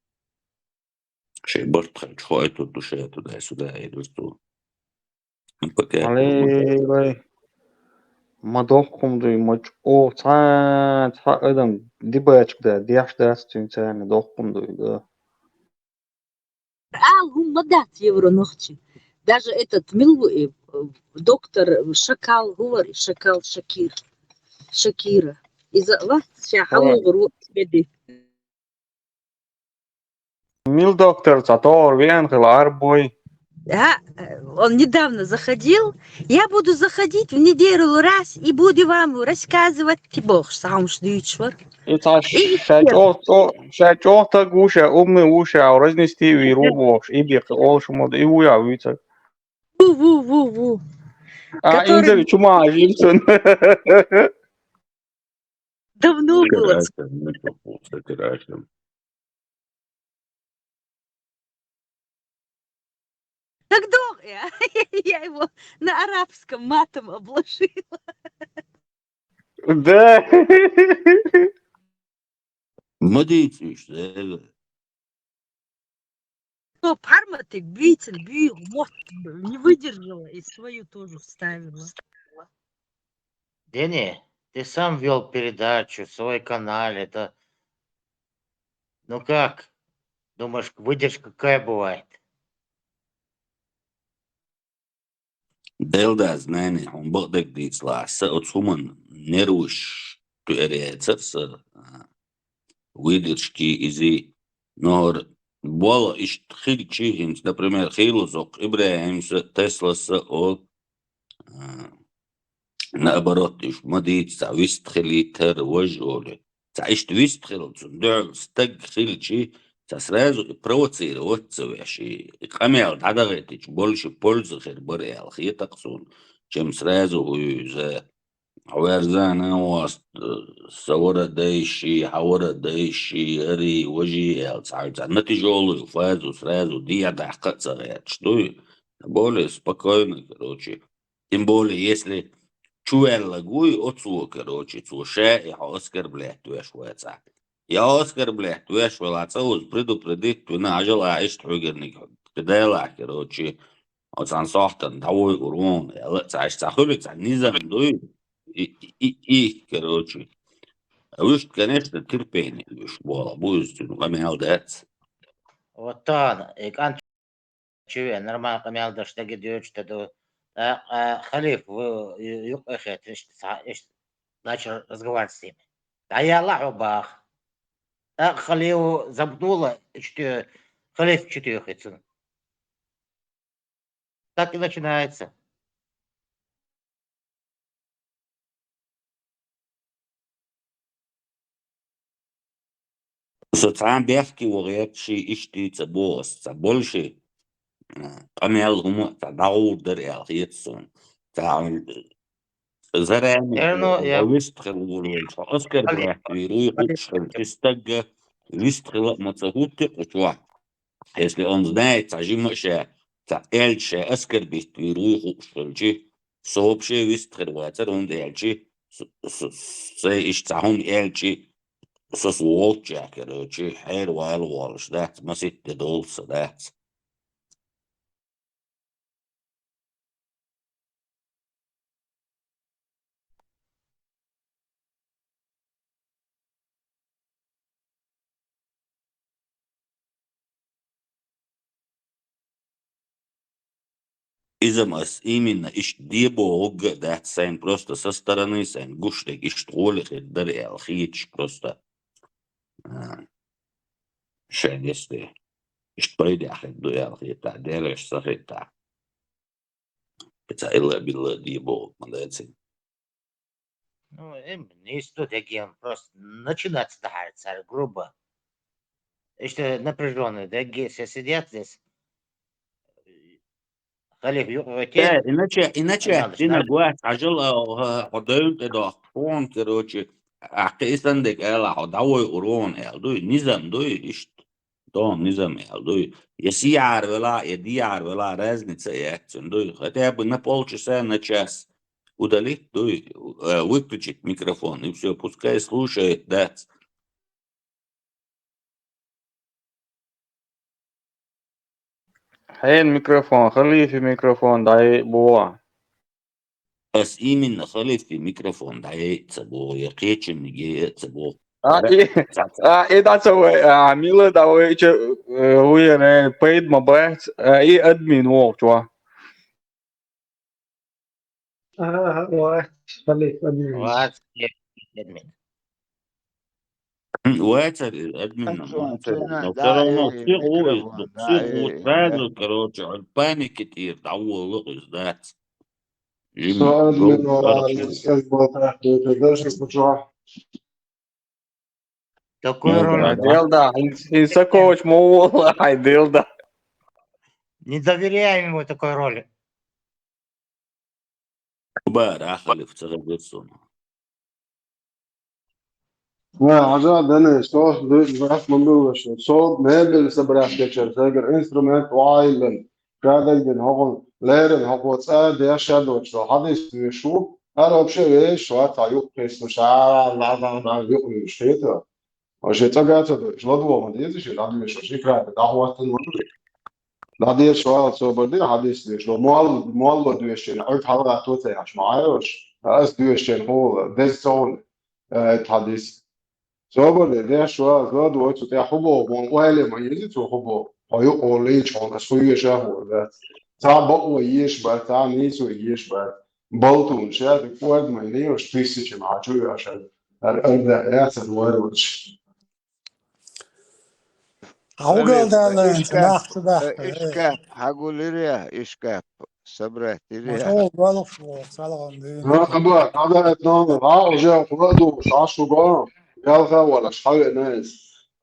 Шай барт хилча хоуьйтур ду шай туда-сюда, и ду цо. Пока Аллилуйя. Ма доккхум дуй, ма чӀо, цхьа, цхьа адам дибачка да, деш дац цуьнан царна доккхум дуй, да. Ала хӀума ма дац евро нохчи. Даже этот милву и, э, доктор Шакал, хӀу вара и Шакал Шакир. Шакира. Иза вац ша хьалугӀур ву меди. Мил доктор, цхьа товар веана хила арбой. Да, э, он недавно заходил. Я буду заходить в неделю раз и буду вам рассказывать, ти бохуш, самуш дуьйцуш вар. И цхьа И ша чӀо-, чӀо-, ша чӀогӀа таг ву, ша умный ву, ша разнести вийр ву бохуш, и беккха олуш ма ду, и ву я вуьйцаг. Ву, ву, ву, ву. А, который инзави чума жимсун. Давно было. Сатирашем, ну, что, сатирашем. Так долго я, я его на арабском матом обложила. Да. Ма дийца уж, Зева. Что, парматик, бийцин, бий, вот, не выдержала и свою тоже вставила. Дени, ты сам вёл передачу, свой канал, это, ну как, думаешь, выдержка какая бывает? Делда знани, хьуна бакъдерг дийцалахь, са оцу хӀуманна нерваш туьар яцара сан, а, выдержки иза. Но хӀара болх иштта хилча, хӀинца, например, хийла зоккха ИбрахӀимс а, Теслас а олу, а, наоборот, уьш ма дийца, цхьа вистхилийтар, важа олий. Цхьа иштта вистхила, цунна дуьхьал стаг хилча, цхьа сразу и провоцировать ца веш, и, и къамел дӀадахийтича, больше польза хир бара аьлла хета-кх суна, чем сразу хӀу иза, хьо верзана васт, э, сан вара дайши, хьан вара дайши, ари, важи аьлла, цхьа, цхьа натижолу фазу сразу дехьа даккха а ца гӀерташ дуй, более спокойно, короче. Тем более, если чуваьлларг вуй оцо, короче, цо ша и хьо оскорблять веш вацахь. Я хьо оскорблять веш велахь, цкъа уза предупредить вина, хьажал а иштта хьоьгурниг кхидалахь, короче, хьо цхьана сохьтана дӀавой урон, аьлла а ца, иштта цхьа хуьлу цхьа низам дуй, и, и, и, и, короче. А вуьшта, конечно, терпение вуьш болх бу иза, цуьнан къамел дац. Вот тахана, и кӀант чу веана, нормально къамел даш дага доьдуш дан ду. ТӀаккха, а, халифа ву-, ю-, юккъе хетта, иштта цхьа, иштта начал разговаривать с ними. ДӀаяла хьо баха. ТӀаккха халифа забнула, иштта халифа чу тоьхи цунна. Так и начинается. Со цхьа бехке вахар, ши иштта ца боху аса, цхьа болу ши, а, къамел хӀума а цхьа дӀагӀур дара аьлла хета суна. Цхьа заране, Эрно, э, я вистхила волу волчу, оскорблять вийр вуй хууш хилча, стагга вистхила а ма ца хӀутту кху чохь. Если он знает, цхьа жима а ша, цхьа аьлча ша оскорбить вийр вуй хууш хилча, со вообще вистхир вацара, хӀунда аьлча, с-, с-, с-, сайн иштта цхьа хӀума аьлча, со, со волччехь, короче, хьервала волуш дац, масийтта де долуш со дац. Иза-м ас именно иштта де бохург а дац, сайна просто со стороны, сайна гуш дерг иштта гӀоле хир дара аьлла хеташ просто. А, шайн десте. Иштта пайдехь хир ду аьлла хетахь, дерриш ца хетахь. Ца илла-билла де бохург ма дац. Ну, эм, нийса ду дегем, просто начинать дахьара цара грубо. Иштта напряжённый дегге, все сидят здесь. Халифа юкъа гӀоьттий? Э, иначе, иначе, Аналыш, дина да? Гуац, хьажал, а, хьо девлла тӀедохку. Фон, короче, ахь кхин и сан дерг ала, хьо дӀавой урон аьлла дуй, низам дуй, иштта. Дон низам аьлла дуй. Я сияр вела, я дияр вела, разница яц цуьнан дуй. Хотя бы на полчаса, на час удалить дуй, э, выключить микрофон, и всё, пускай слушает, дац. Хьенан микрофон, халифи микрофон дӀайайа боху. Ас именно халифи микрофон дӀайайа ца боху, я кхечунниг яйа а ца боху. А, и, а, и дӀа ца вай, а, мила дӀавайча, э, вуяра пайда ма бац, а, и админ вохучу. Ага, ага, вац, халиф админ. Вац, халиф админ. М, вац, админ, а, вац, чё, но да, всё равно, э, всё, микрофон, да, всё, э, сразу, короче, он паники тир, да, волу, дац. Жим, со админ, гол, вала, короче. Скажи, болтах, это дальше, что? Такой ролик. Делда, хьайн, хьайн са кхочуш ма волу хьайн, Делда. Не доверяем ему такой роли. Бара, халиф, ца хазир суна. Ва, хьажа, дане, со, дас мандуш, со мебель собрать кечер, зэгер инструмент вайлен, гадагдин хогон, лерен хогон, ца, деш шадоч, со, хадис вешу, ар вообще веш, ва, ца, юк, кесу, ша, ла, ла, ла, юк, юк, шхета. Вообще, ца, гаца, деш, ладвома, дезиш, ладвеш, шикрата, дахватан, ладвеш. Ладеш вала собар де хадис деш, ло муал-, муалла дуешчен, гӀуд хьалгӀатта вацаяхьаш ма Ӏайош, ас дуешчен хӀула, дез цовли, э, хадис. Собар де, деш вала, зод вой цу тӀе хӀубо, мон уайле ма ези цу хӀубо, хьо юкъо лийч, хьо кас хуй веша хӀула, да. Ца бакъо еш ба, ца нийсо еш ба. Балтун, ша, ди кӀуад ма лийош, тысяча ма чу яшад. Ар, ар да, я ца дуар воч. Хьугал Халиф, далла, ишкаф, нах чу дахка, э, э. Ишкаф, хьагулиря, ишкаф, собрать иря. Машалла, балух шу, салгӀан дин. Ха, хаба, хаба, эт номер, ха, уже, хуладу, ша шуго, галха вала, шхаве, найс.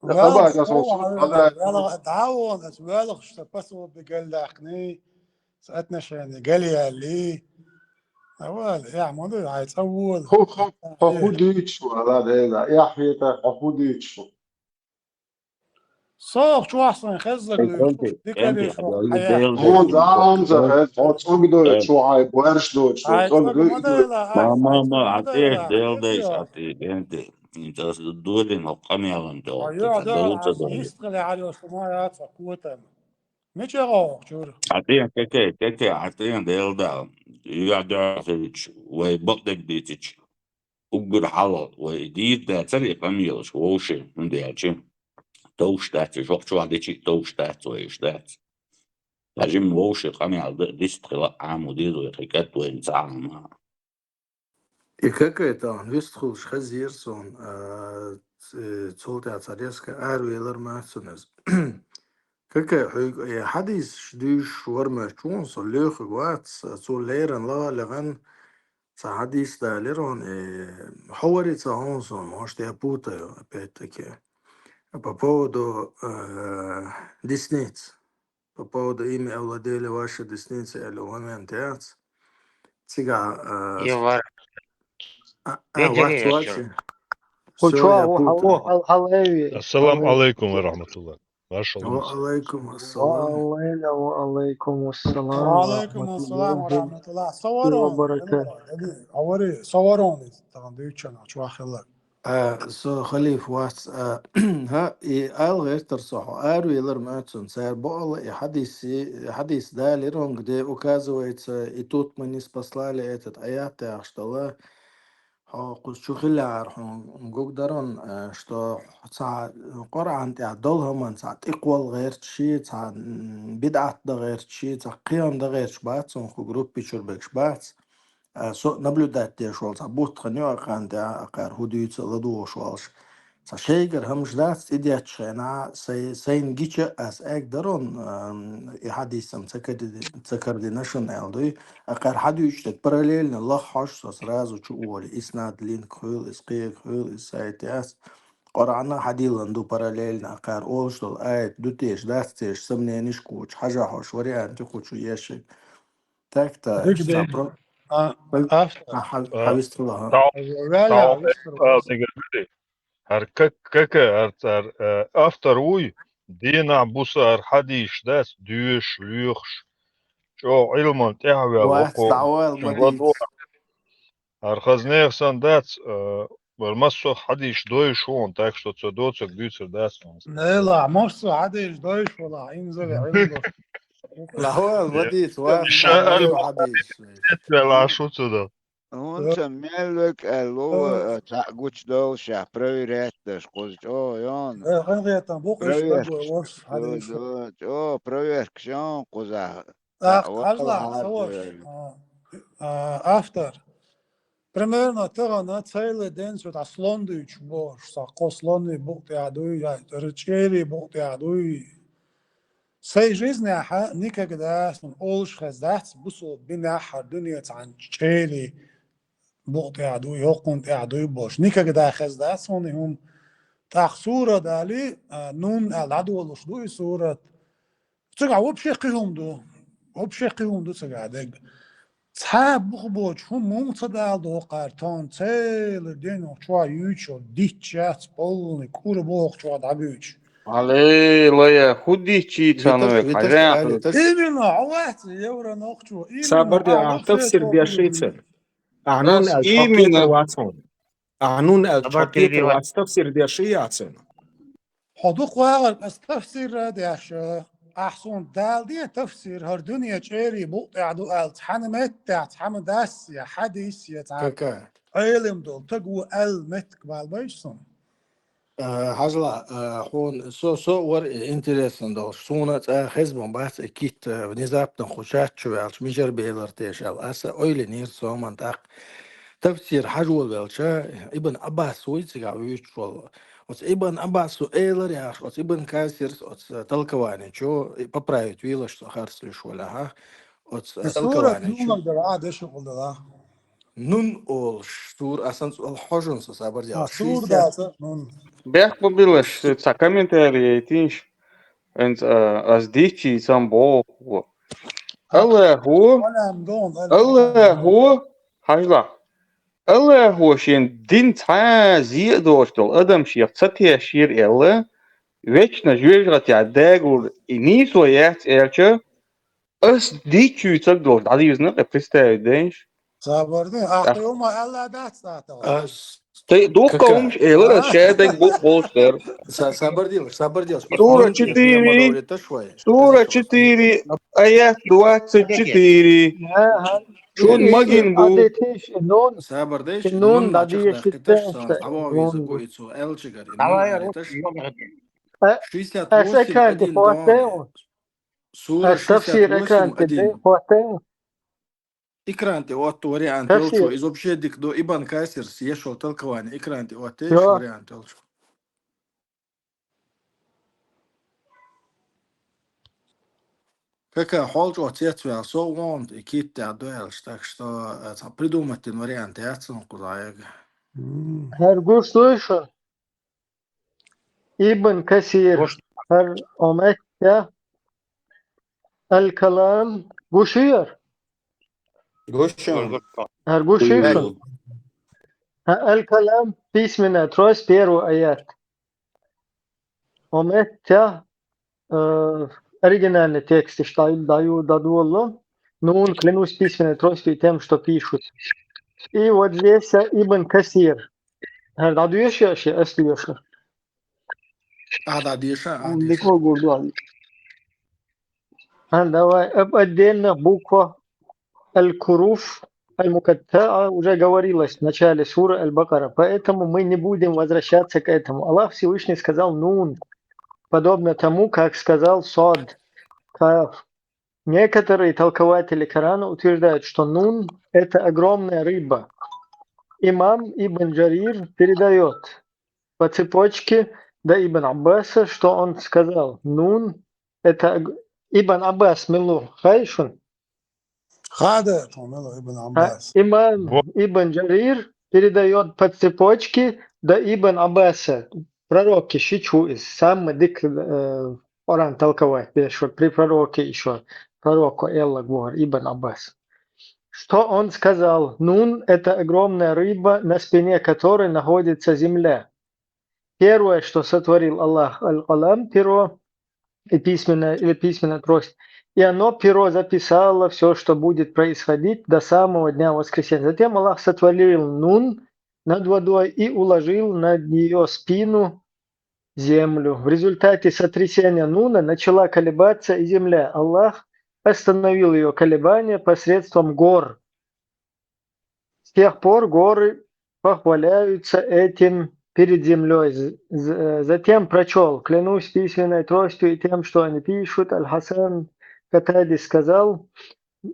Хаба, валах, кас, валах, шуго, хаба, валах, даун, эс валах, что посол бегал дахни, с отношения, галиали. Авал, я, моду, ай, цавул. Хо, хо, хо, э. Худич, вала, да, да, я, хета, хо, худич. Сох чохь сайн хеззаг дуьйцуш, дикаде шух хьаяккха. Хьо заамза хез, хьо цӀогдой, шу хьай боьрш доч, шу хьай цӀогдой. Ма, ма, ма, хьан тӀе дел дайш, хьан тӀе, хьан тӀе. Интас дурин хьо къамелан дел. Хьо йоӀ дал, хьан истхиле хьарйо шу ма яц хьо котан. Мича гӀохчур? Хьан тӀе, кеке, кеке, хьан тӀе дел да. ЙоӀ дохилч, вай бакъдерг дийцич. Уггар хьалха вай дийр дацара и къамелаш вовшийн, хӀунда аьлча товш дац, жоп чохь дечи товш дац, вай уьш дац. Ткъа жимма вовшийн къамел д-, дистхила Ӏамо деза вай, кхин кӀад вайна ца Ӏама. И какая-то он вистхулаш хазийра суна, а, ц-, цул тӀаьхьа цхьа резко аравелар ма цунна иза. Какая хьуьга, э, хьадисаш дуьйш вар ма чу вон со лоьхург вац, цо леррина лагӀа а лехна, цхьа хьадис далира хьуна, э, хьо вари ца хьуна суна, может, я путаю, опять-таки. По поводу, э, десниц. По поводу имя овладели ваши десницы аьлла момент яц. Цигахь, э, а, а, вац, вац. Ху чуа ву хьалла, хьал-, хьалла эви. Ассаламу алейкум ва рахматуллах. Машалла. Ва алейкум ассалам. Ва алейна ва алейкум ассалам ва алейкум ассалам ва рахматуллах. Ва баракатух. Авари, саварон, таган дуьйчана, чуа хилла. А, со халиф вац, а, хӀа, и ала гӀертар со хьо, аравелар ма цунна, цара бо ала и хьадис, и хьадис далира хьуна, где указывается, и тут мы ниспослали этот аят яхаш дола, хьо кхуза чу хиллехьара хьуна гуг даран, а, что цхьа Къуръан тӀехь долу хӀаман цхьа тӀекхолла гӀерташ, цхьа, м, бидӀат дан гӀерташ, цхьа кхин хӀума дан гӀерташ бац, цунах кху группе чуьра бегаш бац. А, со наблюдать деш волу цхьа бутт хан ю, а, кхана тӀехь, а, кхара хӀун дуьйцу а ладугӀуш волуш. Цхьа шайгара хӀамаш дац, тӀедеттачу хенахь, сай-, сайна гича а ас эгдарон, ам, и хьадисам ца карди-, ца кардина шуна аьлла дуй. А кхара хьадуьйчу дерг параллельно лаххьош со сразу чу олу. Иснад линк хуьлу, иза кхега хуьлу, иза сайт яц. Къуръана хьадиллан ду параллельно, а кхара олуш долу аят ду теша, дац теша, сомнениш кхочу, хьажахьош, вариант ю кху чу ешиг. Так-то, Дик, цхьа дик. Про-, а, ой, автор. А, хьа-, а, хьавистхила, ха? Тау-, ваьлла, тау-, вистхила а, просто. Дигар гуди. ХӀара как-, кака, хӀара цара, э, автор вуй, дийнахь буса хӀара хьадийш дац, доьшуш, лоьхуш, чӀогӀа Ӏилман тӀаьхьаваьлла вац, вокхо, дӀавала ма шун дийца. ХӀара хазнех сан дац, э, вара массо а хьадийш дойуш ву, так что цо доцург дуьйцур дац ван. Нела, массо а хьадийш дойуш вала, инзаре Ӏилма. Лахвал, ма дийца, ва, Иша ма аль-, хьадийш. Эцвел а шу цу дан. ХӀунца мел век аьлла, э, цхьаъ гучудовла ша, проверять даш, кхуза чӀогӀа йон. Э, хьан гӀетан, бу кхуьш проверка. Ду, ду, чӀогӀа проверка шон кхуза. Ах, хьажла, саваш. А, а, автор. Примерно, тахана цайла ден цу тӀа слон дуьйцуш бохуш, са кхо слоны букъ тӀехь дуй, я чӀерий букъ тӀехь дуй. Сай жизнехьа никогда суна олуш хеза дац, бусул бинехь хӀара дуьне цхьана чӀерий букъ тӀехь дуй, йоккхун тӀехь дуй бохуш. Никогда хеза дац суна и хӀума. ТӀаккха сура дали, а, нун аьлла дӀадолуш ду и сурат. Цигахь вообще кхин хӀума ду. Вообще кхин хӀума ду цигахь дерг. Цхьа бух боцу хӀума муха ца дала доккхара тон, цела ден чохь юьйцуш йолу дитт яц, полный кура бохучохь дӀабуьйцуш. Аллилуйя, хӀун дитт йийцан век, хьажахь. Именно, хьо вац евро нохчо. Сабар де, ахьа тафсир деш йийцар. Ахьа нун аьлла чохь кхетар вац хьуна. Ахьа нун аьлла чохь кхетар вац, тафсир деш яц хьуна. Хьо дукха вагӀар ас тафсир а деш, ахь суна дала де тафсир, хӀара дуьне чӀерий букъ тӀехь ду аьлла, цхьана меттехь, цхьана дас я, хьадис я, цхьа Ӏелам долу таг ву аьлла меттиг бала бойш суна? Хьажала, хьуна со, со вара интересно долуш. Суна цкъа хезна бац и китт, внезапно хӀу чат чу ваьлча, мижар белар теша аьлла. Аса ойлинера соман тӀаккха. Тафсир хьажа волавелча, Ибн Аббас вуй цигахь вуьйцуш волу. Оцу Ибн Аббасу элар яхаш, оцу Ибн Касирс оцу толкование чу поправить вийлаш со харц луьйш волу, аха. Оцу толкование чу. Нун олуш, сур асан цӀол хьожун со сабар дел. Сур даца, нун. Бехк бу билаш, цхьа комментарий яйтинаш. Энца ас дичи сам боху. Аллаху, Аллаху, хьажла. Аллахо шен дин цхьа а зен а доцуш долу адам шех ца тешийра аьлла, вечно жоьжахатехь дагур и нийсо яц аьлча, ас дичуьйцаг долуш дӀадийзина кхе представить дайнаш. Сабар де, ахьа хӀума аьлла дац тӀаккха. Тхе дуккха хӀумаш элира, ша дерг бу болуш дара. Сабар делаш, сабар делаш. Сура четыре, сура четыре, аят двадцать четыре. Шун магин бу. Сабар деш, нун дӀадеш, дӀавоха веза гуйцу, элчагар. Давай, шестьдесят восемь, один. Сура шестьдесят восемь, один. Экран тӀе отту вариант йолчо, иза вообще дика ду, Ибн Касирс ешо толкование, экран тӀе отту вариант йолчо. Кака хьолчо цецваьлла, со а вон и киттехь дуьйлаш, так что, э, цхьа придумать дина вариант яц сан кхуза яга. ХӀара гуш дуй шу? Ибн Касир, хӀара омеття, Аль-Калам, гуш ю яра? Гуш ю. ХӀара гуш ю шу? Аль-Калам, письменная трость, первый аят. Омеття, э, оригинальный текст, ишта даю, дадуоллу. Нун, клянусь письменной тростью и тем, что пишут. И вот здесь, э, Ибн Касир. ХӀара дӀадоьшу аш, ас доьшу? А, дӀадоьшу, а, дӀадоьшу. Ан, давай, об отдельных буквах аль-хуруф аль-мукаттаа уже говорилось в начале суры Аль-Бакара, поэтому мы не будем возвращаться к этому. Аллах Всевышний сказал «Нун», подобно тому, как сказал «Сад», «Каф». Некоторые толкователи Корана утверждают, что нун — это огромная рыба. Имам Ибн Джарир передаёт по цепочке до Ибн Аббаса, что он сказал: «Нун — это ог-», Ибн Аббас мила ву хаьий шуна? Хада, мила ву Ибн Аббас. Имам Ибн Джарир передаёт по цепочке до Ибн Аббаса. Пророкки шичу из, самый дик, э, Коран толковать деш, вот при пророке ещё, пророку элла гвор, Ибн Аббас. Что он сказал? Нун — это огромная рыба, на спине которой находится земля. Первое, что сотворил Аллах, аль-калам, перо, и письменное, или письменная трость. И оно, перо, записало всё, что будет происходить до самого дня воскресения. Затем Аллах сотворил Нун над водой и уложил на её спину землю. В результате сотрясения Нуна начала колебаться и земля. Аллах остановил её колебания посредством гор. С тех пор горы похваляются этим перед землёй. З-, з-, затем прочёл: «Клянусь письменной тростью и тем, что они пишут». Аль-Хасан Катади сказал: э,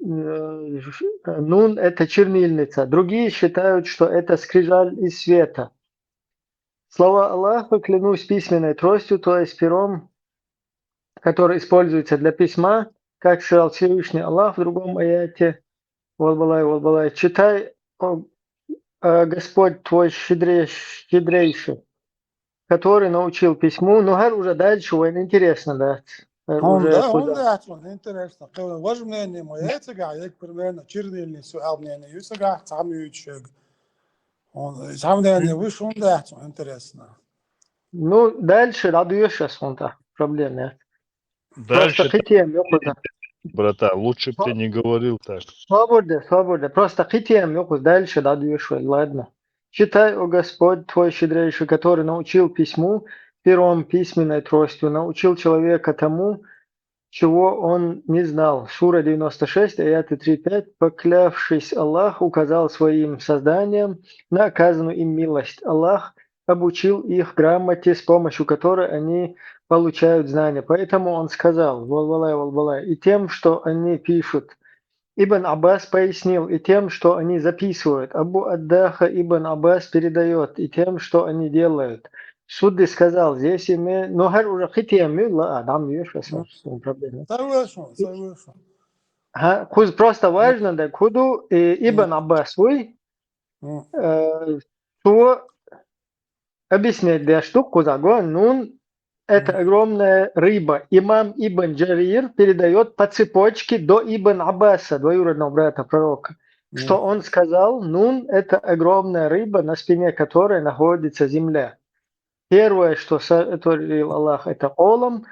Нун — это чернильница. Другие считают, что это скрижаль из света. Слова Аллаха: «Клянусь письменной тростью», то есть пером, который используется для письма, как сказал Всевышний Аллах в другом аяте: «Валбалай, валбалай, читай, о, э, Господь твой щедре-, щедрейший, который научил письму». Ну, хӀара уже дальше вайн интересно, да. Э, Хьуна уже да, хьуна куда? Дац, хьуна интересно. Кхы важное мнение ма яц цигахь, як примерно чирнилни суал мнение ю цигахь, цхьа муьйцу шег. Хьуна, цхьа мнение вуш хьуна дац, хьуна интересно. Ну, дальше дӀадоьшу ас хьуна тӀаккха, проблема нет. Просто Дальше кхы тема ю кхуза. Брата, лучше бы ты не говорил так. Собар де, собар де. Просто кхы тема ю кхуза, дальше дӀадоьшу вай, ладно. Читай, о Господь, твой щедрейший, который научил письму пером письменной тростью, научил человека тому, чего он не знал. Сура девяносто шесть, аяты три пять. Поклявшись, Аллах указал своим созданием на оказанную им милость. Аллах обучил их грамоте, с помощью которой они получают знания. Поэтому он сказал, валвалай, валвалай, и тем, что они пишут. Ибн Аббас пояснил, и тем, что они записывают. Абу Аддаха Ибн Аббас передает, и тем, что они делают. Судды сказал, здесь имею, ну, хӀара уже кхы тема ю, ла, а, дам еш, проблема. Согласен, согласен. Ха, кхуза просто важно, да, кхуза, э, Ибн Аббас вуй, М. э, цо объяснить деш ду кхуза, го, нун, это огромная рыба. Имам Ибн Джарир передает по цепочке до Ибн Аббаса, двоюродного брата пророка, что он сказал, нун, это огромная рыба, на спине которой находится земля. Первое, что сотворил Аллах, это колом,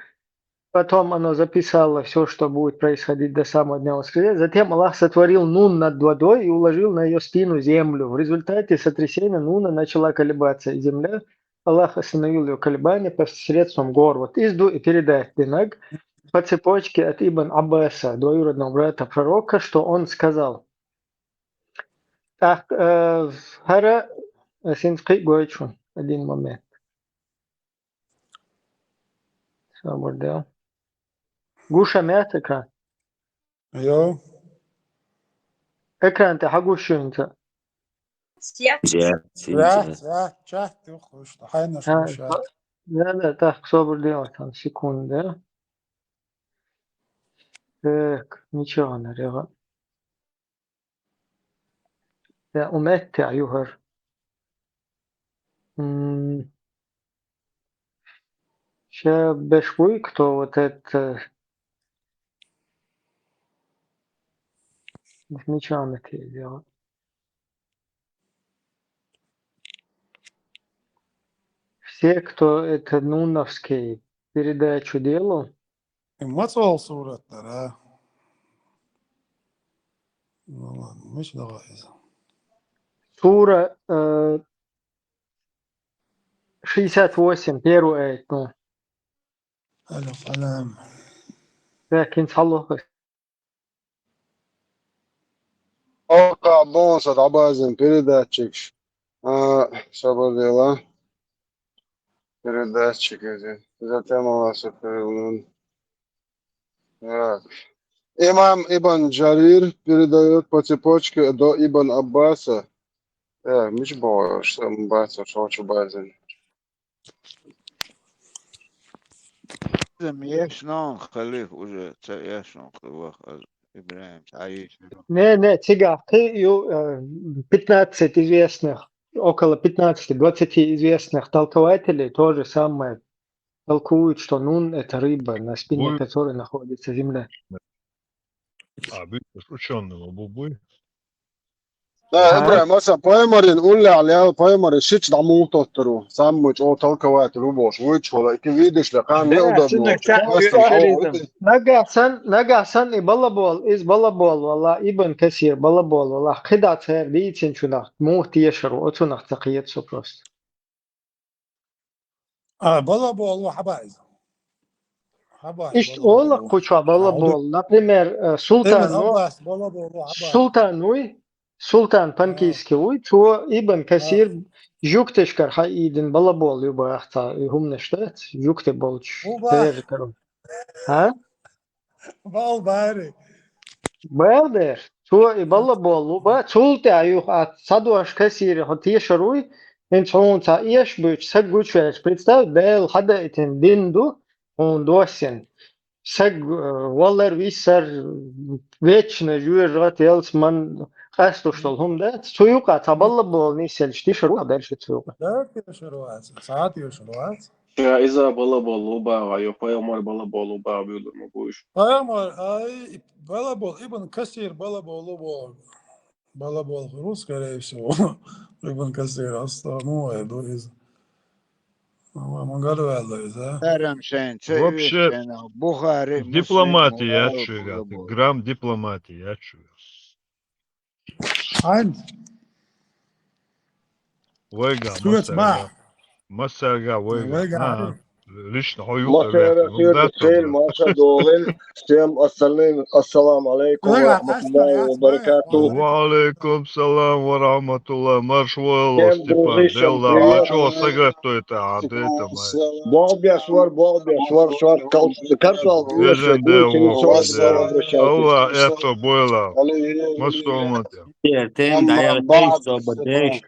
потом оно записало все, что будет происходить до самого дня воскресения. Затем Аллах сотворил нун над водой и уложил на ее спину землю. В результате сотрясения нуна начала колебаться, и земля, Аллах остановил ее колебания посредством гор. Вот из ду и передает динаг по цепочке от Ибн Аббаса, двоюродного брата пророка, что он сказал. Так, э, хӀара, э, синц кхы гойчу, один момент. Собар де. Гуш ма яц экран? Йо. Экран тӀа хьагуш ю хӀинца? Свет. Свет, свет, чат ю хуш, хьайна А, шу. Да, да, так, собар де, там, секунда. Так, ничего, наверное. Да, у меня юхар. М, ща беш вуй, кто вот это, ничего не делал. Все, кто это нуновский передачу делал, Ма цул сурат дара. Ну ладно, миш дагӀа иза. Сура, э, шестьдесят восемь, первый аят, ну. Алиф Лам. Лакин саллаху. Ока бонса дӀабазин передатчикаш. А, собар де ла. Передатчик эти. Затем Аллах сотворил нун. Так. Имам Ибн Джарир передает по цепочке до Ибн Аббаса. Э, миш бо, что Аббаса, что хочу базин. Зам еш нон халиф уже, ца еш нон халиф, аз Ибрахим, ца еш. Не, не, цигахь кхы ю, э, пятнадцать известных, около пятнадцати, двадцати известных толкователей то же самое толкуют, что нун — это рыба, на спине Буй. которой находится земля. А, видишь, ученый, бу буй. Да, Ага. Ибрахим, аса пайхамарин уллехь лел, пайхамарин шич дӀа мух тоттару. Саммуч о толкователь у бош, вуйч хола, ики видиш ле, кан Да, неудобно. цунах Просто цхьаъ о, ю. Нагахь сан, нагахь сан и балабол, из балабол, валла, Ибн Касир балабол, валла, кхидӀа цхьаьр дийцинчунах, мух тешару, оцунах ца кхета со просто. А, балабол ву хьаба иза. Хьаба Ишт ола куча балабол, например, э, Султан, Ибн ну, Аббас балабол ву хьаба. Султан вуй, Султан Панкийский вуй, цо Ибн Касир жугташкар хьаийдин балабол ю бахта, и хӀумнаш дац, жугти болчу, Ву бах. Церкару. А? Бал бари. Бал дер. Цо и балабол ву ба, цул тӀаьхьа юха а ца дош Касири хьо тешар вуй, хӀинца хьуна ца эш буьйчу, саг гучвеш. Представь, Дела хьадаитин дин ду, хьуна доссин. Саг, э, валар виссар, вечно жуьжгӀат ялс ман къастуш долу хӀума дац. Цу юкъа ца балла болу нисъелча тишар ву дальше цу юкъа. Да, тешар вац. Ца тешар вац. Ша иза балабол луба, ё пайхамар балабол луба, бюлдун мугуш. Пайхамар, ай, балабол, Ибн Касир балабол луба. Балабол, рус, скорее всего. Ибн Касир, астагъфируллах, ду иза. Ама мангар валла иза. Тарам шен, ца Вообще, Бухари, Муслим, дипломатия Мурава ячуга, балабол. Грамм дипломатия ячуга. Айн. Вайга, Суэц ма. Масарга, масарга вайга. Вайга, Ага. ай. Лично хьо юкъа Масера вехна. Сергей, Маша Долин. Всем остальным ассаламу алейкум ва рахматуллахи ва баракатух. Ва алейкум салам ва рахматуллах. Марш вола, Всем, Степан, дружище, Белла, привет. А чё сагатуйта, а дыта, май? Болбяс вар, болбяс вар, швар, кал-, карсал, Вежен де, Алла, это было. Мастомат. Тем, да, я Амма баъд, тем, что бы, Степан.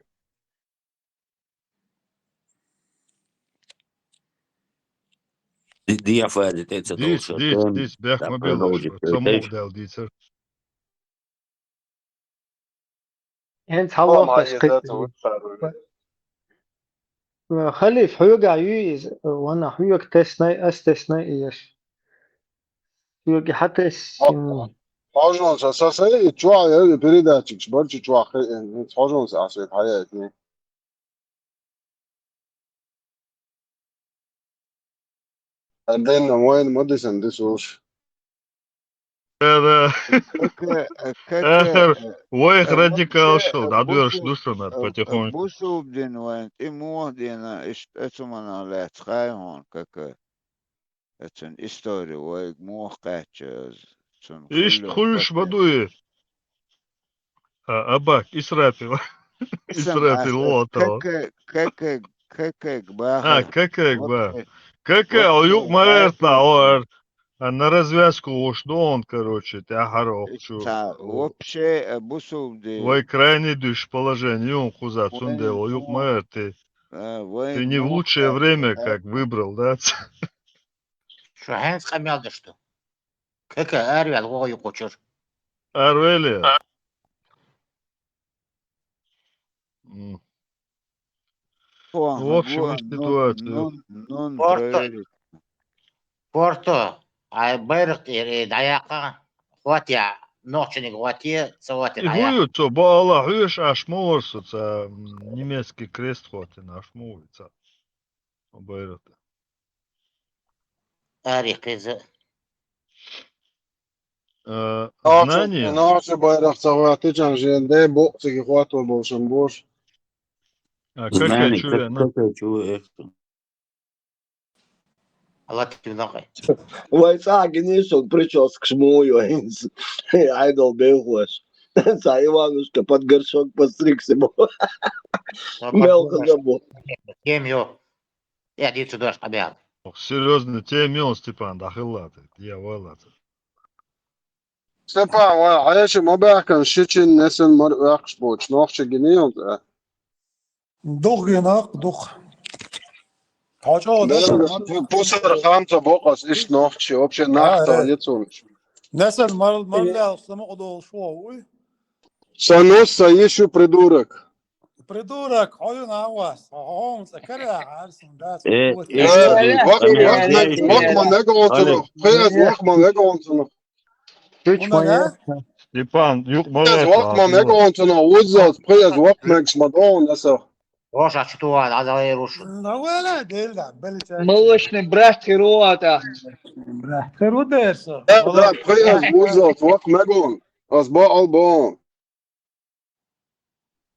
Ди-, диафази тӀе ца Дис, долуша, дис, тем, дис, бехк да, ма белаш, продолжи, цамукъ дал дицар. ХӀинца хьаллохтас Салам, кхетта. Халиф, хьоьга ю иза, ванна хьоьга теснай, ас теснай иеш. Хьоьга хьатес. Хо-, хожун са, са, са, и чуа, я, и передатчик, барчи чуа, хе, э, хожун са, а, са, хая, э, Арденна вайн ма дисан дисуш. Да, да. Как, э, как, э, Ахар, вайх э, радикал вообще, шел, э, да, дверь бусу-, душу надо э, э, потихоньку. Бусубдин вайн, и мух дина, иш-, эцумана лец, хай хун, как, э, эцун история, вай мух кача, цун Иш хуллю хуйш хватит. Бадуи. А, Абак, Исрафил. Исам Исрафил, Аса, вот он. К К, К К, К К А, баха. К К, Вот, ба. К К, вот, о, юк, э, маэртна, Аса. О, эр. А на развязку уж дон, короче, тя хара охчу. Та, вообще, э, бусулди. Вай крайний душ положение, он хуза, цунде, о, юк, маэрти. Э, вай Ты не в мух лучшее кача, время э. Как выбрал, да? Шо хӀанз къамел дашду? К К арвел гӀо юкъучур. Арвели? А. М. О, В общем, гу-, и ну, ситуация. Ну, ну, Порто. Проверить. Порто, ай, байракъ тӀера дӀаяккха, хӀотта, нохчаниг хӀотта, ца хӀотта И дӀаяккха. Хьую, цо бала хьуьш аш ма вар со, ца, м, немецкий крест хӀотта аш ма вуй, ца. Байракъ. Ари кхеза. Э, Нохча, знание. Нохча байракъ ца хӀоттичан жен де бу циги хӀотто болшан бош. А, как я Знание, чую, как, она? Как я чую, эх ты. Ала ты нахай. Вай ца гинишон прическа шмую, айдол бехуаш. Ца Иванушка под горшок постригся бы. Мелко забыл. Кем ё? Я дицу даш къабял. Ох, серьёзно, тем он, Степан, да хыллаты, я валаты. Степан, ва, хьаеши ма баьхкан, шичин несен мар вахш боч, нохча гинийон, а? Дух гинах, дух. Хачо, да? Пусар хамца бокас, иш нохчи, вообще А, нахта э. Ецун. Несен мар, мар Э. Ля, саму одол шо, уй? Санус, са ещё придурок. Придурок, хьо ю нагӀвас. Хьо, хьо, хьо, хьо, хьо, хьо, хьо, Э, хьо, э, хьо, Э, вахман, э, вахман, э, вахман, э, нега онцунух. Э, Хъяз э, вахман, нега онцунух. Чуч Уна, моя. Степан, юк, Хъяз молодец, вахман, нега молодец. Онцунух. Уззалц, хъяз вахман, шмадон, эсо. Роша, чу тува, азалай рушу. Да вала, делда, белича. Молочный брат херуата. Брат херу дерса. Да, да, хъяз уззалц, вахман, аз ба албан.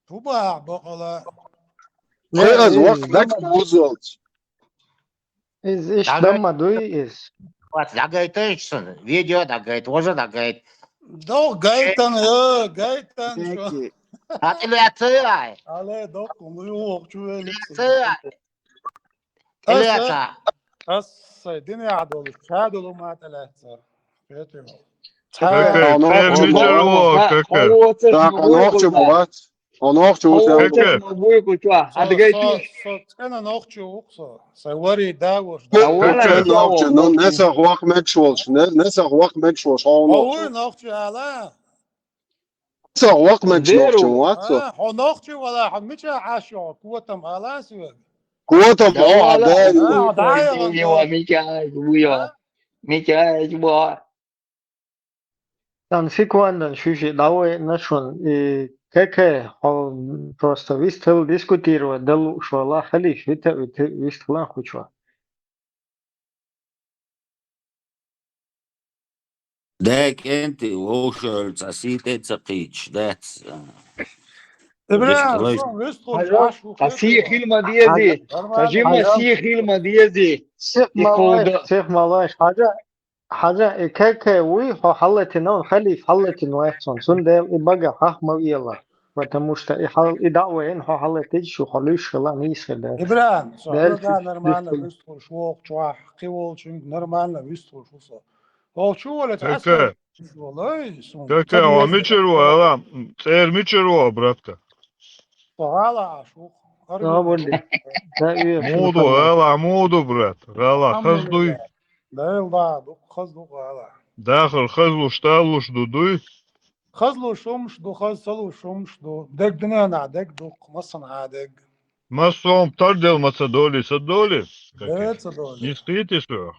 Туба бакъала. Хай аз Э, вахт э, нак дам-, узалц. Из иш Дагай-, дамма дуй из. Вот, дагайтайчсан, видео дагайт, ожа дагайт. Дох гайтан, э, гайтан, шо. Яки. Атиле ацай. Але дох, ну, ю, чу, э, Ацай. Таса. Таса. Таса, дин яхь долуш, ша долу ма тӀелаьццара. Петим. Какая Ха, термича, ха, о, ха, какая. Ха, ха, нохча бу вац. Ха, нохча ву. Какая. Со, со, со цӀена нохча ву со. Са вари да вош. Какая нохча? Ну, не са вах мекш волш. Не, не са вах мекш волш. Ха, нохча. Ой, нохча ала. Ца вахмакш нохчун вац со. А, хьо нохчи вала, хьо мича Ӏаш йо, котам ала соьга. Котам, о, а, да, А, да, я вам говорю. Митя, Митя, Митя, Там секунда, чуть-чуть, давай начнём. И какая, о, просто выстыл дискутировать, да лучше, ла, халиш, это, это, выстыл, ла, хочу. Дайк энти вовшалца сийте ца кийчдец. Ибрагим, Вистхуй. сон вистхуй, Хажа, аш ву Та сие хетуа. хил ма дези. Нормально. Та жима Хажа. Сие хил ма дези. Сих И малаш, холда. сих малаш. Хажа, хажа, и какая вы, хо халатина, он халиф халатина вайхсон. Сун дел и бага хахма вела. Потому что и хал, и дава эн хо халатич, шу халиш хала не исхеда. Ибрагим, со, Дальше да, нормально, дальше. Вистхуй, швок, чуах, кивол, чунг, нормально, Вистхуй, шуса. О, чу вала, Какая? Ай, сон. Какая? О, мичир ва, ала, цер мичир ва, братка? Гала, аш ву. Да, более. Да, и Муду, ала, муду, брат. Ала, хаздуй. Да, да, ду, хаз ду, гала. Дахар хазлуш, талуш ду, дуй. Хазлуш, умш ду, хаз салуш, умш ду. Дег дина на, дег ду, массана дег. Массом тардел маца доли, са доли. Да, ца доли. Не скрытый су.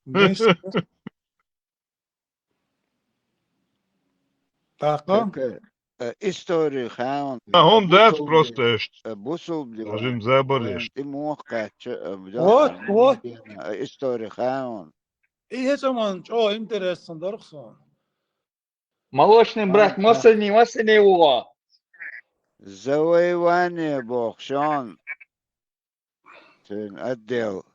Дис. Така? Как, э, история хаун. А он дац Бусулб-, просто эшт. э, бусулб дила. Даже им забор эшт. Ты мог кача, э, Вот, вот. История хаун. И это ман, о, интересно, дархсон. Молочный брат, массани, массани уа. Завоевание бохшон. Цун отдел.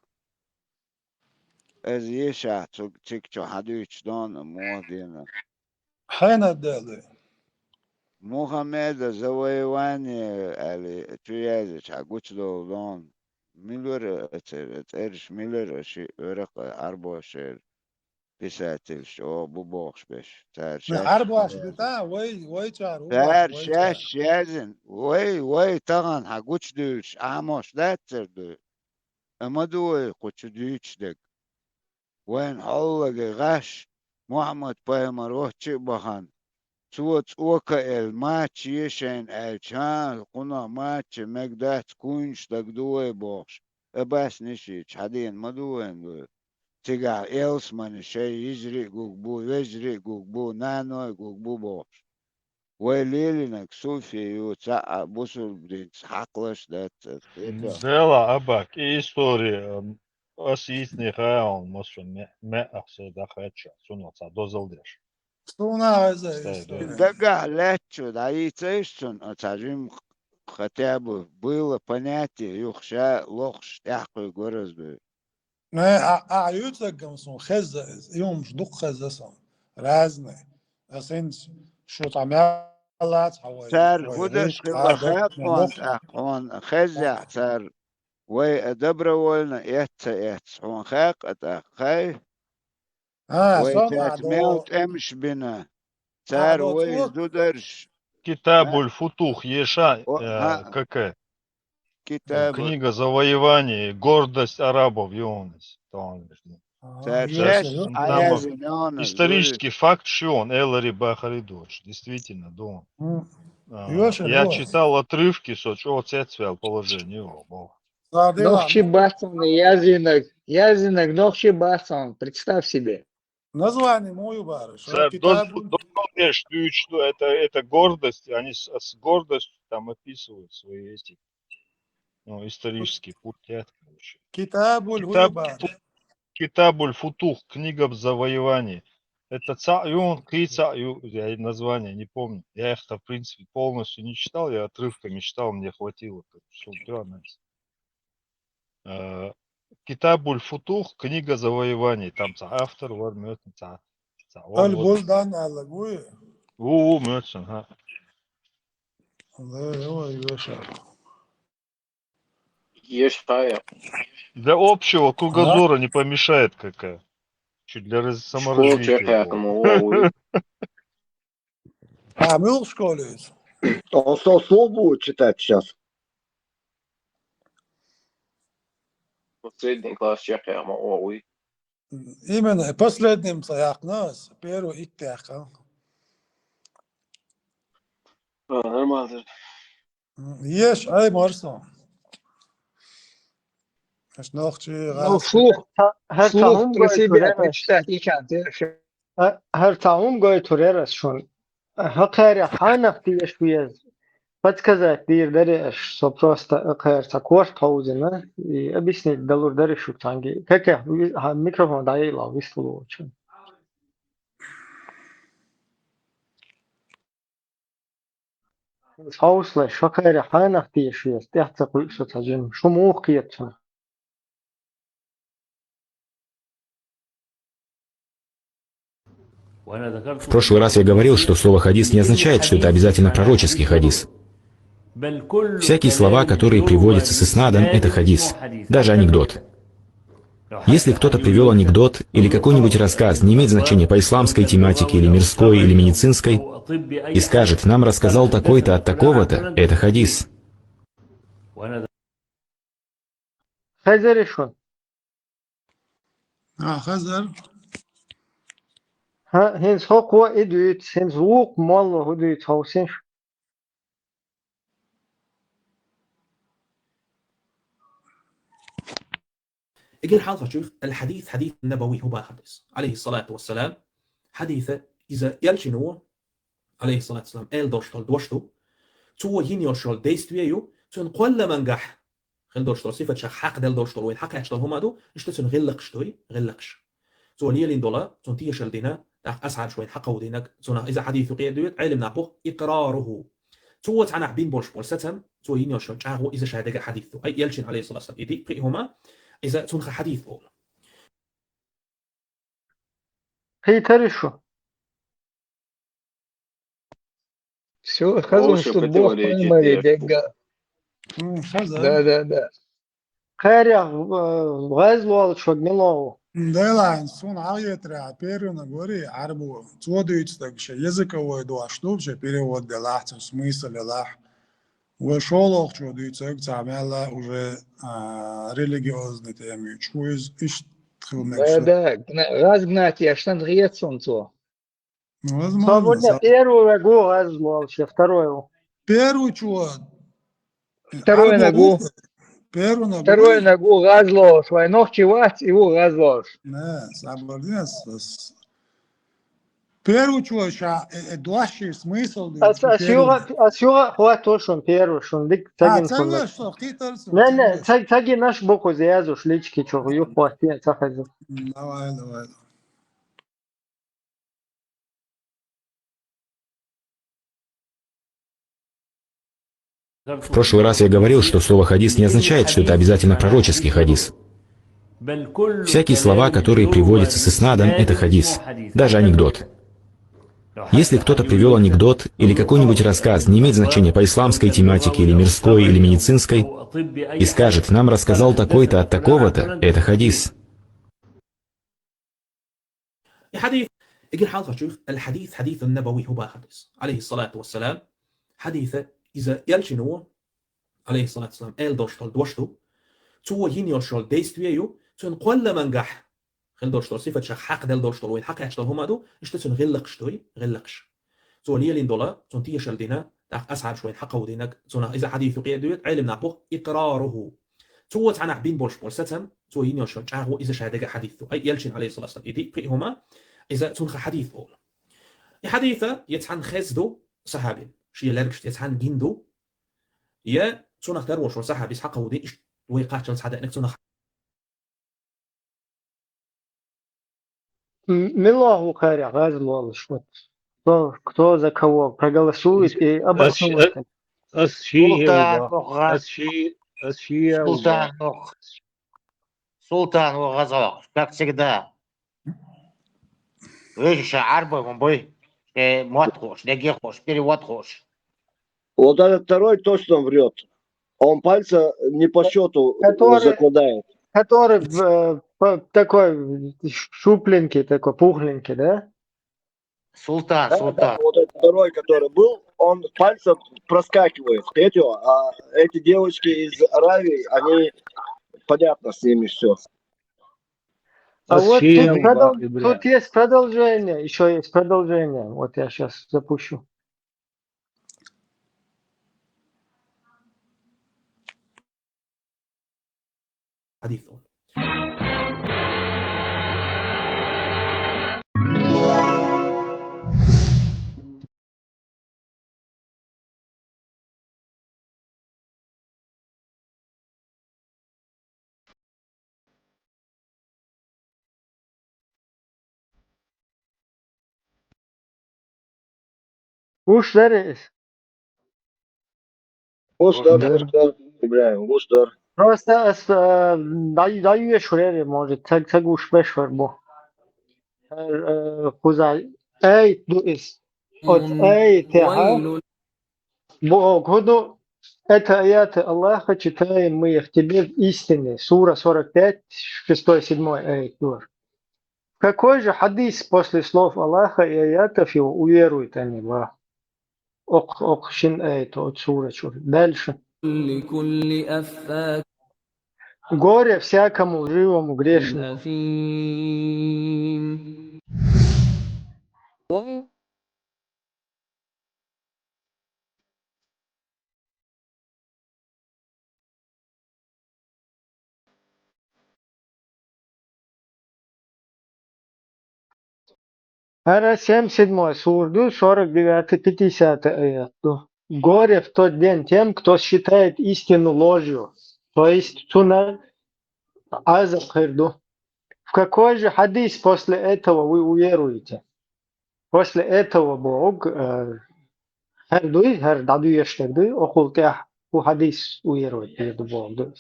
Эз еша цуг цик чу хадуч дон модина. Хена дали. Мухаммеда завоевание али чуязич хагуч дол дон. Миллер эцер, эцерш миллер ши өрек арбошер. Писатель шо бу бохш беш. Цар шаш. Арбаш бита, вай, вай чар. Цар шаш язин. Вай, вай таган хагуч дулш, амош дацер ду. Ама дуй кучу дучдек. Вайн холлаги гаш Мухаммад пайгамбар вачи бахан. Цо цока эл мач ешен эл чан, куна мач мегдац кунш даг дуй бохш. Абас ниши чадин ма дуй ду. Цигахь элсмани шай йижри гуг бу, вежри гуг бу, наной гуг бу бохуш. Вай лелинаг суфи ю, цхьаъ бусулба динца хьакхалаш дац. Дела абак и история, ам, ас йицни хаалан, масу ме-, меахса дахача, цунал цхьа дозал деш. Суна веза Стай история. Дагахь лаьттачу дӀайийцайш цунна, оцхьа жимма хотя бы было понятие, юха ша лохуш тӀаьхьакхуьйга варазбевлла. Не, а, а, юцаггам сун хезза, юмш дукха хезза сун. Разный. Ас хӀинца шу цхьа мел лаца хьан вай. Цар Вай хӀу даш хӀинца хилла а дай хаьа хьуна мохк. тӀаккха, хьуна хеззехь цар, вай а дабравольно эцца эцца хьуна хаьа тӀаккха, хай? А, Вай сон цаьрца а мел до. тӀемаш бина. А, Цар до вай цо. зударш. Китабуль Футух еша, О, э, а, как, э, Китаба. Книга завоеваний, гордость арабов, Йонас. А, Цар ёлка, шеш ёлка. а Там язин, Йонас, исторический факт, что он Элари Бахаридович, действительно, да он. М. А, Ёлка, я ёлка. читал отрывки, со чего цецвел положение его было. Садила, Нохчи ну, бацан, язинаг, язинаг нохчи бацан, представь себе. Название мою барыш. Цар Китабуль. доз-, доз-, что это, это гордость, они с, с гордостью там описывают свои эти, ну, исторические пути, короче. Китабуль Китаб-, Хуйбар. Китабуль Футух, книга завоеваний. Это ца-, юн, кы ца-, ю-, я и название не помню. Я их-то, в принципе, полностью не читал, я отрывками читал, мне хватило. Как бы, всё, всё, анализ. Э, Китабуль Футух, книга завоеваний. Там ца автор, вар мётн, ца, ца, вар, Аль вар. Бульдан алагуй. У, у, мётн, ага. Да, давай, Лёша. Еш хая. Для общего кругозора не помешает какая. Чуть для раз-, Школ саморазвития. чехаякма уа. А, мюл школе. Он со слух будет читать сейчас. Последний класс чехаякма уа. Именно, последним саяхнас, первый иттяха. А, нормально. Еш, ай, Марсон. Аш нохчий, ну, гӀалгӀай. Слух, ха-, хӀара слух цхьа хӀума про гойтур себя яра ас. Прочитать, и чан дерш. А, хӀара цхьа хӀума гойтур яра ас шуна. ХӀара кхаьрах хьанах деш веза? Подсказать дийр даре аш, со просто кхаьра цхьа корта хьовзина, и объяснить далур даре шуьга цхьаьнге. Как я, ви-, хьа, микрофон дӀаелахь вистхулачун. Хьовсалаш, хӀара кхаьрах хьанах деш веза, тӀех ца кхуьу со цхьа жима. Шу муха кхета цунах? В прошлый раз я говорил, что слово «хадис» не означает, что это обязательно пророческий хадис. Всякие слова, которые приводятся с иснадом, это хадис. Даже анекдот. Если кто-то привёл анекдот или какой-нибудь рассказ, не имеет значения, по исламской тематике или мирской, или медицинской, и скажет: «Нам рассказал такой-то от такого-то», это хадис. Хезар шу? А, хезар. ХӀа, хӀинца хӀокхо и дуьйцу, хӀинца вукху молла хӀун дуьйцу хьовсийша? Эгер хьалхарчух аль-хьадис, хьадис набави хӀун бахар дес. Алейхиссалату вассалам, хьадиса иза элчано, алейхиссалату вассалам, эл долуш долу дош ду. Цо йина йолуш йолу действие ю, цуьнан кхолламангахь хила долуш долу сифат шах хьакъ делла долуш долу вайн хьакъ эцна долу хӀума ду, иштта цуьнан гӀиллакхаш дуй, гӀиллакхаш. Цо лелийна долу, цунна тешалла дина, тӀаккха асхьабаш вайна хьакховдийнарг, цунах иза хьадис юкъа а дуьйцу, Ӏелам нах боху, икъраруху. Цо цхьанахь бина болуш болу сацам, цо йина йолуш йолу чӀагӀо иза ша дегахь хьадис ду. Ай, элчин, алейхиссалату вассалам, и диъ кхин а хӀума, иза цунах хьадис боху. Хийтарий шу? Всё, хаза, что Бог поймали дегга. М, хаза. Да, да, да. Кхаьрах, э, гӀазлолчу ваг мила ву? М, делахь, суна хьалхетарехь, первый набор Ӏарбо, цо дуьйцу стаг шен языковой дош ду, шен перевод делахь, цуьнан смысл делахь. Вай шолгӀачо дуьйцург цхьа мелла уже, а, религиозный тема ю. Чу иза иштта хила мегаш ду. Да, да, гна-, гӀазгнатеш сан гӀеца суна цо. Ну, возможно, Свободно, са- первый ваг ву гӀазлолуш, я второй ву. Первый чу. Второй Ӏарбо нагу. Ву. Первый нагу. Второй нагу гӀазлолуш. Вай нохчи вац, и ву гӀазлолуш. Не, сабар дина, с-, с-, Первый чу ша, э, э, дош шен смысл ду, ас, ас юха, ас юха хӀотто шун первый, шун дик. А, цагин ца шун. Веш, со, кхитар со, не, ца не, веш. Цаг-, цагин аш букву язуш лички чу, юха хӀотто, ца хазу. М, давай, давай, давай. В прошлый раз я говорил, что слово «хадис» не означает, что это обязательно пророческий хадис. Всякие слова, которые приводятся с иснадом, это хадис. Даже анекдот. Если кто-то привёл анекдот или какой-нибудь рассказ, не имеет значения, по исламской тематике или мирской, или медицинской, и скажет: «Нам рассказал такой-то от такого-то», это хадис. И хьадис, эгер хьалхарчух, аль-хьадис, хьадис ан-набави хӀу бахар дес. Алейхиссалату вассалам, хьадиса иза элчано, алейхиссалату вассалам, эл долуш долу дош ду. Цо йина йолуш йолу действие ю, цуьнан кхолламангахь хила долуш долу сифат шах хьакъ делла долуш долу вайн хьакъ эцна долу хӀума ду, иштта цуьнан гӀиллакхаш дуй, гӀиллакхаш. Цо лелийна долу, цунна тешалла дина, тӀаккха асхьабаш вайна хьакховдийнарг, цунах иза хьадис юкъа а дуьйцу, Ӏелам нах боху, икъраруху. Цо цхьанахь бина болуш болу сацам, цо йина йолуш йолу чӀагӀо иза ша дегахь хьадис ду. Ай, элчин, алейхиссалату вассалам, и диъ кхин а хӀума, иза цунах хьадис боху. И хьадиса я цхьанна хезна ду сахьабин, шен лергашца я цхьанна гина ду, я цунах тарлуш волу сахьабис хьакховдийна, иштта вай кхаччалц хьадаьӀнарг цунах. М-, мила ву кхаьрах гӀазлолуш, вот. Кто, кто за кого проголосует и обоснует. Ас, ас ши Султан ву, ас ши, ас ши Султан ву. Султан ву гӀазлолуш, как всегда. Вижу, ша Ӏарбой ван буй, э, мотт хууш, дегӀ хууш, перевод хууш. Вот этот второй точно врёт. Он пальца не по счёту, э, который, закладывает. Который в, э, по-, такой щупленький, такой пухленький, да? Султан, да, Султан. Да, вот этот второй, который был, он пальцем проскакивает. Эти, а эти девочки из Аравии, они, понятно, с ними всё. А вот тут продол-, тут есть продолжение, ещё есть продолжение. Вот я щас запущу. حديث. Уж дара из? Уж дара, уж дара, Ибрагьим, уж дара. Просто ас, э, дай, дай ещё время, может, цаг, цаг уж беш вар бу. Э, э, кхуза, эй, ду из. От эй, те, ха? Бу, о, году, это аяты Аллаха читаем мы их тебе в истине. Сура сорок пять, шестой, седьмой аят. В какой же хадис после слов Аллаха и аятов его уверуют они в Аллах? Ох, ох, шин аят, от сура чур. Дальше. لكل أفاك Горе всякому лживому грешнику. أثيم. ХӀара семьдесят седьмой сур ду, сорок девятый, пятьдесят аят ду. Горе в тот день тем, кто считает истину ложью, то есть цунна Ӏазап хир ду. В какой же хадис после этого вы уверуете? После этого Бог, э, хӀара дуй, хӀара дӀадуьйш дерг дуй, окхул тӀехь хӀу хадис уверовать дийр ду боху ду.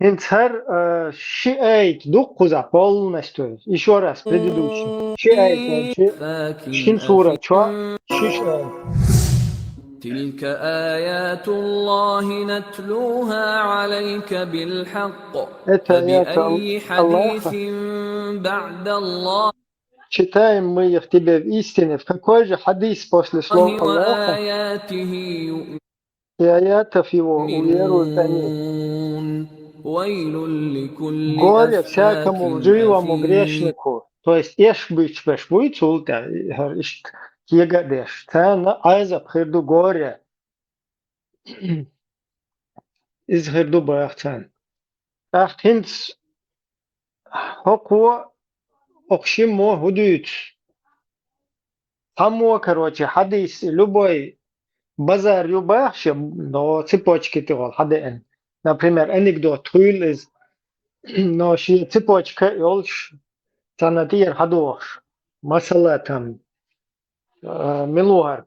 ХӀинца хӀара, э, ши аят ду кхуза полностью. Ещё раз, предыдущий. Ши аят, ши, шин сура чо, шиш аят. تلك آيات الله نتلوها عليك بالحق Это аят فبأي Аллаха. حديث بعد الله Читаем мы их тебе в истине. В какой же хадис после слов Аллаха وآياته يؤمنون. И аятов его уверуют они. ويل لكل Горе أفاك всякому лживому أثيم. Грешнику. То есть эш буьйцуш беш буй, цул тӀе, хӀара иштта кега а деш. Царна Ӏазап хир ду горе. Иза хир ду баха царна. ТӀаккха хӀинца хӀокхо, окху шиммо хӀу дуьйцу? Цхьаммо, короче, хьадис, любой базар ю баха шен, но цепочки тӀехула хьадеана. Например, анекдот хуьлу иза, но шен цепочка йолуш, царна тӀера хьадохуш. Масала, там, э, мила ву хӀара,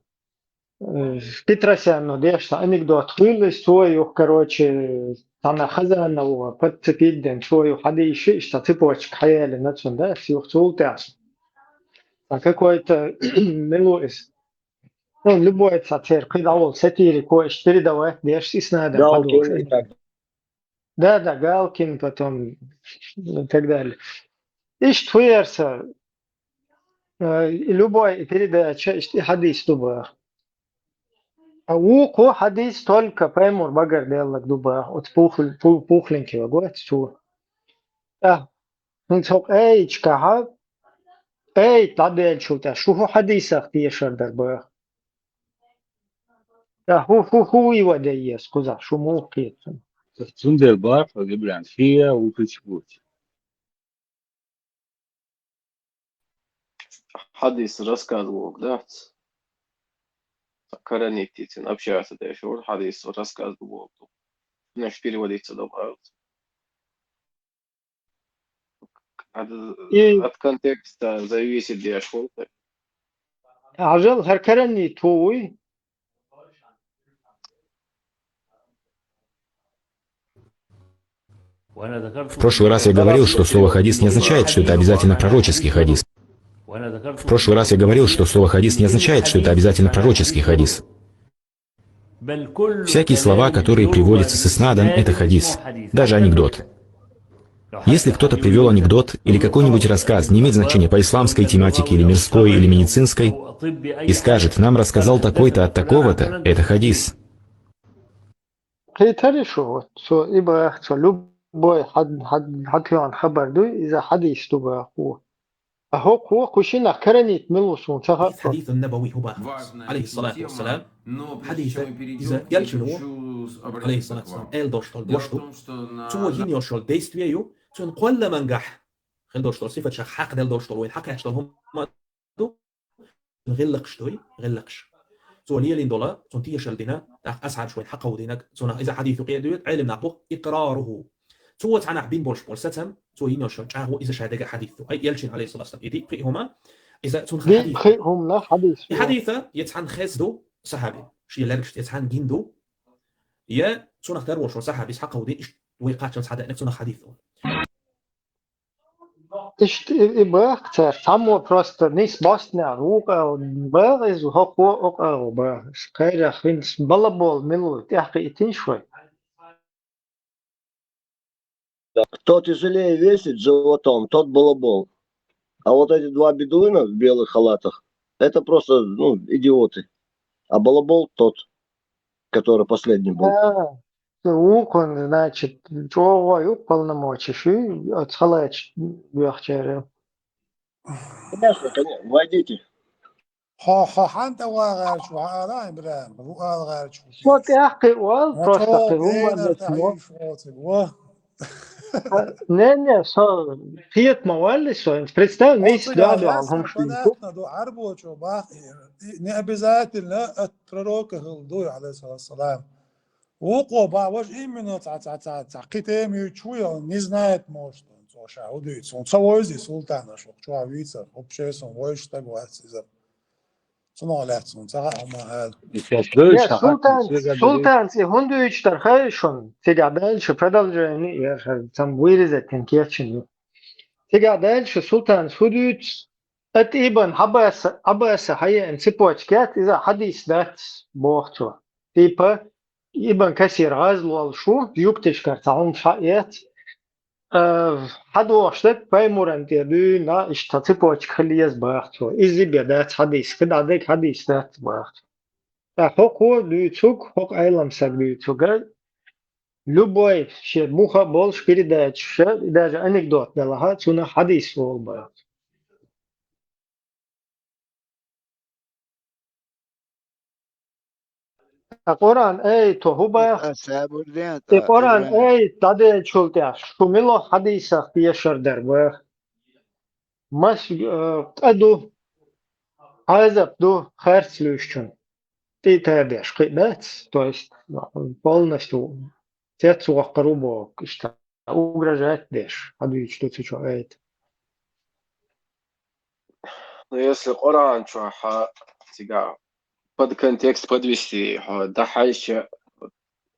э, Петросяно деш цхьа анекдот хуьлу иза, цо юха, короче, цхьана Хазанова подцепить дина, цо юха хьадийша, иштта цепочка хьаялина цунна, да, ас юха цул тӀаьхьа. А какой-то, мила ву иза. Ну, любой цхьа церан кхидӀа волу сатирик ву, иштта передавать деш, иснадам хьадохуш. Да, да, Галкин, потом и так далее. Иштта хӀу яра сан, э, и любой и передача, иштта и хьадис ду баха. А вукхо хьадис только Пайхамар багара делларг ду баха, оцу пухл-, пу-, пухлинки вагоц цо. ТӀаккха хӀинца хӀокху аяташкахьа, аят дӀаделлачул тӀаьхьа, шу хӀу хьадисах тешар дара баха. ТӀаккха хӀу, хӀу, хӀу вывод ян еза кхузахь, шу муха кхета цунах? Цундела боху, Ибрахим, шен ву кхечу боху. Хьадис рассказывал, да? Коронить дийцина, общаться деш вара, хьадис рассказывал. Наш переводиться добавил. От, И- от контекста зависит деш вара. Хьажал, хӀара коронить хӀу вуй? В прошлый раз я говорил, что слово «хадис» не означает, что это обязательно пророческий хадис. В прошлый раз я говорил, что слово «хадис» не означает, что это обязательно пророческий хадис. Всякие слова, которые приводятся с иснадом, это хадис, даже анекдот. Если кто-то привёл анекдот или какой-нибудь рассказ, не имеет значения, по исламской тематике или мирской, или медицинской, и скажет: «Нам рассказал такой-то от такого-то», это хадис. Кхетарий шу, цо и баха, цо любой хьад-, хьад-, хьатоьхна хабар дуй, иза хьадис ду баха ву. А хӀокхо, кху шиннах коронить мила ву, суна ца хаьа. الحديث النبوي هو بقى عليه الصلاة والسلام. حديث إذا قال شنو؟ Алейхиссалату вассалам, эл дош тол дош ду. Цо йин йош йол действие ю, цун кхолла мангахь хил дош тол сифат шах хьакъ дел дош тол, вайн хьакъ яч тол хӀума ду, гӀиллакхаш дуй, гӀиллакхаш. Цо лелин дола, цун тешал дина, тӀаккха асхьабаш вайн хьакъав динаг, цунах иза хьадису къе дует, Ӏелим нах бу, икъраруху. Цо цхьанахь бин болш бол сацам, цо йин йош йол чӀагӀо иза ша дега хьадис ду. Ай, элчин, алейхиссалату вассалам, иди, пхи хӀума, иза цун хьадис. Пхи хӀума хьадис. И хьадиса, я цхьан хез ду, сахаби, ши лергаш, я цхьан гин ду, я цунах тар вош вол сахабис хьакъав ди, ишт вай кхачал схьадаьннаг цунах хьадис ду. Иштта и, и бах цар, цхьаммо просто нис бостнех, вукъа бах, из хӀокхо окъа бах. Кхайрах хинц балабол милу, тӀехкъа и тинш вай. Кто тяжелее весит животом, тот балабол. А вот эти два бедуина в белых халатах, это просто, ну, идиоты. А балабол тот, который последний был. А, вукхун, значит, чӀогӀа ю полномочи ши, оцхалач бехчаре. Конечно, конечно, войдите. Хьо, хьо хьан тӀа вагӀарчу, хьо ала, Ибрахим, ву ала гӀарчу. Со тӀехкхи вал, просто хӀума лецмо. Хьо цига ва. Не, не, со хет ма валли со. Представь, мис да да хум шин. Понятно, ду Ӏарбочо бах. Не обязательно от пророка хил ду, алейхиссалам. Вукъо ба вож именно ца ца ца ца кхи теми чуя, он не знает, может, он цо ша удуйц. Он ца войзи султана шо чуа вица, вообще сон войш так вац иза. Цунах лаьцна, цаӀа хӀума аьлла. Султан, султан цӀи хӀунда уьйчу тар хай шун? Цига дальше продолжение, я ша цам вырезать тин кечин. Цига дальше султан хӀуд уьйц, ат ибн Аббаса, Аббаса хьаеан цепочка яц, иза хьадис дац, бохцо. Типа, Ибн Касир гӀазлол шу, юктишкар цхьа хӀума ша яц, Э, хьадохуш дерг Пайхамаран тӀе дуьйна, иштта цепочка хила еза бах цо. Иза бен дац хьадис, кхидӀа дерг хьадис дац бах цо. ТӀаккха хӀокхо дуьйцург, хӀокху Ӏелам саг дуьйцург, любой шен муха болуш передачаша, и даже анекдот делахь, цунах хьадис олу бах цо. Ткъа Къуръан аято хӀун бах? И Къуръан аят дӀаделлачул тӀаьхьа шу мила хьадисах дешар дара бах? Мас, э, къа ду, Ӏазап ду харц луьйшучун, тӀе а табеш кхин дац, то есть полностью цец воккхур ву боху, иштта угрожать деш, хьадуьйцуш ду цу чу аят. Ну, если Къуръан чохь хьан цига под контекст подвести, хьо дахьайча,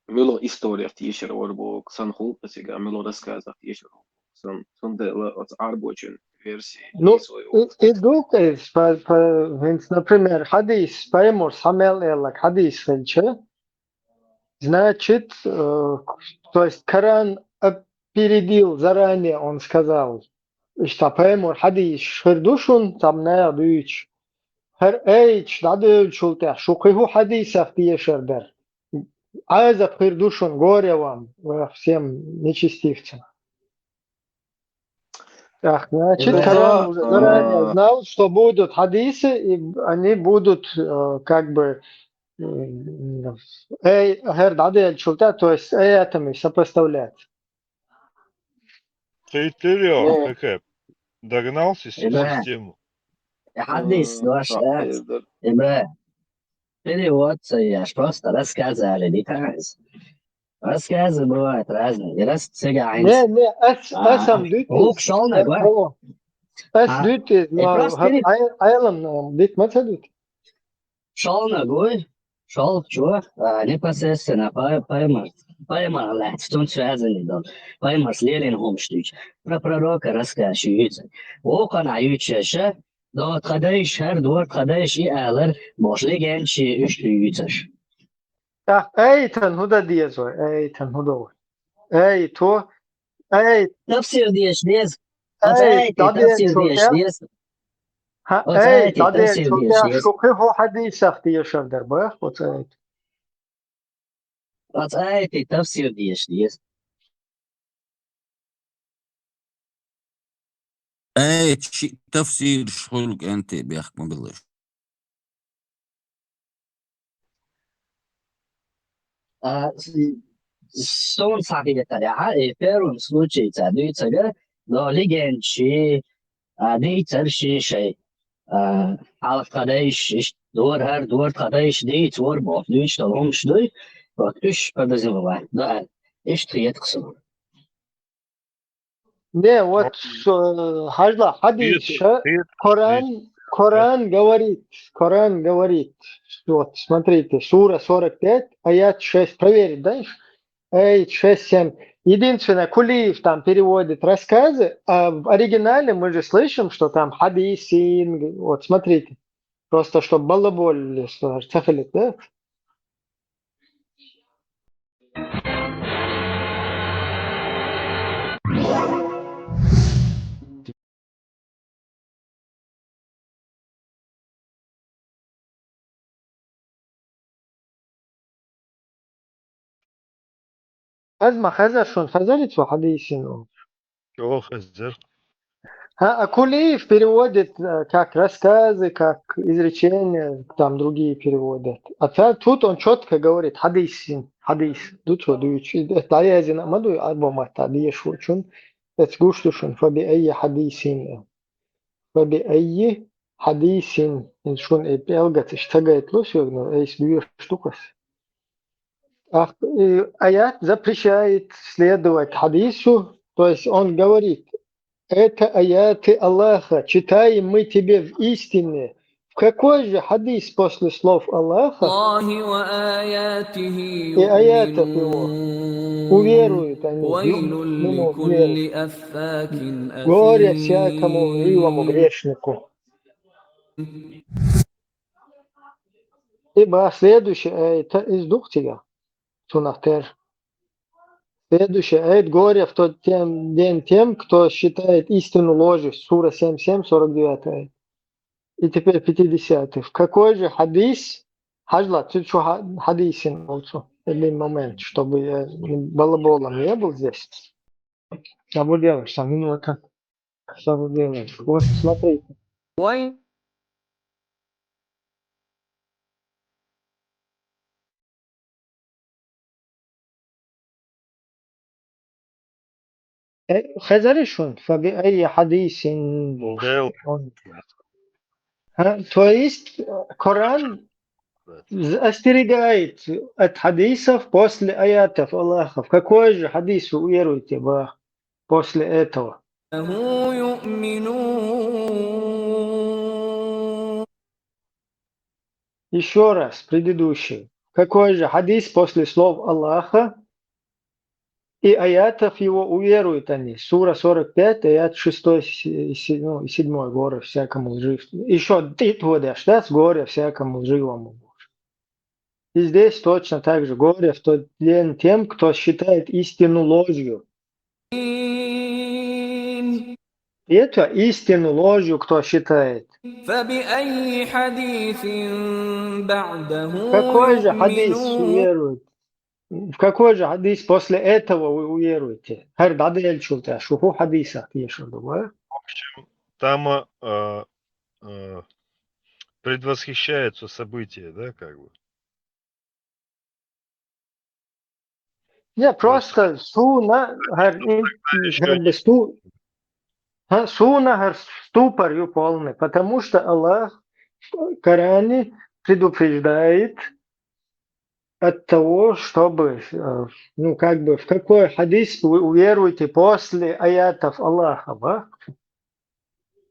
муьлха история тешар вар бу, сан хулпа цига, муьлха рассказах тешар вар бу, сан, сан дела оц Ӏарбочун версии. Ну, и, и ду, по, по, например, хьадис, Пайхамарс хьан мел эллаг хьадис хилча, значит, э, то есть Коран опередил заранее, он сказал, иштта Пайхамар хьадисаш хир ду шун, цхьамма наха дуьйцуш. ХӀара аяташ дӀадевллачул тӀаьхьа шу кхин хӀун хьадисах дешар дара? Ӏазап хир ду шун, горе вам, всем нечестивцам. Так, значит, Коран уже заранее знал, что будут хьадисы, и они будут, э, как бы, м, ай, хӀара дӀаделлачул тӀаьхьа, то есть аятами сопоставлять. Хитрый, как догнал систему. Хьадис дош дац. Ибра, перевод ца еш, просто рассказали, не кажется. Рассказы бывают разные. И раз цига хьайна. Не, не, ас, ас ам дуьту. Лук шолна гой. Ас дуьту, но Ӏелам дит ма ца дуьту. Шолна гой, шолчо, а, непосредственно пай-, Пайхамар, Пайхамар лаьцна, цунца связанный дол. Пайхамарс лелийна хӀумаш дуьйцу. Про пророка рассказ ю юьйцу. Вукхана юьйцуша, до тха дайша, хӀара дора тха дайша и алар, бохуш легенда ши уьш ю юьйцуш. ТӀаккха аятан хӀун дан деза вай? Аятан хӀун дан вай? Аято, аят. Тафсир деш деза. Оцу аятан тафсир деш деза. Хьан, оцу аятан тафсир деш деза. Шу кхин хӀун хьадисах дешар дара бах, оцу аят. Оцу аятан тафсир деш деза. Аят шиъ тафсираш хуьлу кӀентий бехк ма билла. А, с-, суна схьахетарехь, и первом случае цара дуьйцург, но легендаш, а, дийцарш шайн, а, хьалха тхан дайша, иштта дора хӀара, дора тхан дайша дийцар бохуш дуьйцуш долу хӀуманаш дуй, вот уьш подразумевать ду аьлла. Иштта хета-кх суна. Не, вот, э, хьажал, хьадис, Коран, Коран говорит, Коран говорит, вот, смотрите, сура сорок пять, аят шесть, проверить, да, ещё? Эй, шесть, семь. Единственное, Кулиев там переводит рассказы, а в оригинале мы же слышим, что там хьадисин, вот, смотрите. Просто чтоб балаболили, что ца хилийта, да? Хаза ма хазар шуна, хазарий цо хьадисин олуш? Чо хазар? Ха, а Кулиев переводит, э, как рассказы, как изречения, там другие переводят. А та-, тут он чётко говорит, хьадисин, хьадис, ду цо дуьйцуш. И это дӀаяздина ма ду, арабо матта дешочун, эцу гуш ду шуна, фаби айи хьадисин. Фаби айи хьадисин. Ин шуна и пӀелгаца иштта гайта ло соьга, но айса доьшуш ду-кх ас. Ах, и аят запрещает следовать хадису, то есть он говорит, это аяты Аллаха, читаем мы тебе в истине. В какой же хадис после слов Аллаха и аятов его уверуют они? Минут веры. Горе всякому лживому грешнику. Ибо следующий аят из двух тебя. Цунах тер. Следующий аят: «Горе в тот тем, день тем, кто считает истину ложью». Сура семь семь, сорок девятый аят. И теперь пятидесятый. В какой же хадис? Хьажал, цу чу ха-, хадисин олу цо. Один момент, чтобы я не, балаболом не был здесь. Забудь, минута. Что вы делаете? Вот, смотрите. Ой. Э, хезарий шуна, фаби айи хьадисин? Хел. Ха, то есть, Коран з-, остерегает от хадисов после аятов Аллаха. В какой же хадис вы уверуете, бах, после этого? Ещё раз, предыдущий. Какой же хадис после слов Аллаха и аятов его уверуют они? Сура сорок пять, аят шестой, се-, се-, ну, и седьмой, горе всякому лжи-, ещё ты вот, да, горе всякому лживому. И здесь точно так же: горе в тот день тем, кто считает истину ложью. И это истину ложью, кто считает. فبأي حديث بعده Какой же хадис يؤمنون? Уверует? В какой же хадис после этого вы уверуете? ХӀара дӀаделлачул тӀаьхьа шу хӀун хьадисах тешар ду, а? В общем, там, э, э, предвосхищаются события, да, как бы? Не, просто суна хӀара ин-, как бы сту-, ха, суна хӀара ступор ю полный, потому что Аллах в Коране предупреждает от того, чтобы, э, ну, как бы, в какой хадис вы уверуете после аятов Аллаха, ба?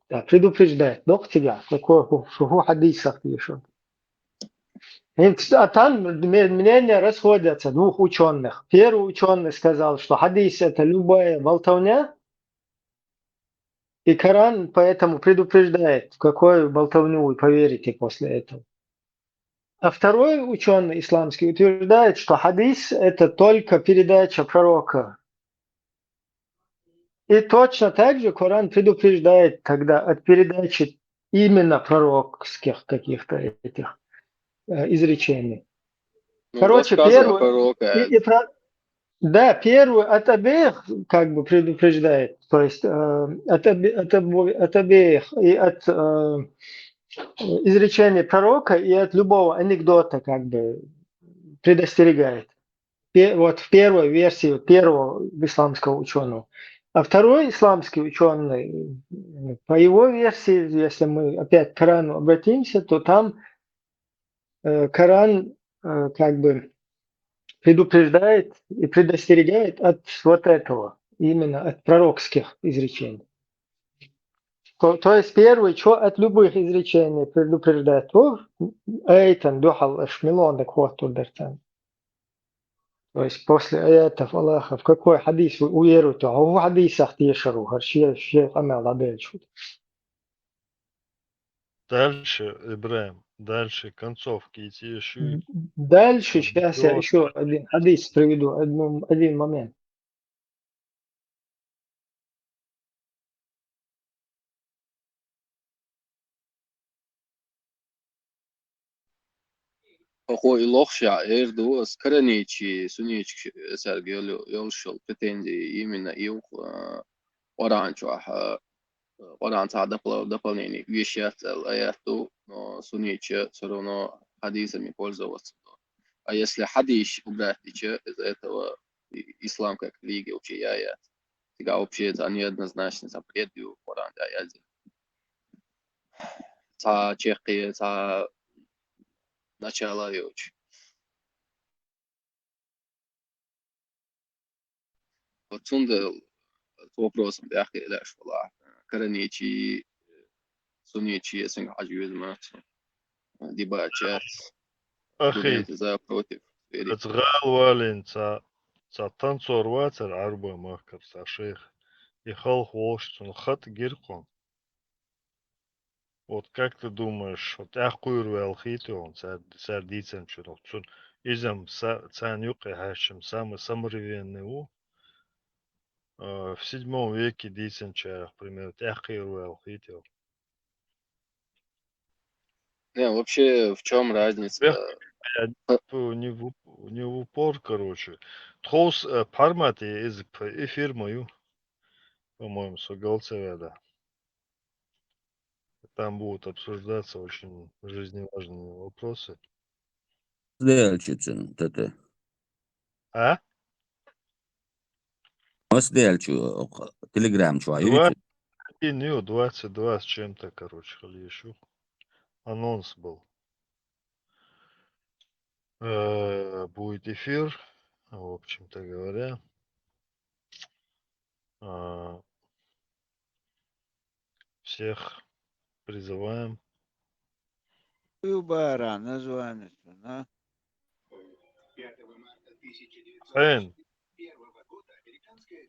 Да, предупреждает. Докъа цигахь, какой ху-, шу хӀун хьадисах тешар. ХӀинца, а там ме-, мнения расходятся двух учёных. Первый учёный сказал, что хадис — это любая болтовня, и Коран поэтому предупреждает, в какую болтовню вы поверите после этого. А второй учёный исламский утверждает, что хадис — это только передача пророка. И точно так же Коран предупреждает тогда от передачи именно пророкских каких-то этих, э, изречений. Ну, короче, рассказы первый, пророка. И, и про-, да, первый от обеих как бы предупреждает, то есть, э, от обе-, от обо-, от обеих, и от, э, изречения пророка, и от любого анекдота как бы предостерегает. пе- вот в первой версии первого исламского ученого. А второй исламский ученый, по его версии, если мы опять к Корану обратимся, то там э, Коран э, как бы предупреждает и предостерегает от вот этого, именно от пророкских изречений. То, то есть первый, что от любых изречений предупреждает, то эйтан духал эшмилон да квоту дертан. То есть после аятов Аллаха, в какой хадис вы уверуете, а в хадисах тешару, харшия, шия, амел, абельчут. Дальше, Ибраим, дальше концовки эти ещё. Дальше сейчас я еще один хадис приведу, один момент. Хо илох шаир ду, аз Кораничи, сунечи сарг йол йол шол претензии именно ив Коран чуаха Коран цхьа дополнение вещац аяту, но сунечи все равно хадисами пользоваться. А если хадис убрать, из-за этого ислам как религия вообще яят. Тогда вообще это неоднозначный запрет в Коран да язы. Цхьа чехкъе, цхьа начала йоч. Вот цунда вопросом дяхъе леш вала. Кораничи, сунечи, сунга хьажи везма. Дебачат. Ахи, За против. Ацгъал валин ца ца танцор вацар арба махкар ца шейх. И халх волш цун хат гиркъон. Вот как ты думаешь, вот ахкуйр вел хитон, цар дицен чунух цун изам цан юкъе хашчим самый современный у. В седьмом веке дицен чарах, пример, ахкуйр вел хитон. Не, вообще, в чем разница? Не в, не в упор, короче. Тхоус формате из эфир мою, по-моему, согласовали. Там будут обсуждаться очень жизневажные вопросы. Сделчицын, тете. А? Ос делчу, телеграм чуа. Двадцать один, двадцать два с чем-то, короче, еще. Анонс был. Э, будет эфир, в общем-то говоря. А, всех призываем. Убара название, да? Эн.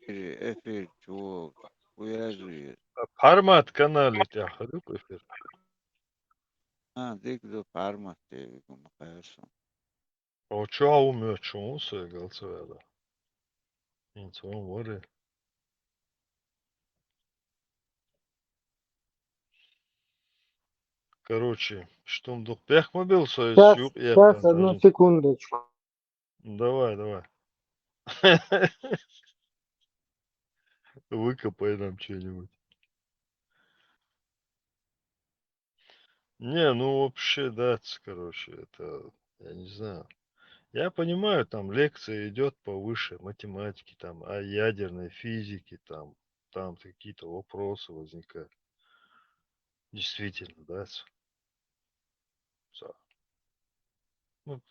Эфир, чего? Уязвит. Формат канале тяхарюк эфир. А, дик до формат, ты, конечно. О, чё, а умею, чё, он свой голосовал, да? Инцон вори. Короче, что он дух пехмобил, свой Сейчас, сюк, сейчас, одну секундочку. Давай, давай. Выкопай нам что-нибудь. Не, ну вообще, да, короче, это, я не знаю. Я понимаю, там лекция идет по высшей математике, там, о ядерной физике, там, там какие-то вопросы возникают. Действительно, да. Ну,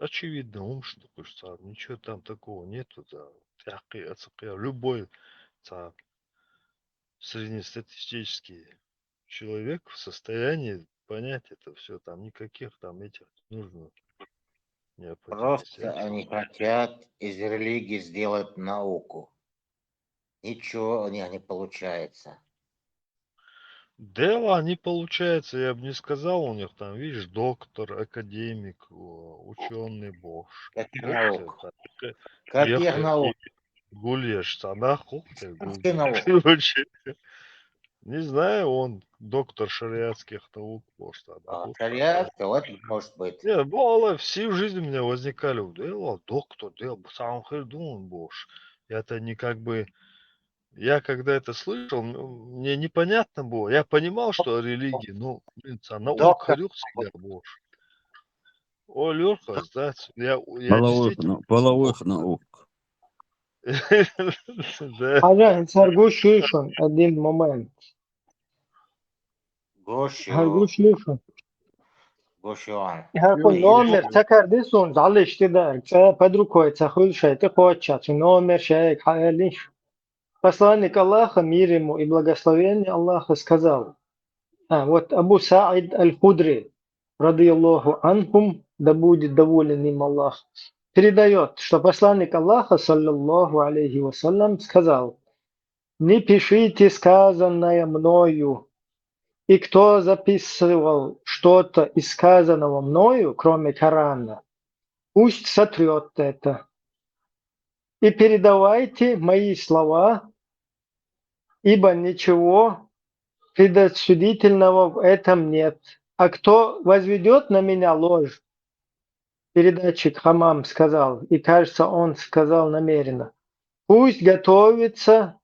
очевидно, ум что хочется, ничего там такого нету, да. Любой среднестатистический человек в состоянии понять это все, там никаких там этих не нужно. Просто они хотят из религии сделать науку. Ничего у них не получается. Дело не получается, я бы не сказал, у них там, видишь, доктор, академик, ученый, бог. Каких наук? Каких наук? Гулеш, цана хух. Каких наук? Не знаю, он доктор шариатских наук, может, а, шариатских, вот, может быть. Не, бо всю жизнь у меня возникали, дело, доктор, дело, сам хер думал, боже. Я-то не как бы, я когда это слышал, мне непонятно было. Я понимал, что религия, ну, блин, она доктор, боже. О, Лёха, знаете, я, я Половых, действительно ну, половых наук. Да. Хьажа, хӀинца гуш ю шун один момент. Гуш Хьажа, ю, гуш ю шун. гуш ю. ХӀара кху номер ца карде суна, зӀалиш ти дар, цӀа под рукой ца хуьлу шай, тӀе кхочча цу номер шайга хьаэлиш. Посланник Аллаха, мир ему и благословение Аллаха, сказал, а, вот Абу Саид Аль-Худри, радияллаху анхум, да будет доволен им Аллах, передает, что посланник Аллаха, саллаллаху алейхи ва саллям, сказал: «Не пишите сказанное мною, и кто записывал что-то из сказанного мною, кроме Корана, пусть сотрет это. И передавайте мои слова, ибо ничего предосудительного в этом нет. А кто возведет на меня ложь», передатчик Хамам сказал, и кажется, он сказал намеренно: «Пусть готовится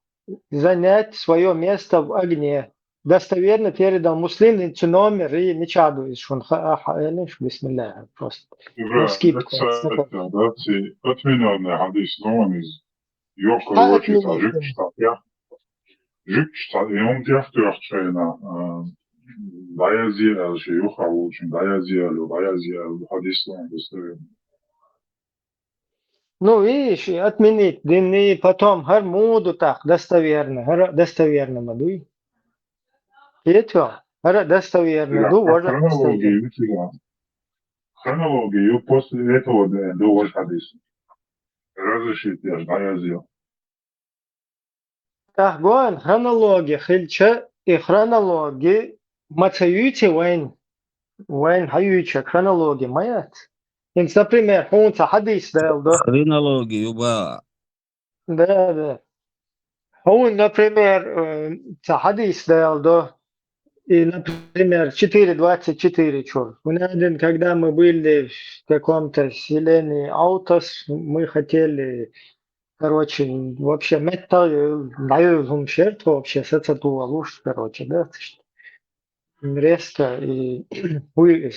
занять свое место в огне». Достоверно передал Муслим, и цу номер, и мичаду из шун ха-, а, ха-, э, лиш, бисмилля, просто. Ибра, Ну, скидку. Отменённый хадис, но он из Йохка Ха, йохка отменить. Жугтиштахь. Жугтиштахь, и хӀума тӀехтоьхчу хенахь, а, дӀаяздира аьлла, шен юха а волчун дӀаяздира аьлла, дӀаяздира аьлла, хадис дан достоверно. Ну, видишь, и отменить дин, и потом хӀара муха ду тӀаккха достоверно, хӀара достоверно ма дуй. Кхетий хьо? ХӀара достоверно ду, важа Хронология достоверно. ю цигахь. Хронология ю, после этого ду важа хадис. Разрешить еш дӀаяздира. ТӀаккха гой хронология хилча, и хронология ма ца юьйций вайн? Вайн хьаюьйцург хронология ма яц? ХӀинца, например, хьуна цхьа хьадис далдо. Хронология ю ба. Да, да. Хьуна, например, э, цхьа хьадис далдо. И, например, четыре двадцать четыре чур. У нас один, когда мы были в каком-то селении Аутас, мы хотели, короче, вообще меттал, даю хум шерт, вообще сацатуа луш, короче, да, резко и хуй.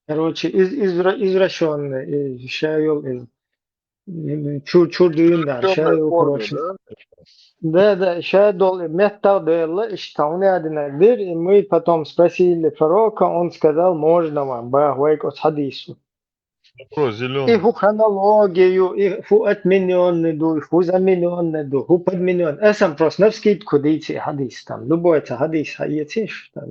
Короче, из-, извра-, извращённый, и ша йол из-, м, чур, чур дюйн дар, ша йол, короче. Да, да, ша дол, меттал белла, иштта хьуна динаг дир, и мы потом спросили пророка, он сказал, можно вам, ба, вай кӀоц хьадису. Вопрос И зеленый. хӀу хронологию, и хӀу отменённый ду, и хӀу заменённый ду, хӀу подменённый. Эсам просто навскидку дийци и хьадис там. Любой цхьа хьадис хьаэциш там.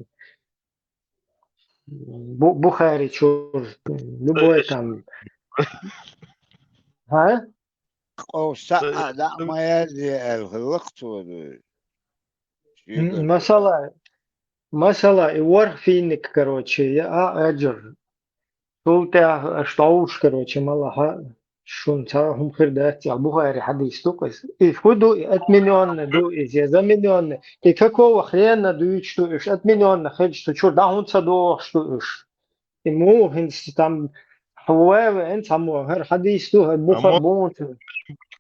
Бу-, Бухари чур, любой там. ХӀа? Къовса а дӀа ма язде аьлла, хӀаллакх цо дуй. М, масала, масала, и ворхӀ финник, короче, я а аджур. Цул тӀаьхьа аш дӀовш, короче, малахьа, шун цхьа хӀума хир дац, я Бухари хьадис ду-кх иза. И хӀу ду, и отменённый ду иза, я заменённый. И какого хрена дуьйцуш ду уьш, отменённый хилча, цу чур дӀа хӀунда ца дохуш ду уьш? И муха хӀинца там хьо вай веана цхьаммо, хӀара хьадис ду, хӀара Бухари может, боху.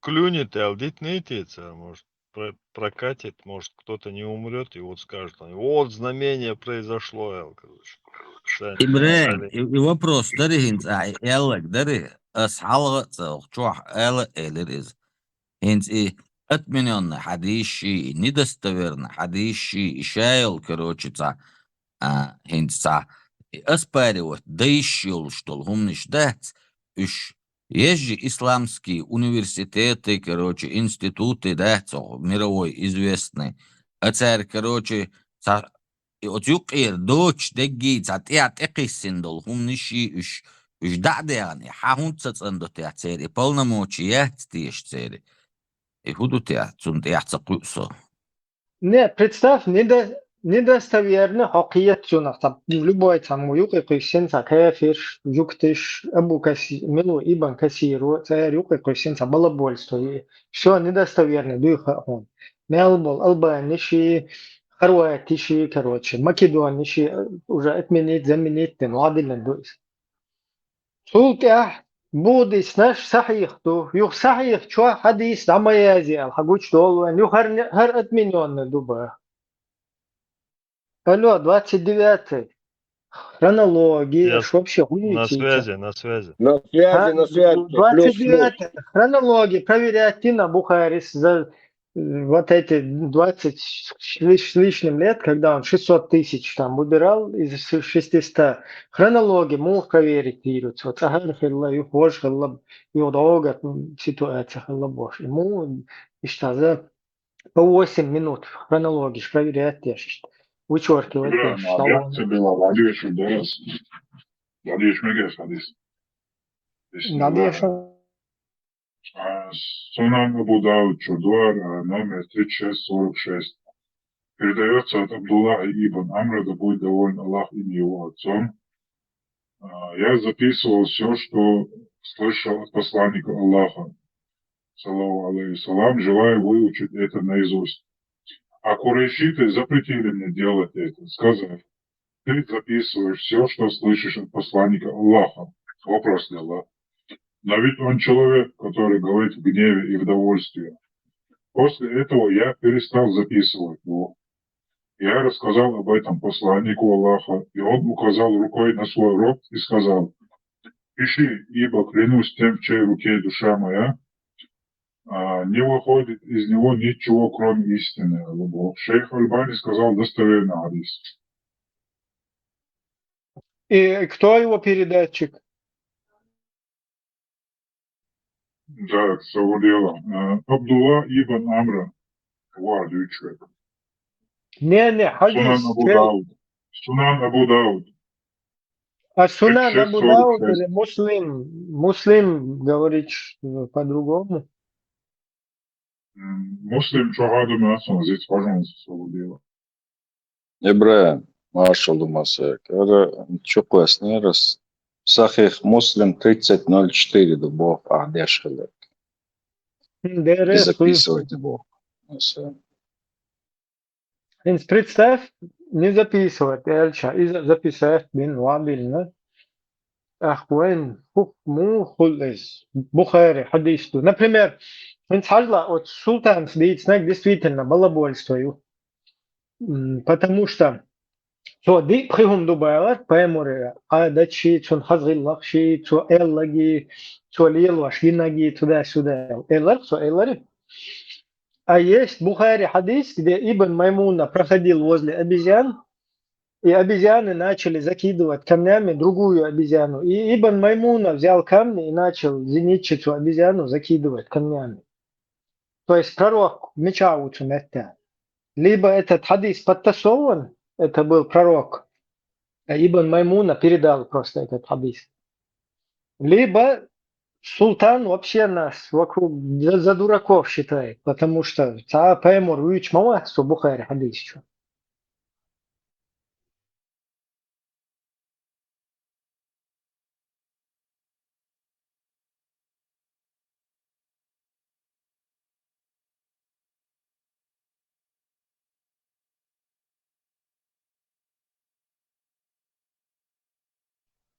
Клюнет, аьлла, дитнитеца, может, про-, прокатит, может, кто-то не умрет, и вот скажет, они, вот знамение произошло, аьлла, короче. Да, Ибрагим, они- и, и вопрос дари хӀинца, а, и аьллаг дари, ас хьалха а ца, чохь ала а элира иза. ХӀинца и отменённый хьадисши, и недостоверный хьадисши, и ша йол, короче, цхьа, а, хӀинца цхьа, и оспаривать дайш йолуш долу хӀуманаш дац, уьш ежжи исламский университеты, короче, институты дац, оха мировой известный. А цара, короче, цхьа и оцу юккъера доцуш деггий цхьа тӀехь тӀекхиссина долу хӀуманаш и уьш, уьш дӀа а дехна, и хьан хӀунда ца цӀандо техь церан, и полномочия яц теша церан? И хӀун ду техь, цунна тӀехь ца кхуьу со? Не, представь, недо-, недостоверно хьо кхета цунах, там, любой там юкъе кхуьссина цхьа кафирш, жугтиш, Абу Каси-, Милу Ибн Касиру, церан юкъе кхуьссина цхьа балаболство, и всё недостоверно дуй хаьа хьуна. Мел болу албаниши, хорватиши, короче, македониши, уже отменить, заменить дина, ладилла ду иза. Цул тӀаьхьа будиснаш сахьих ду. Юха сахьих чохь хьадис дӀа ма язъе аьлла, хьан гучу долу вайн. Юха хӀара, хӀара отменённый ду ба. Алло, двадцать девятый. Хронология, Я ш вообще На гуляйте. связи, на связи. На связи, на связи. Плюс, плюс. Двадцать девятое. Хронология. Проверяйте на Бухарис за э, вот эти двадцать с лиш- с лишним лет, когда он шестьсот тысяч там убирал из шестисот. Хронология, мух проверить вирус. Вот агар хилла, юх вож хилла, юх долго ситуация хилла бош. Ему ишта за по восемь минут хронология проверять я шишт. Вычеркивать Бля, я ну, шишт. объясни, Билал, Надеюсь, да? Надеюсь, Мегес, Надеюсь. Надо я шо- А, Сунан Абу Дауд, Чудуар, а, номер тридцать шесть сорок шесть. Передается от Абдуллаха ибн Амра, да будет доволен Аллах им его отцом. А, Я записывал все, что слышал от посланника Аллаха, саллаллаху алейхи ва саллям, желая выучить это наизусть. А курайшиты запретили мне делать это, сказав: «Ты записываешь все, что слышишь от посланника Аллаха». Вопрос для Аллаха. Но ведь он человек, который говорит в гневе и в довольстве. После этого я перестал записывать его. Я рассказал об этом посланнику Аллаха, и он указал рукой на свой рот и сказал: «Пиши, ибо клянусь тем, в чьей руке душа моя, а, не выходит из него ничего, кроме истины». Шейх Альбани сказал: «Достоверный хадис». И кто его передатчик? Так, Саудиева. Э, Абдулла ибн Амра. Вар, человек. Не, не, Сунан хадис. Абу Дауд. Сунан Абу Дауд. А Сунан Вообще Абу сорок Дауд шесть. Или Муслим? Муслим говорит, что по-другому. М, Муслим чогӀаду мацун, зит хожун Саудиева. Ибрагьим, машалла, масак. Ара чукъвеснерас. Сахих Муслим тридцать ноль четыре да бох а деш хилар. Хм, Дере И су- записывать бох. Масак. Хинс представь, не записывать, элча, и за- записать бин вабилна. Ахвен, хук му хуллез. Бухари хадис ду. Например, хинс хажла от султан сдицнаг действительно балабольство ю. М, Потому что цо ди пхихум дубайлар, паймуре, а дачи, цун хазгиллахши, цо эллаги, цо лелваш гинаги, туда-сюда. Эллар, цо эллари. А есть Бухари хадис, где Ибн Маймуна проходил возле обезьян, и обезьяны начали закидывать камнями другую обезьяну. И Ибн Маймуна взял камни и начал зенитчицу обезьяну закидывать камнями. То есть пророк меча учу метта. Либо этот хадис подтасован, это был пророк, а Ибн Маймуна передал просто этот хадис. Либо султан вообще нас вокруг за, за дураков считает, потому что ца паймур вич мама су Бухари хадис чу.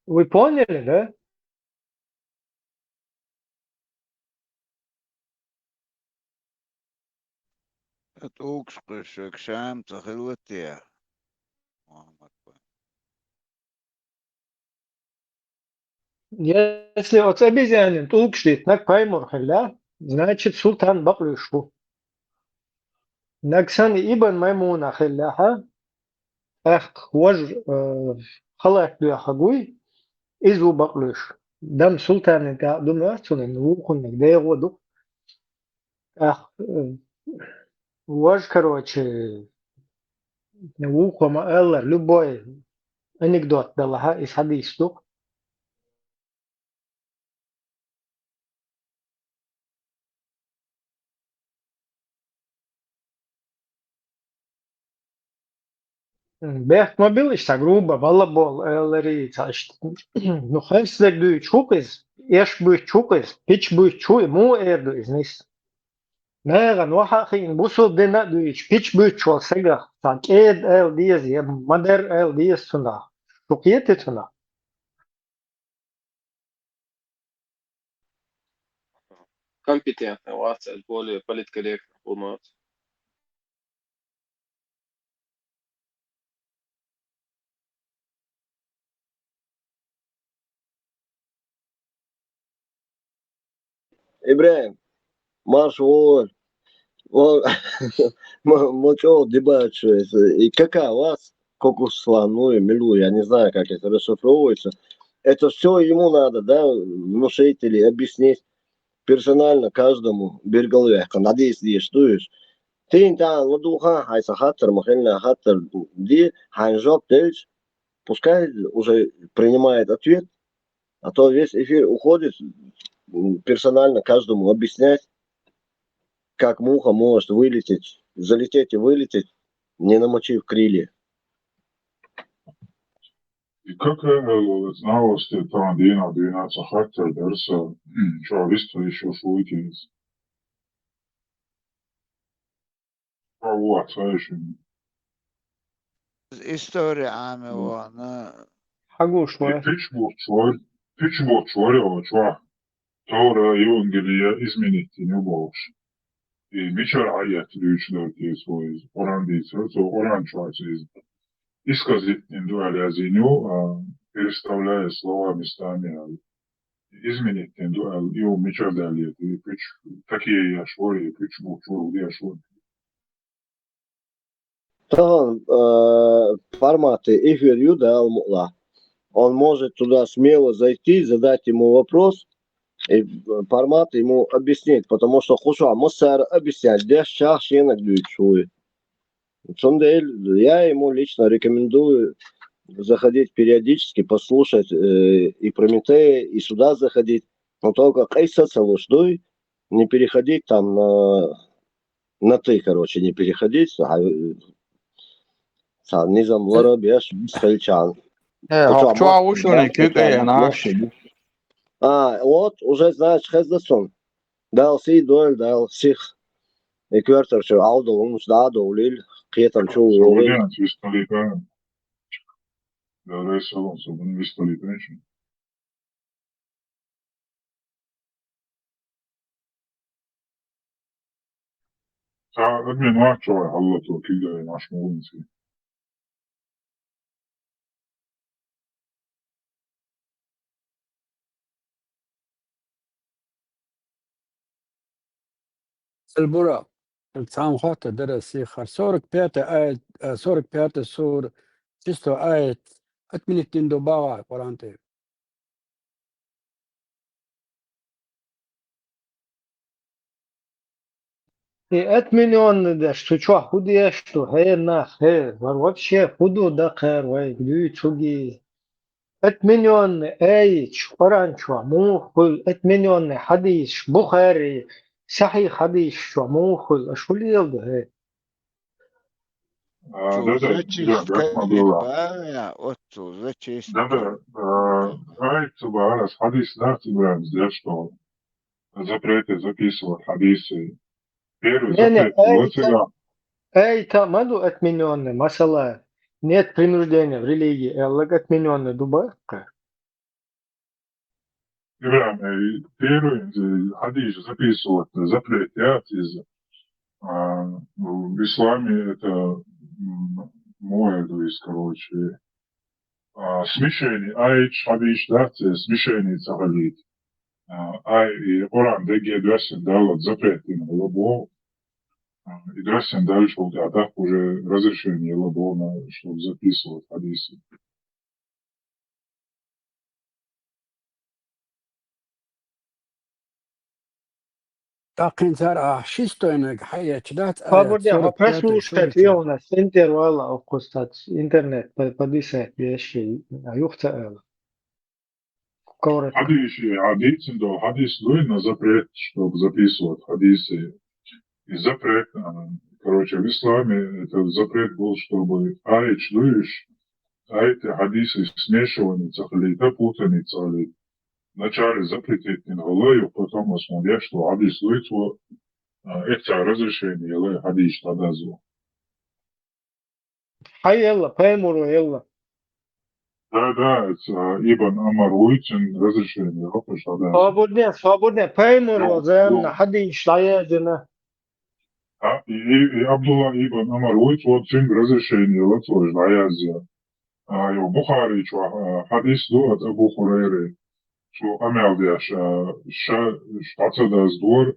Вы поняли, да? ТӀулкӀаш кхуьссург шам ца хилла те? Мухьаммад ван. Если оцу обезьянин тӀулкӀаш дитнаг паймур хилла, значит, султан бакълуьйш ву. Наг санна Ибн Маймуна хиллехьа, тӀаккха вож, э, халат доьхаг вуй, иза ву бакълуьйш. Дам султанин тӀаккха ду моьтту цунна, вукхуннаг дегӀо ду. ТӀаккха, э, вож, короче, вукхо ма-аллара, любой анекдот далахьа, иза хьадийс ду. М, бехк ма била иштта груба, балла бола, эллари ца иштта. Ну, хӀинца дерг дуьйцу хӀу-кх иза, эш буьйцу хӀу-кх иза, пич буьйцу хӀу, и муха эр ду иза нис? Нагахь вахьа а хиъна, бусулба дина а дуьйцу, пич буьйцу волу сагах, цхьа кӀеда аьлла деза, я ма-дарра аьлла деза цунах. Шу кхетий цунах? Компетентный вац, более политкорректный хӀума. Ибрагим, марш вон. Вон, мо-, мо чё, дебат, что это? И какая у вас? Кокус слону и милу, я не знаю, как это расшифровывается. Это все ему надо, да, внушить или объяснить персонально каждому биргалвехка. Надеюсь, здесь, что есть. Ты там, ладуха, хай сахаттар, махельна хаттар, ди, хай жоп, дельч. Пускай уже принимает ответ, а то весь эфир уходит, м, персонально каждому объяснять, как муха может вылететь, залететь и вылететь, не намочив крылья. И как, э, знал, что там дина, дина, сахаттар, дарса, чё, висту ещё шуетесь? Аллах, слышим. История ами М. вона. Хагуш И ма. Пичмур чур, пичмур чур, о, чур. Тора, Евангелие изменить не можешь. И мичар аят лючдор свой, Коран дицер, со Коран чур из. Исказить не дуалязиню, а, переставляя слова местами, а, изменить не дуал, и он мичар далее, и пич, такие я шур, и пичмур чур, я шур. Таган, э, форматы эфир ю да алмукла. Он может туда смело зайти, задать ему вопрос, и, э, формат ему объяснить, потому что хуша массар объяснять, деш чах шенак дует шуй. Цундел, я ему лично рекомендую заходить периодически, послушать, э, и Прометея, и сюда заходить. Но только кайса целушдуй, не переходить там на, на ты, короче, не переходить. А, э, са, низам лара беш, беш хелчан. Э, Хоча хопчуа мас-, ушуни мас-, кюк э, мас-, наш. А, вот, уже, знаешь, хездасон. Дал си дуэль, дал сих. Эквертер чу алдо, унус да довлил, киетам чу Соболен, висталика. Да, да, салон, соболен, висталика, ничего. Та админ вачуа Аллах то кидай наш мугунси. Сел бура, цаам хата дараси хар сорок пятый аят, э, сорок пятый сур, чисто аят, отменить динду бага Коран ты. И отменённый да, что чё, худея, что, хе, на, хе, вар вообще худу да, хер, вай, дуй, чуги. Отменённый, эй, ч-, Коран чё, мух, хул, отменённый, хадис, Бухари, сахих хадис, чё, мух, хул, а шо лел да, хе. А, чё, да, да, зачист да, да, кайф было. Ба, вот чё, зачист. Да, да, а, ай, цуба, раз, хадис, да, цуба, да, что запреты записывать, хадисы. Первый Не, не, запрет, эй, вот та, сюда. Эй, та, маду отменённый, масала, нет принуждения в религии, э, лаг отменённый дубайка. Ибрагим, э, первый, э, хадис записывать, запрет, я, из, а, в исламе это, м, мой, то есть, короче, а, смешение, айч, хадис, да, это смешение цагалит. А, ай, и Коран, деге, дверсен, да, вот запрет, и лобо, а, и дверсен, дальше, вот, а так уже разрешение лобо, на, чтобы записывать хадисы. Такин цар, а, шестойнаг хаяч дац, а, Пабурдя, сорок пятый прослушать сура. Ёлнас интервала окустац интернет по-, подвисает вещи, а юхта эла. Коротко. Хадиси, хадисин до, хадис дуй на запрет, чтобы записывать хадисы. И запрет, а, короче, в исламе это запрет был, чтобы айч дуешь, а эти хадисы смешивание цахли, да путаница ли. Вначале запретить не было, и потом осмотрел, что хадис дует, вот, а, это разрешение, или хадис тогда зу. Хай элла, паймуру элла. Да, да, это, а, Ибн Амар уйцин разрешение, вот, что, да. Свободне, свободне, паймуру Ё, зэмна, ё. Хадис лаядина. А, и, и, и Абдулла ибн Амар уйц, вот, цин разрешение, вот, вот, лаязя. А, ё, Бухари, чё, а, хадис ду от Абу Хурайры. цо къамел деш, а, ша, ша ца даздора,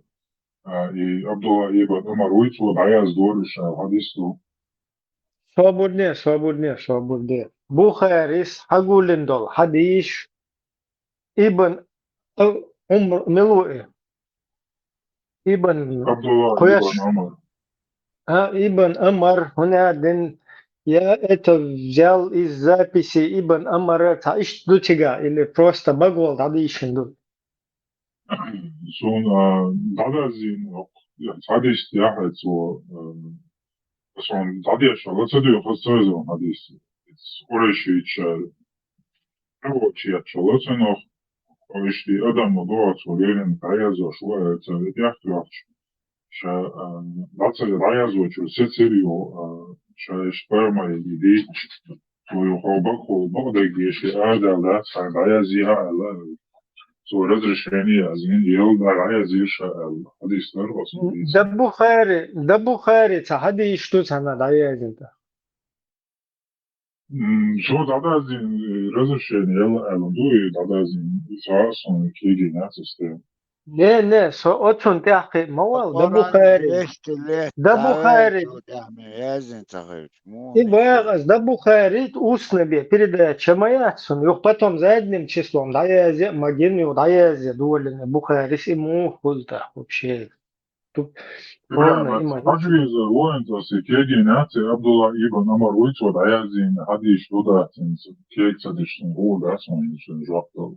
а, и Абдулла ибн Умар вуй, цо дӀаяздора уж, а, хьадис ду. Собурне, собурне, собурне. Бухарис хьагуллин долу хьадис Ибн, а, Умр, мила ву и? Ибн Абдулла кхоьш-, ибн Умар. А, Ибн Амар, хӀунда аьлла, я это взял из записи Ибн Амара, цхьа иштта ду цига, или просто багвал дӀадийшина ду? Суна, а, дӀадазийна, я, хьадис тӀехь цо, а, суна дӀадешалла ца дуьйху, аса ца веза хьадис. Къурайшича, а, вочу еччалла цунах, иштта адам ма догӀу, цо леррина дӀаяздеш ву аьлла, цара тӀехтоьхча, ша, а, дӀа ца дӀаяздечо сецира ю, а, ша иштта пайхамаре дийцича, цо ю хьо бакъо, бакъдерг деши арадала дац, хьайна дӀаязъе а аьлла. Цо разрешение яздина, ел дӀа дӀаязйира ша аьлла. Хьадис дара оцу. Да Бухари, да Бухари цхьа хьадис ду цхьанна дӀаяздина. М, со дӀадаздина, разрешение яла аьлла ду, и дӀадаздина, и цхьа а суна кегийна яц ас те. Не, не, со оцунна тӀаьхьа кхин ма вала, да Бухари. Двести лет Да Бухари. Яздина ца хилча, муха И вагӀа ас, да Бухари, устно бе передача ма яц суна. Юха потом задним числом дӀаязъе а магийна, юха дӀаязъе долийна Бухарис и муха хуьлу тӀаккха вообще. Ту-, Ибрахим, полный иман. Хьажа везар ву хӀинца аса кегийна яц, и Абдулла ибн Амар вуй, цо дӀаяздина хьадис ду дац хӀинца, кег ца деш цунна гӀур дац хьуна хӀинца жоп дала.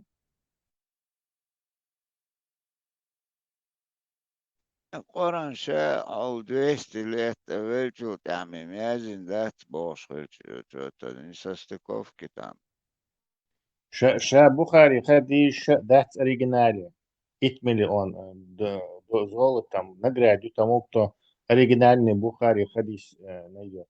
Къуръан ша ал двести лет а велчул тӀаьхьа ма яздина дац бохуш хилча, чё-то несостыковки там. Ша, ша Бухари хьадис ша дац оригинале. Итт миллион, э, д-, д-, золотом награду тому, кто оригинальный Бухари хадис, э, найдёт.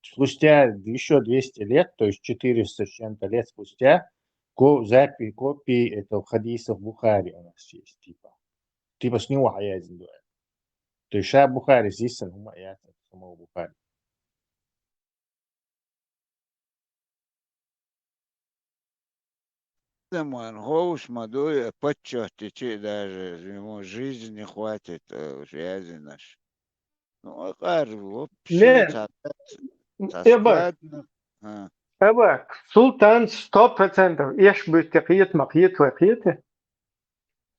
Спустя ещё двести лет, то есть четыреста с чем-то лет спустя, ко-, запи-, копии этого хадиса в Бухари у нас есть, типа. Типа с него хьаяздина ду. То есть ша Бухари здесь, ну, ма яц, самого Бухари. Адаман ховш ма дуй, а паччахьтичи даже, ему жизни не хватит, э, уж яздинарш. Ну, а къар вообще Не. ца, ца Эбар. складно. А. Эбар, Султан сто процентов эш буьтти кхета ма кхета вай кхета.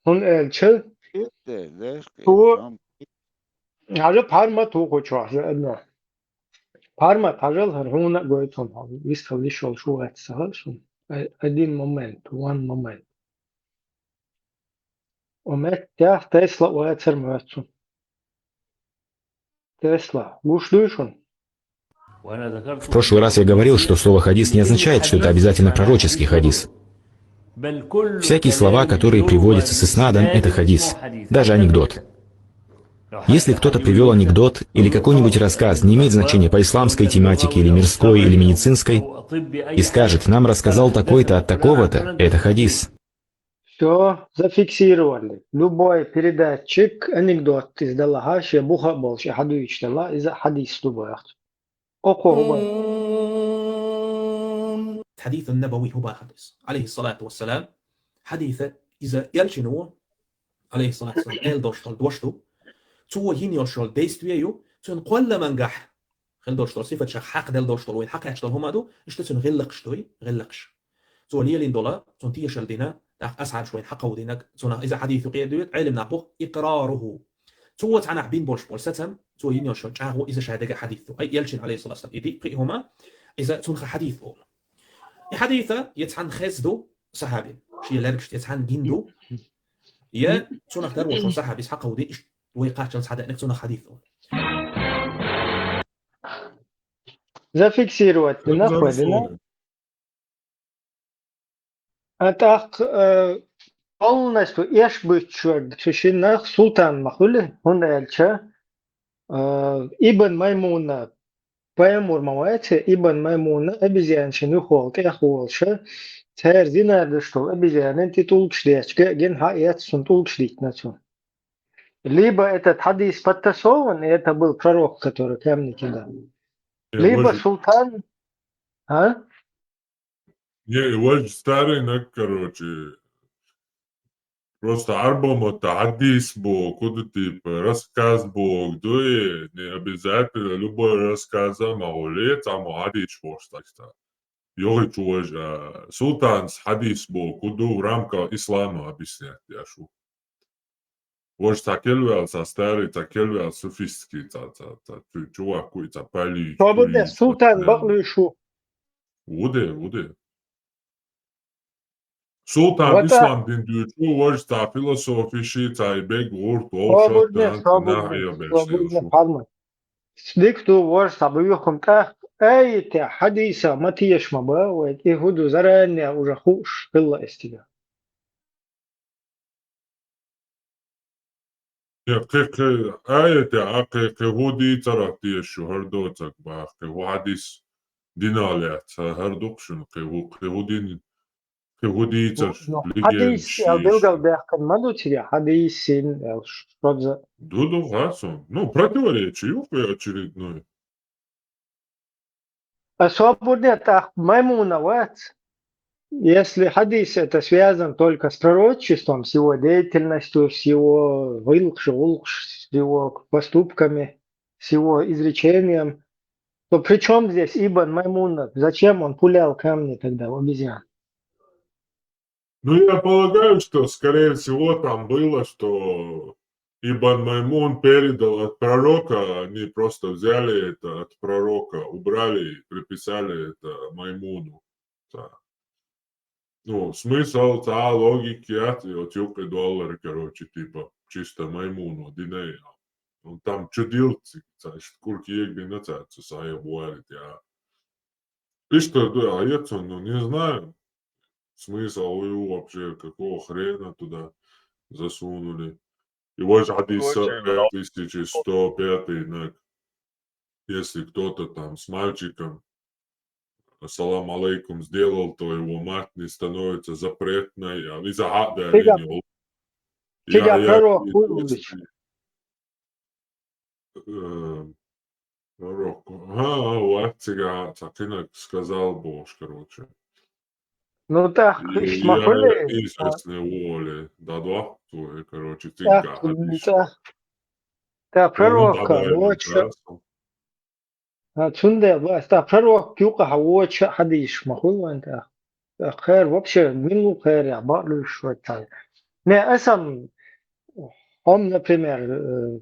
ХӀунда аьлча Кхета, да, цо кхета, хьажа пхьарма тухучохь же одно. Пхьарма хьажал хӀара хьуна а гойту хьуна, вистхила йиш йолуш ву аьлла ца хаьа шуна. А-, один момент, one moment. У меттехь Тесла а вацар моьтту. Тесла, гуш дуй шуна? В прошлый раз я говорил, что слово «хадис» не означает, что это обязательно пророческий хадис. Всякие слова, которые приводятся с иснадом, это хадис. Даже анекдот. Если кто-то привёл анекдот или какой-нибудь рассказ, не имеет значения по исламской тематике или мирской, или медицинской, и скажет: «Нам рассказал такой-то от такого-то», это хадис. Всё, зафиксировали. Любой передатчик анекдот иза далахь, шен буха а болуш, и хьадуьйцуш далахь, иза хьадис ду боху. Окхо хӀу бан. Хьадисун набави хӀу бахар иза. Алейхиссалату вассалам. Хьадиса иза элчано, алейхиссалату вассалам, эл дош долу дош ду. Цо йина йолуш йолу действие ю, цуьнан кхолламангахь хила долуш долу сифатех хьакхаделла долуш долу, вайна хьакхаьчна долу хӀума а ду, иштта цуьнан гӀиллакхаш дуй, гӀиллакхаш. Цо лелийна долу, цунна тешалла дина, тӀаккха асхьабаш вайна хьакховдийнарг, цунах иза хьадис ю кхетадоьду, Ӏелимнаха боху икъраруху. Цо цхьанахь бина болуш болу сацам, цо йина йолуш йолу чӀагӀо иза ша дагахь хьадис ду. Ай, элчина, алейхиссалату вассалам, и диъ пхиъ хӀума, иза цунах хьадис боху. И хьадиса я цхьанна хезна ду сахьабин, шен лергашца я цхьанна гина ду, я цунах дарвош волу сахьабис хьакховдийна, иштта вай кхаччалц хьадеънарг цунах хьадис ду. Зафиксировать дина, хой дина. А тӀаккха, э, полностью эш буьттуш верг цу шиннах Султан ма хуьлу, хӀунда аьлча, э, Ибн Маймуна пайхамар ма вац, Ибн Маймуна обезьянашна юхаволу тӀехволуша, цара зина деш долу обезьянан тӀе тӀулгаш детташ гина, хьаэцна цунна тӀулгаш диттина цунна. Либо этот хьадис подтасован, и это был пророк, который камни кидал. Либо Султан, а? Не, важа старый наг, короче, Просто арбомата хадис бу, куду типа рассказ бу, дуи, не обязательно любой рассказ ма улец, а ма хадис просто так. Йоги чуважа, султанс хадис бу, куду в рамках ислама объяснять, я шу. Вож ца келвел, ца старый, ца келвел суфистский, ца, ца, ца, чу-, чувак, куй, ца пали, Шобуде куй, султан ца бакълуй шу. Уде, уде. Султан Вата- ислам дин дуйчу, вож ца философи ши, ца и бег гурт, вол Шобуде, шотдан, шобуде, нахия бешел шобуде, шу. Палма. Сдикту вож ца буюхум тах, эй, те хадиса, матиеш ма ба, вай, и худу заранее уже хуш, хилла эстига. Я кхы-, кхы-, ая те, а кхы-, кхы худи царах тиеш шу, хар доцак ба, кхы ху хадис динал я, ца хар дукшун, кхы ху, кхы худин, кхы худи цар Ну, лиген хадис, я шиш. Билгал бяхкан ма ду тига, хадис син, я шодза. Ду, ду, хасун. Ну, противоречие, юх, очередное. Особенно так Маймуна вац. Если хадис это связан только с пророчеством, с его деятельностью, с его гъилкъш, гъулкъш, с его поступками, с его изречением, то при чём здесь Ибн Маймуна? Зачем он пулял камни тогда в обезьян? Ну, я полагаю, что, скорее всего, там было, что Ибн Маймун передал от пророка, они просто взяли это от пророка, убрали, приписали это Маймуну. Да. Ну, смысл, да, логики, я, и вот юкъе доллар, короче, типа, чисто Маймуну, диней. Он там чудил, ца, курки егбина, ца, ца, сая буарит, я. И что, да, а я цо, ну, не знаю. Смысл у его вообще, какого хрена туда засунули. Его же хадис Очень пять тысяч сто пятый, нак. Если кто-то там с мальчиком, ассалам алейкум, сделал, то его мать не становится запретной, а из-за хада Тига, или не. Тига Я, я, пророк, и, Павлович. Э, пророк. Ага, ага, вот, цига, ца кинак сказал Бог, короче. Ну так, И ишт ма я хули, известный воли, да, да, твой, короче, так, цига, ну, хадис. Так, так, Ну, пророк, да, да, воча, да. А, цунде, ба, так, пророк юкъа воча хадис ма хули ван, так. Так, хер, вообще, милу хер, я, бакълуй шу вай тан. Не, а сам, хом, например, э,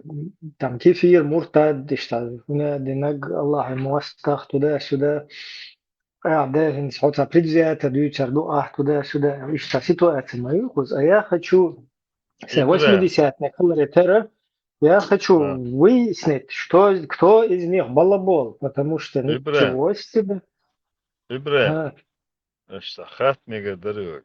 там, кефир, муртад, ишта, не, динаг, Аллах ему астах, туда-сюда. А, да, хин, хотя предвзято дуйцар ду, а, туда-сюда, ишта ситуация ма юкъуз. А я хочу, се Ибре. восьмидесятник, хилари тера, я хочу Да. выяснить, что, кто из них балабол, потому что Ибре. ничего себе. Ибре. Ага. Значит, а хат мне говорит, Дарюк,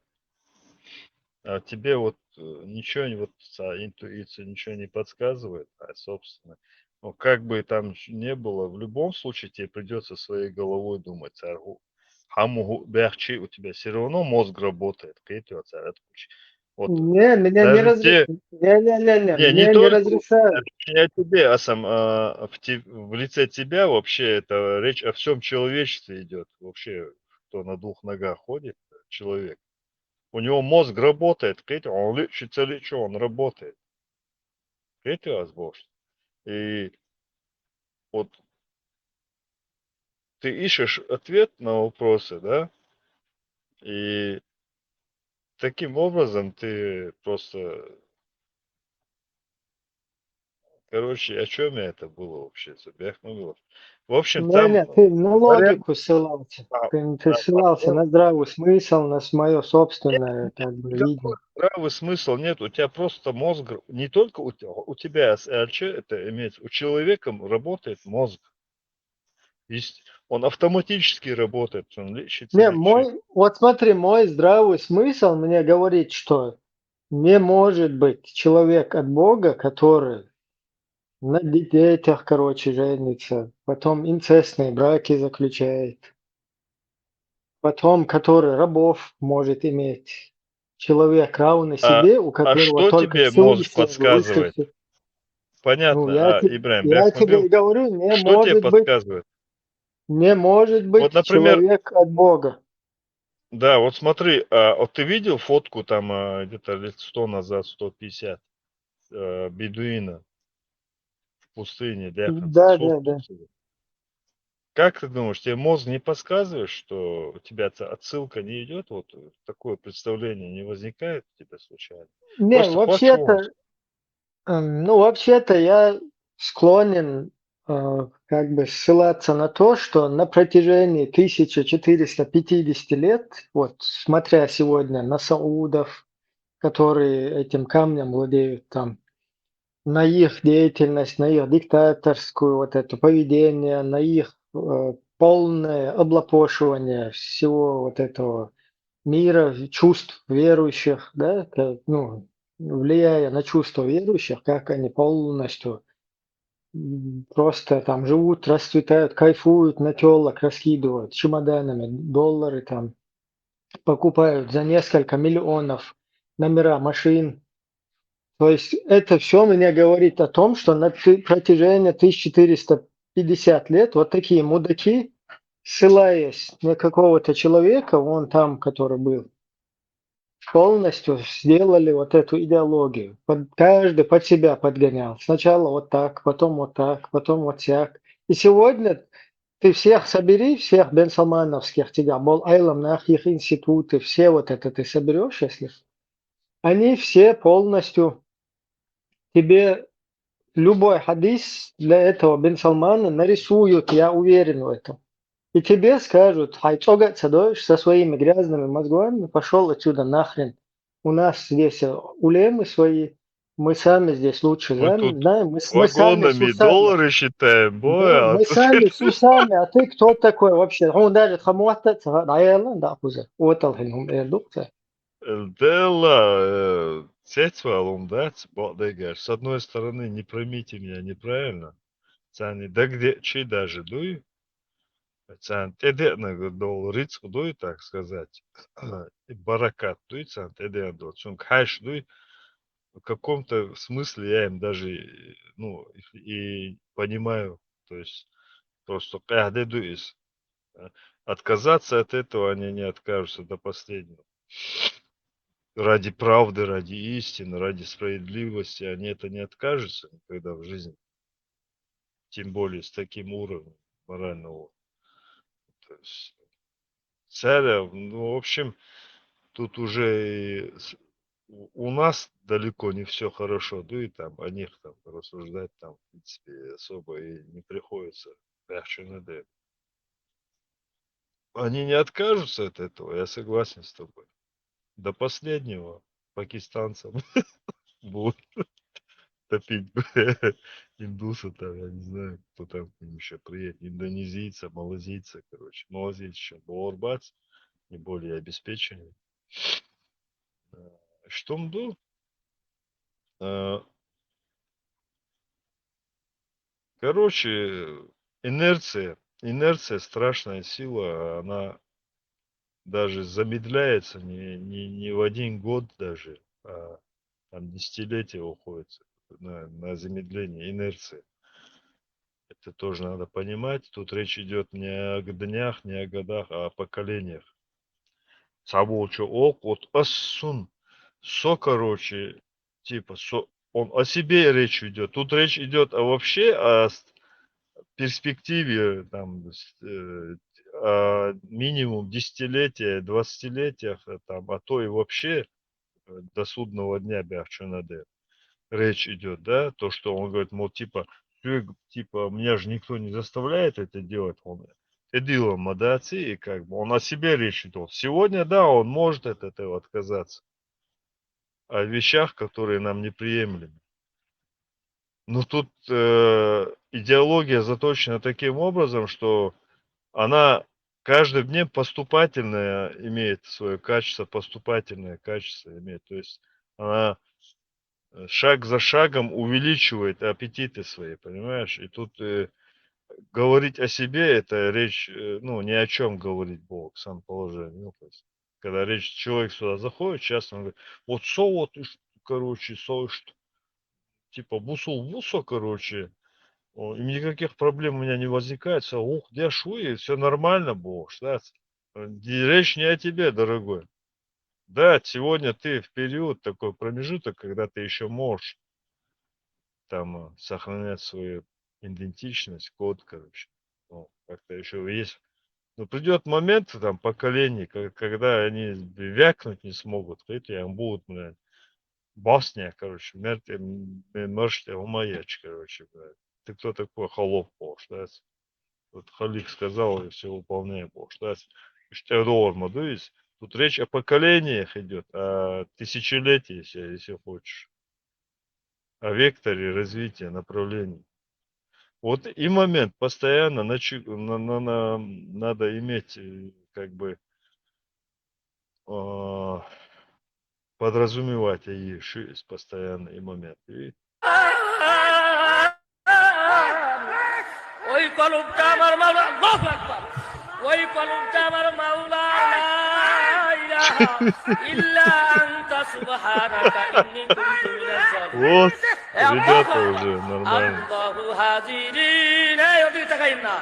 а тебе вот, э, ничего не, вот, а, интуиция ничего не подсказывает, а, собственно, ну, как бы там ч-, не было, в любом случае тебе придётся своей головой думать, а, ху-, хаму ху-, бяхчи, у тебя всё равно мозг работает, кхетиоцар, это ключ. Вот. Не, меня не Даже разре-, те не, не, не, не, Не, не мне не только разрешают. Это не о тебе, а сам, а, в те-, в лице тебя вообще это речь о всём человечестве идёт. Вообще, кто на двух ногах ходит, человек. У него мозг работает, кхетио, он лечится, лечу, он работает. Кхетио аз бошт. И вот ты ищешь ответ на вопросы, да? И таким образом ты просто, короче, о чём я это было вообще? Забег, ну, было. В общем, Не, там не, ты на вариант логику ссылался. Да, Ты, ты да, ссылался вопрос на здравый смысл, на моё собственное, как бы, Никакой видение. Здравый смысл нет. У тебя просто мозг, не только у тебя, у тебя, с-, а чё это имеется? У человека работает мозг. Есть, он автоматически работает, он лечится, Не, лечит. мой, вот смотри, мой здравый смысл мне говорит, что не может быть человек от Бога, который на детях, короче, женится, потом инцестные браки заключает, потом который рабов может иметь. Человек равный А, себе, у а которого что только тебе мозг Всевышний подсказывает? Выскочит. Понятно, Ну, я а, те-, Ибрагим, я я тебе смотрю, и говорю, не что тебе может быть, подсказывает? Не может быть Вот, например, человек от Бога. Да, вот смотри, а, вот ты видел фотку там а, где-то лет сто назад, сто пятьдесят, э, бедуина в пустыне, да, Да, да, да. Как ты думаешь, тебе мозг не подсказывает, что у тебя отсылка не идет? Вот э, такое представление не возникает у тебя случайно? Не, вообще-то, эм, ну, вообще-то я склонен э, как бы ссылаться на то, что на протяжении тысяча четыреста пятидесяти лет, вот смотря сегодня на саудов, которые этим камнем владеют там, на их деятельность, на их диктаторскую вот это поведение, на их э, полное облапошивание всего вот этого мира, чувств верующих, да, ну, влияя на чувства верующих, как они полностью просто там живут, расцветают, кайфуют, на телок раскидывают чемоданами, доллары там покупают за несколько миллионов номера машин. То есть это все мне говорит о том, что на протяжении тысяча четыреста пятьдесят лет вот такие мудаки, ссылаясь на какого-то человека, вон там, который был, полностью сделали вот эту идеологию. Под, каждый под себя подгонял. Сначала вот так, потом вот так, потом вот так. И сегодня ты всех собери, всех Бен Салмановских тебя, бол айлам нах, их институты, все вот это ты соберешь, если они все полностью тебе любой хадис для этого Бен Салмана нарисуют, я уверен в этом. И тебе скажут, хай цогат садош со своими грязными мозгами, пошел отсюда нахрен. У нас здесь улемы свои, мы сами здесь лучше Мы знаем, тут знаем, мы, с- мы сами вагонами с усами. Доллары считаем, Да, боя. мы сами с усами, а ты кто такой вообще? Он даже хамуатта, да, я, да, куза. Вот алхин хум эрдукта. Дела, цецвалум, да, цбалдегаш. С одной стороны, не поймите меня неправильно. Цани дагде чи даже дуй. Цан теде'нага дол рицкъ дуй, так сказать. И баракат дуй, цан теде'на дол. Цун кхьайш дуй. В каком-то смысле я им даже, ну, и, и понимаю. То есть просто къяхде дуй из. Э, Отказаться от этого они не откажутся до последнего. Ради правды, ради истины, ради справедливости они это не откажутся никогда в жизни. Тем более с таким уровнем морального. То есть, царя, ну, в общем, тут уже и с- у у нас далеко не все хорошо, да и там о них там рассуждать там, в принципе, особо и не приходится. Бяхчунады. Они не откажутся от этого, я согласен с тобой. До последнего пакистанцам будут топить индусы там, я не знаю, кто там к ним еще приедет, индонезийца, малазийца, короче. Малазийцы еще борбац, не более обеспеченные. Э, Что мду? Э, Короче, инерция, инерция страшная сила, она даже замедляется не, не, не в один год даже, а там десятилетия уходит на, на замедление инерции. Это тоже надо понимать. Тут речь идет не о днях, не о годах, а о поколениях. Цаболчо ок, вот ассун, со, короче, типа, со, он о себе речь идет. Тут речь идет о вообще о с- перспективе, там, с- э, о минимум десятилетия, двадцатилетиях, э, там, а то и вообще э, до судного дня бяхчунады речь идет, да, то, что он говорит, мол, типа, «Сюй, типа, меня же никто не заставляет это делать, он эдила мадаци», и как бы он о себе речь идет. Сегодня, да, он может от этого отказаться, о вещах, которые нам неприемлемы. Но тут э, идеология заточена таким образом, что она каждым днем поступательное имеет свое качество, поступательное качество имеет. То есть она э, шаг за шагом увеличивает аппетиты свои, понимаешь? И тут э, говорить о себе, это речь, э, ну, ни о чем говорить Бог, сам положение. Ну, то есть, когда речь, человек сюда заходит, сейчас он говорит, вот со вот, иш- короче, со, иш- типа, бусул, бусо, короче, о, и никаких проблем у меня не возникает, со, ух, дяшуи, все нормально было, да? Речь не о тебе, дорогой. Да, сегодня ты в период, такой промежуток, когда ты еще можешь там э, сохранять свою идентичность, код, короче. Ну, как-то еще есть. Но придет момент, там, поколение, ко- когда они вякнуть не смогут, это и будут, блядь, басня, короче, мертвый, мертвый умаяч, короче, блядь. Ты кто такой, холоп, да? Вот Халик сказал, и все выполняем, да? Что я должен, да, есть? Тут речь о поколениях идет, о тысячелетии, если, если хочешь, о векторе развития, направлении. Вот и момент постоянно на, чу- на- на- на- надо иметь, э, как бы, а, подразумевать и ещё есть постоянный момент. И ওই কলবটা আমার মাওলা, আল্লাহু আকবার। ওই কলবটা আমার মাওলা, লা ইলাহা ইল্লা আনতা সুবহানাকা ইন্নী কুনতু মিনাজ জালিমিন। Вот, Э, Аллаху ребята Акбар. Уже нормально. Аллаху хазирин. Эй, ওদিকে তাকাইন না।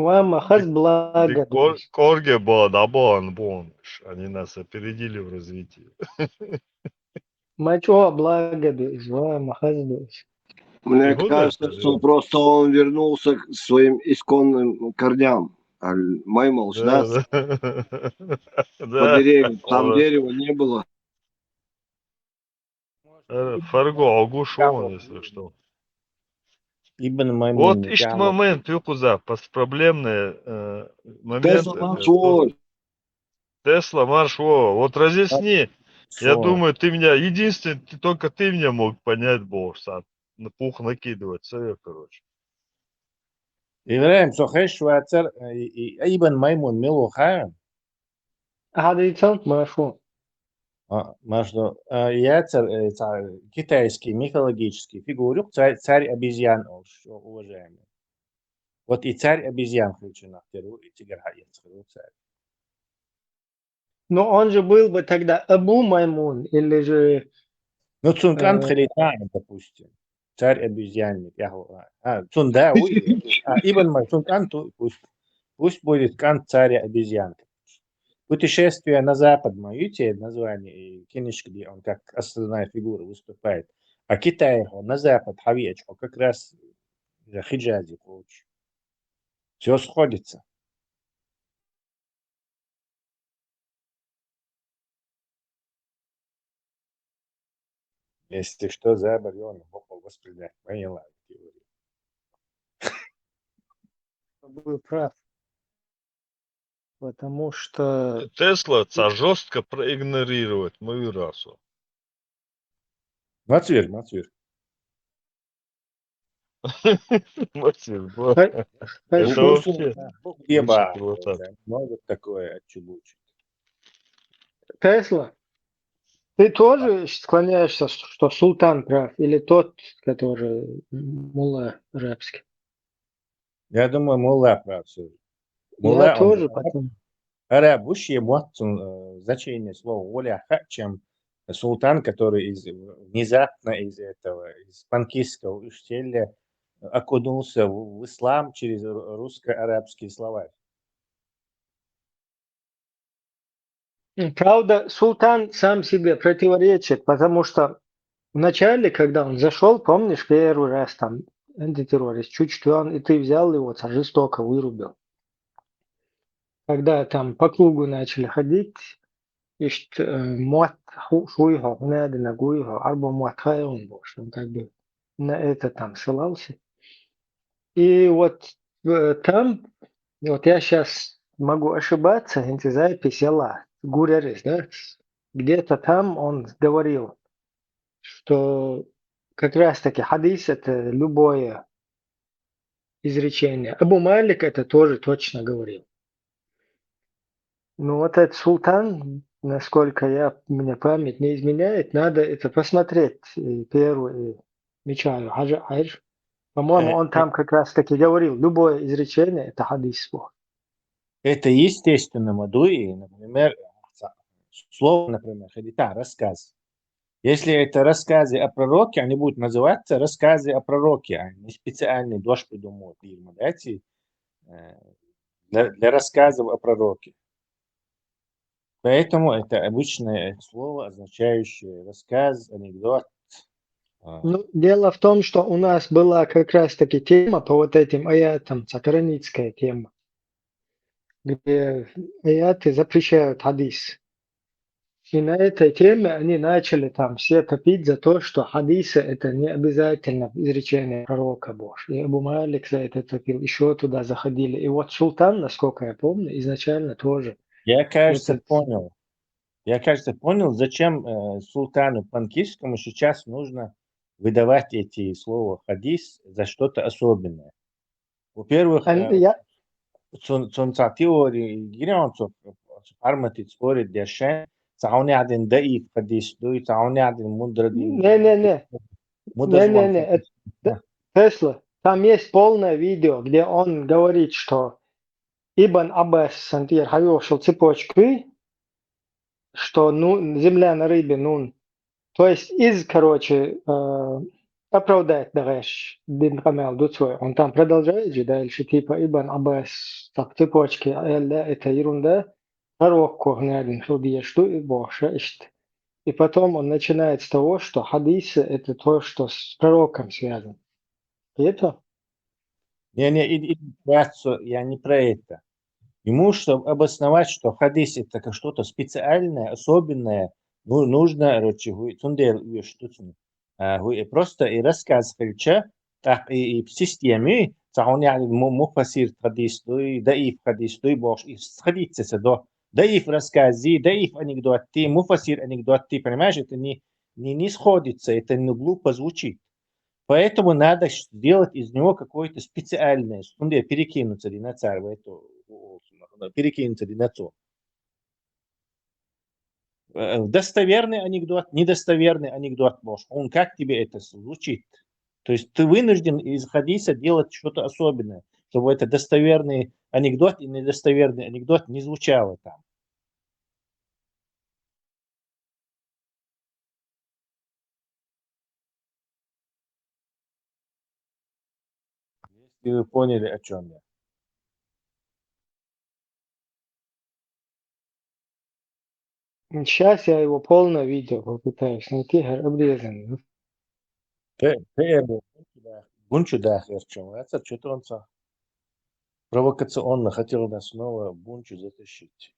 Ва махаз Ты благо. Кор- Корге была, да, бон, бон. Они нас опередили в развитии. Мачо благо душ, ва махаз душ. Мне Ну да, кажется, да, что да. Просто он вернулся к своим исконным корням. А Маймал Да, ждать да. по Да. деревьям, там Вот. Дерева не было. Э, Фарго, Агушон, если что. Ибн Маймун. Вот ишт момент, Юкуза, пос- проблемный э, момент. Тесла это марш, ой. Тесла марш, о, вот разъясни. Я думаю, ты меня, единственный, ты, только ты меня мог понять, Бог, сам. На пух накидывать, все, короче. Ибрагим, со хеш вацар, э, и- и- Ибн Маймун милуха. Хадийцал машу. А, марш до, а, яцар, э, ца- китайский мифологический фигурюк, царь, царь обезьян, о, ш- уважаемый. Вот и царь обезьян хрючинах теру, и тигр ха- яцхру царь. Но он же был бы тогда Абу Маймун или же Ну, цун кан Э. хритан, допустим. Царь обезьянник. Я говорю, а, цун да, уй, а, Ибн Май, цун кан ту, пусть, пусть будет кан царя обезьян. Путешествие на запад, моюте название и кинишка, где он как основная фигура выступает. А Китай, он на запад, Хавиач, он как раз за Хиджази, короче. Все сходится. Если что, за Бариона мог бы воспринять мои лайки. Был прав. Потому что Тесла, ца жестко проигнорировать мою расу. Мацвир, Мацвир. Мацвир, бро. Хай- хай- Это Слушай, вообще Бог где лучше ба- всего так. Может такое отчебучить. Тесла, ты тоже склоняешься, что султан прав, или тот, который мулла арабский? Я думаю, мулла прав всё же. Я Мулла, он тоже прав. Потом. Араб, уж ему отцун, э, значение слова воля, ха, чем султан, который из, внезапно из этого, из Панкистского ущелья окунулся в, в ислам через ру- русско-арабский словарь. Правда, султан сам себе противоречит, потому что вначале, когда он зашел, помнишь, первый раз там антитеррорист, чуть что он, и ты взял его, ца жестоко вырубил. Когда там по кругу начали ходить, ишт, э, мот ху- шуйхо, надо на гуйхо, арба мот хайрон бош, он как бы на это там ссылался. И вот э, там, вот я сейчас могу ошибаться, эти записи Аллах, гурерис, да, где-то там он говорил, что как раз-таки хадис — это любое изречение. Абу Малик это тоже точно говорил. Ну вот этот султан, насколько я, мне память не изменяет, надо это посмотреть, э, первый, э, Мичаю Хаджа Айш. По-моему, Э, он там как раз-таки говорил, любое изречение — это хадис был. Это естественно, Мадуи, например, слово, например, хадита, рассказ. Если это рассказы о пророке, они будут называться рассказы о пророке, а не специальный дождь придумал Ирмадати. Э, для, для рассказов о пророке. Поэтому это обычное слово, означающее рассказ, анекдот. А, Ну, дело в том, что у нас была как раз-таки тема по вот этим аятам, сакаранитская тема, где аяты запрещают хадис. И на этой теме они начали там все топить за то, что хадисы — это не обязательно изречение пророка Божьего. И Абу Малик за это топил, еще туда заходили. И вот Султан, насколько я помню, изначально тоже. Я, кажется, Это- понял. Я, кажется, понял, зачем э, султану Панкисскому сейчас нужно выдавать эти слова хадис за что-то особенное. Во-первых, А, э, я, цун цун цун теория гирён цун арматит спорит дешен, цауни один даиф хадис дуй, цауни один мундрадин. Не-не-не. Мудрый Не-не-не, это- Тесла, там есть полное видео, где он говорит, что Ибн Аббас сантир хайошил цепочкой, что ну, земля на рыбе, нун. То есть из, короче, э, оправдает дагаш дин камел дуцвой. Он там продолжает же дальше, типа Ибн Аббас, так цепочки, э, да, это ерунда. Пророк Кохнядин хилдиеш ду и Богша ишт. И потом он начинает с того, что хадисы — это то, что с пророком связано. И это Не-не, и, и, я не про это. Ему, чтобы обосновать, что хадис это как что-то специальное, особенное, ну, нужно, короче, хуй, цундел, хуй, что цун. А, хуй, и просто и рассказ хельча, так и, и в системе, цауни один му- муфасир хадис дуй, даиф хадис дуй, бош, и сходиться до. Даиф рассказы, даиф анекдоты, муфасир анекдоты, понимаешь, это не, не, не сходится, это ну, глупо звучит. Поэтому надо сделать из него какое-то специальное, сунде перекинуться ди на царь, это, перекинуться ди на цо. Э, Достоверный анекдот, недостоверный анекдот, может, он как тебе это звучит? То есть ты вынужден из хадиса делать что-то особенное, чтобы это достоверный анекдот и недостоверный анекдот не звучало там. Если вы поняли, о чем я. Сейчас я его полное видео попытаюсь найти, обрезанное. Те- те бу- Бунчу да, Эрчим, это что-то он са- провокационно хотел нас снова Бунчу затащить.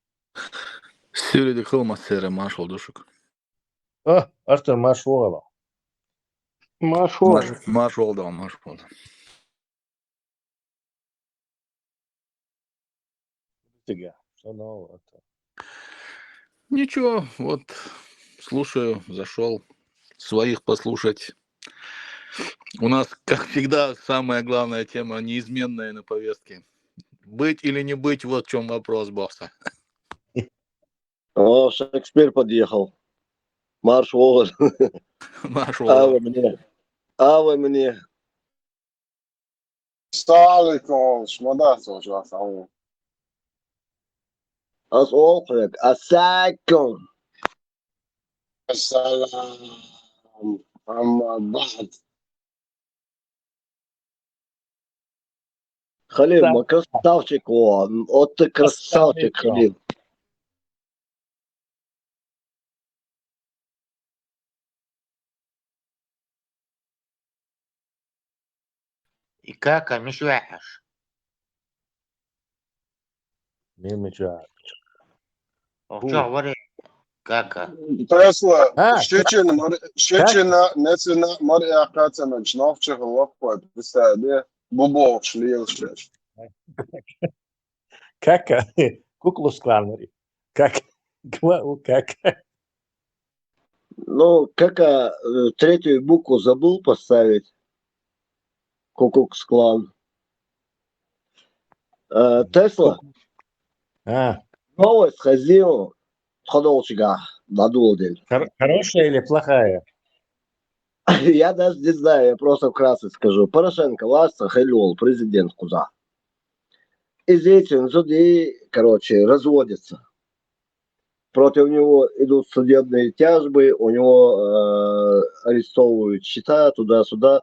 Сюридик хыл массеры маршал душук. А, Артур, марш уола. Маршал. Марш, маршал да, маршал да. Тига, что нового? Ничего, вот слушаю, зашел своих послушать. У нас, как всегда, самая главная тема неизменная на повестке. Быть или не быть, вот в чем вопрос, босса. О, Шекспир подъехал. Марш Уоллес. Марш А вы Уоллес. мне. А вы мне. Салам алейкум, шмада сожа сау. Ас олхрек. Асайкум. Салам. Амма бад. Халил, Да. мы красавчик, о, вот ты красавчик, Красавчик, о. Халил. И как, а, миш вяхаш? Мимича. Овча варе. Как, а? Тесла, А, щечин мар, щечин на, нецина мар я кацаман чновча лапкой, представь, бубо шлил щеш. Как? Куклус Клан, смотри. Как? Гва- у, как? Ну, как а, э, третью букву забыл поставить. Кукукс клан. Э, Тесла, А, новость хазил, ходолчига, надул день. хор- хорошая или плохая? Я даже не знаю, я просто вкратце скажу. Порошенко власть хайлюл, президент куда. И дети, ну, суды, короче, разводятся. Против него идут судебные тяжбы, у него э, арестовывают счета туда-сюда.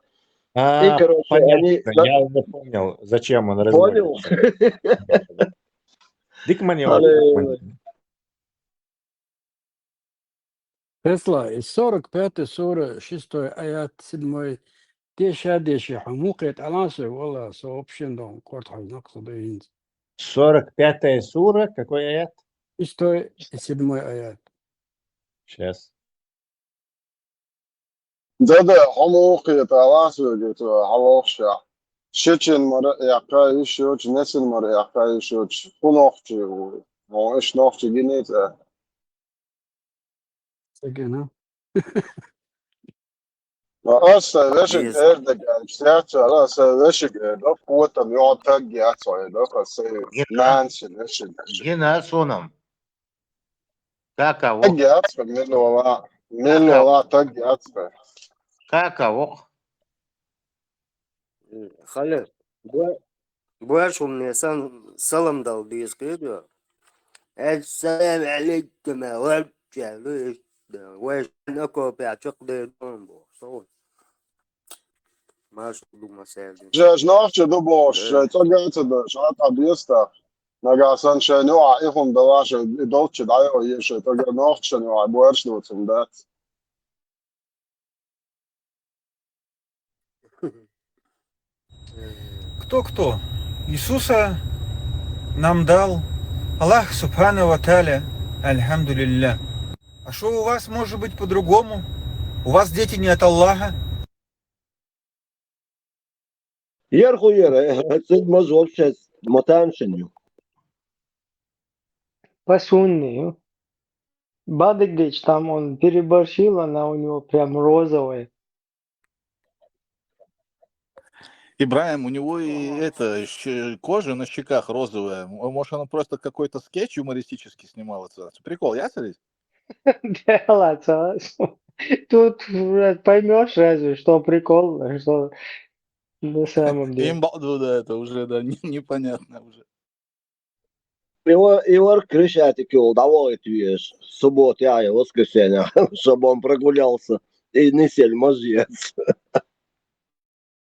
А, И, короче, они понятно, я уже понял, зачем он Понял? разводится. Дика ма яц, дика ма яц. Тесла, из сорок пятой сура, шестой аят, седьмой. Деша, деша, хьо мукъе тӀалан со, валла, со вообще дон, корта хьо нах со дайинц. Сорок пятая сура, какой аят? Шестой и седьмой аят. Сейчас. Да-да, хьо мукъе тӀалан со, говорит, хьо вохша. Шичен мара эккха йиш йоч, несен мара эккха йиш йоч. Ху нохчи, ху иш нохчи гинец. Сагена. Аса вешик Yes. Эрдоган, сяца, аса вешик Эрдо, потом йо таг яцо Эрдо, аса Гена. Нанси вешик. Гена сунам. Кака вох? Таг яцо, милола, милола таг яцо. Кака вох? Хали, бу-, буаш умне сан салам дал дис кыдо. Ассаламу алейкум, ва чалу, да, ва нако пячок де дон бо. Со. Маш дума севди. Жеш нохчи ду бош, Э. Жеш цогаца да, шата биста. Нага сан шай ну а ихум дала шай, и долчи да, о, е шай, тога нохчи ну а, буаш ду цум дац. Кто-кто? Иисуса нам дал Аллах Субхану ва Тааля, альхамдулилля. А что у вас может быть по-другому? У вас дети не от Аллаха? Ер ху ер, э, цид маз вообще матаншин ю. Пасунни ю. Бадыгдыч там он переборщил, она у него прям розовая. Ибраим, у него и это, щ-, кожа на щеках розовая. М-, может, он просто какой-то скетч юмористический снимал отсюда? Прикол, я смотрю? Да, ладно. Тут поймешь разве, что прикол, что на самом деле. Им баду, да, это уже, да, не-, непонятно уже. Ивар, Ивар Крещатик йол, давай ты ешь. Суббота, я, воскресенье, чтобы он прогулялся. И не сел, мазец.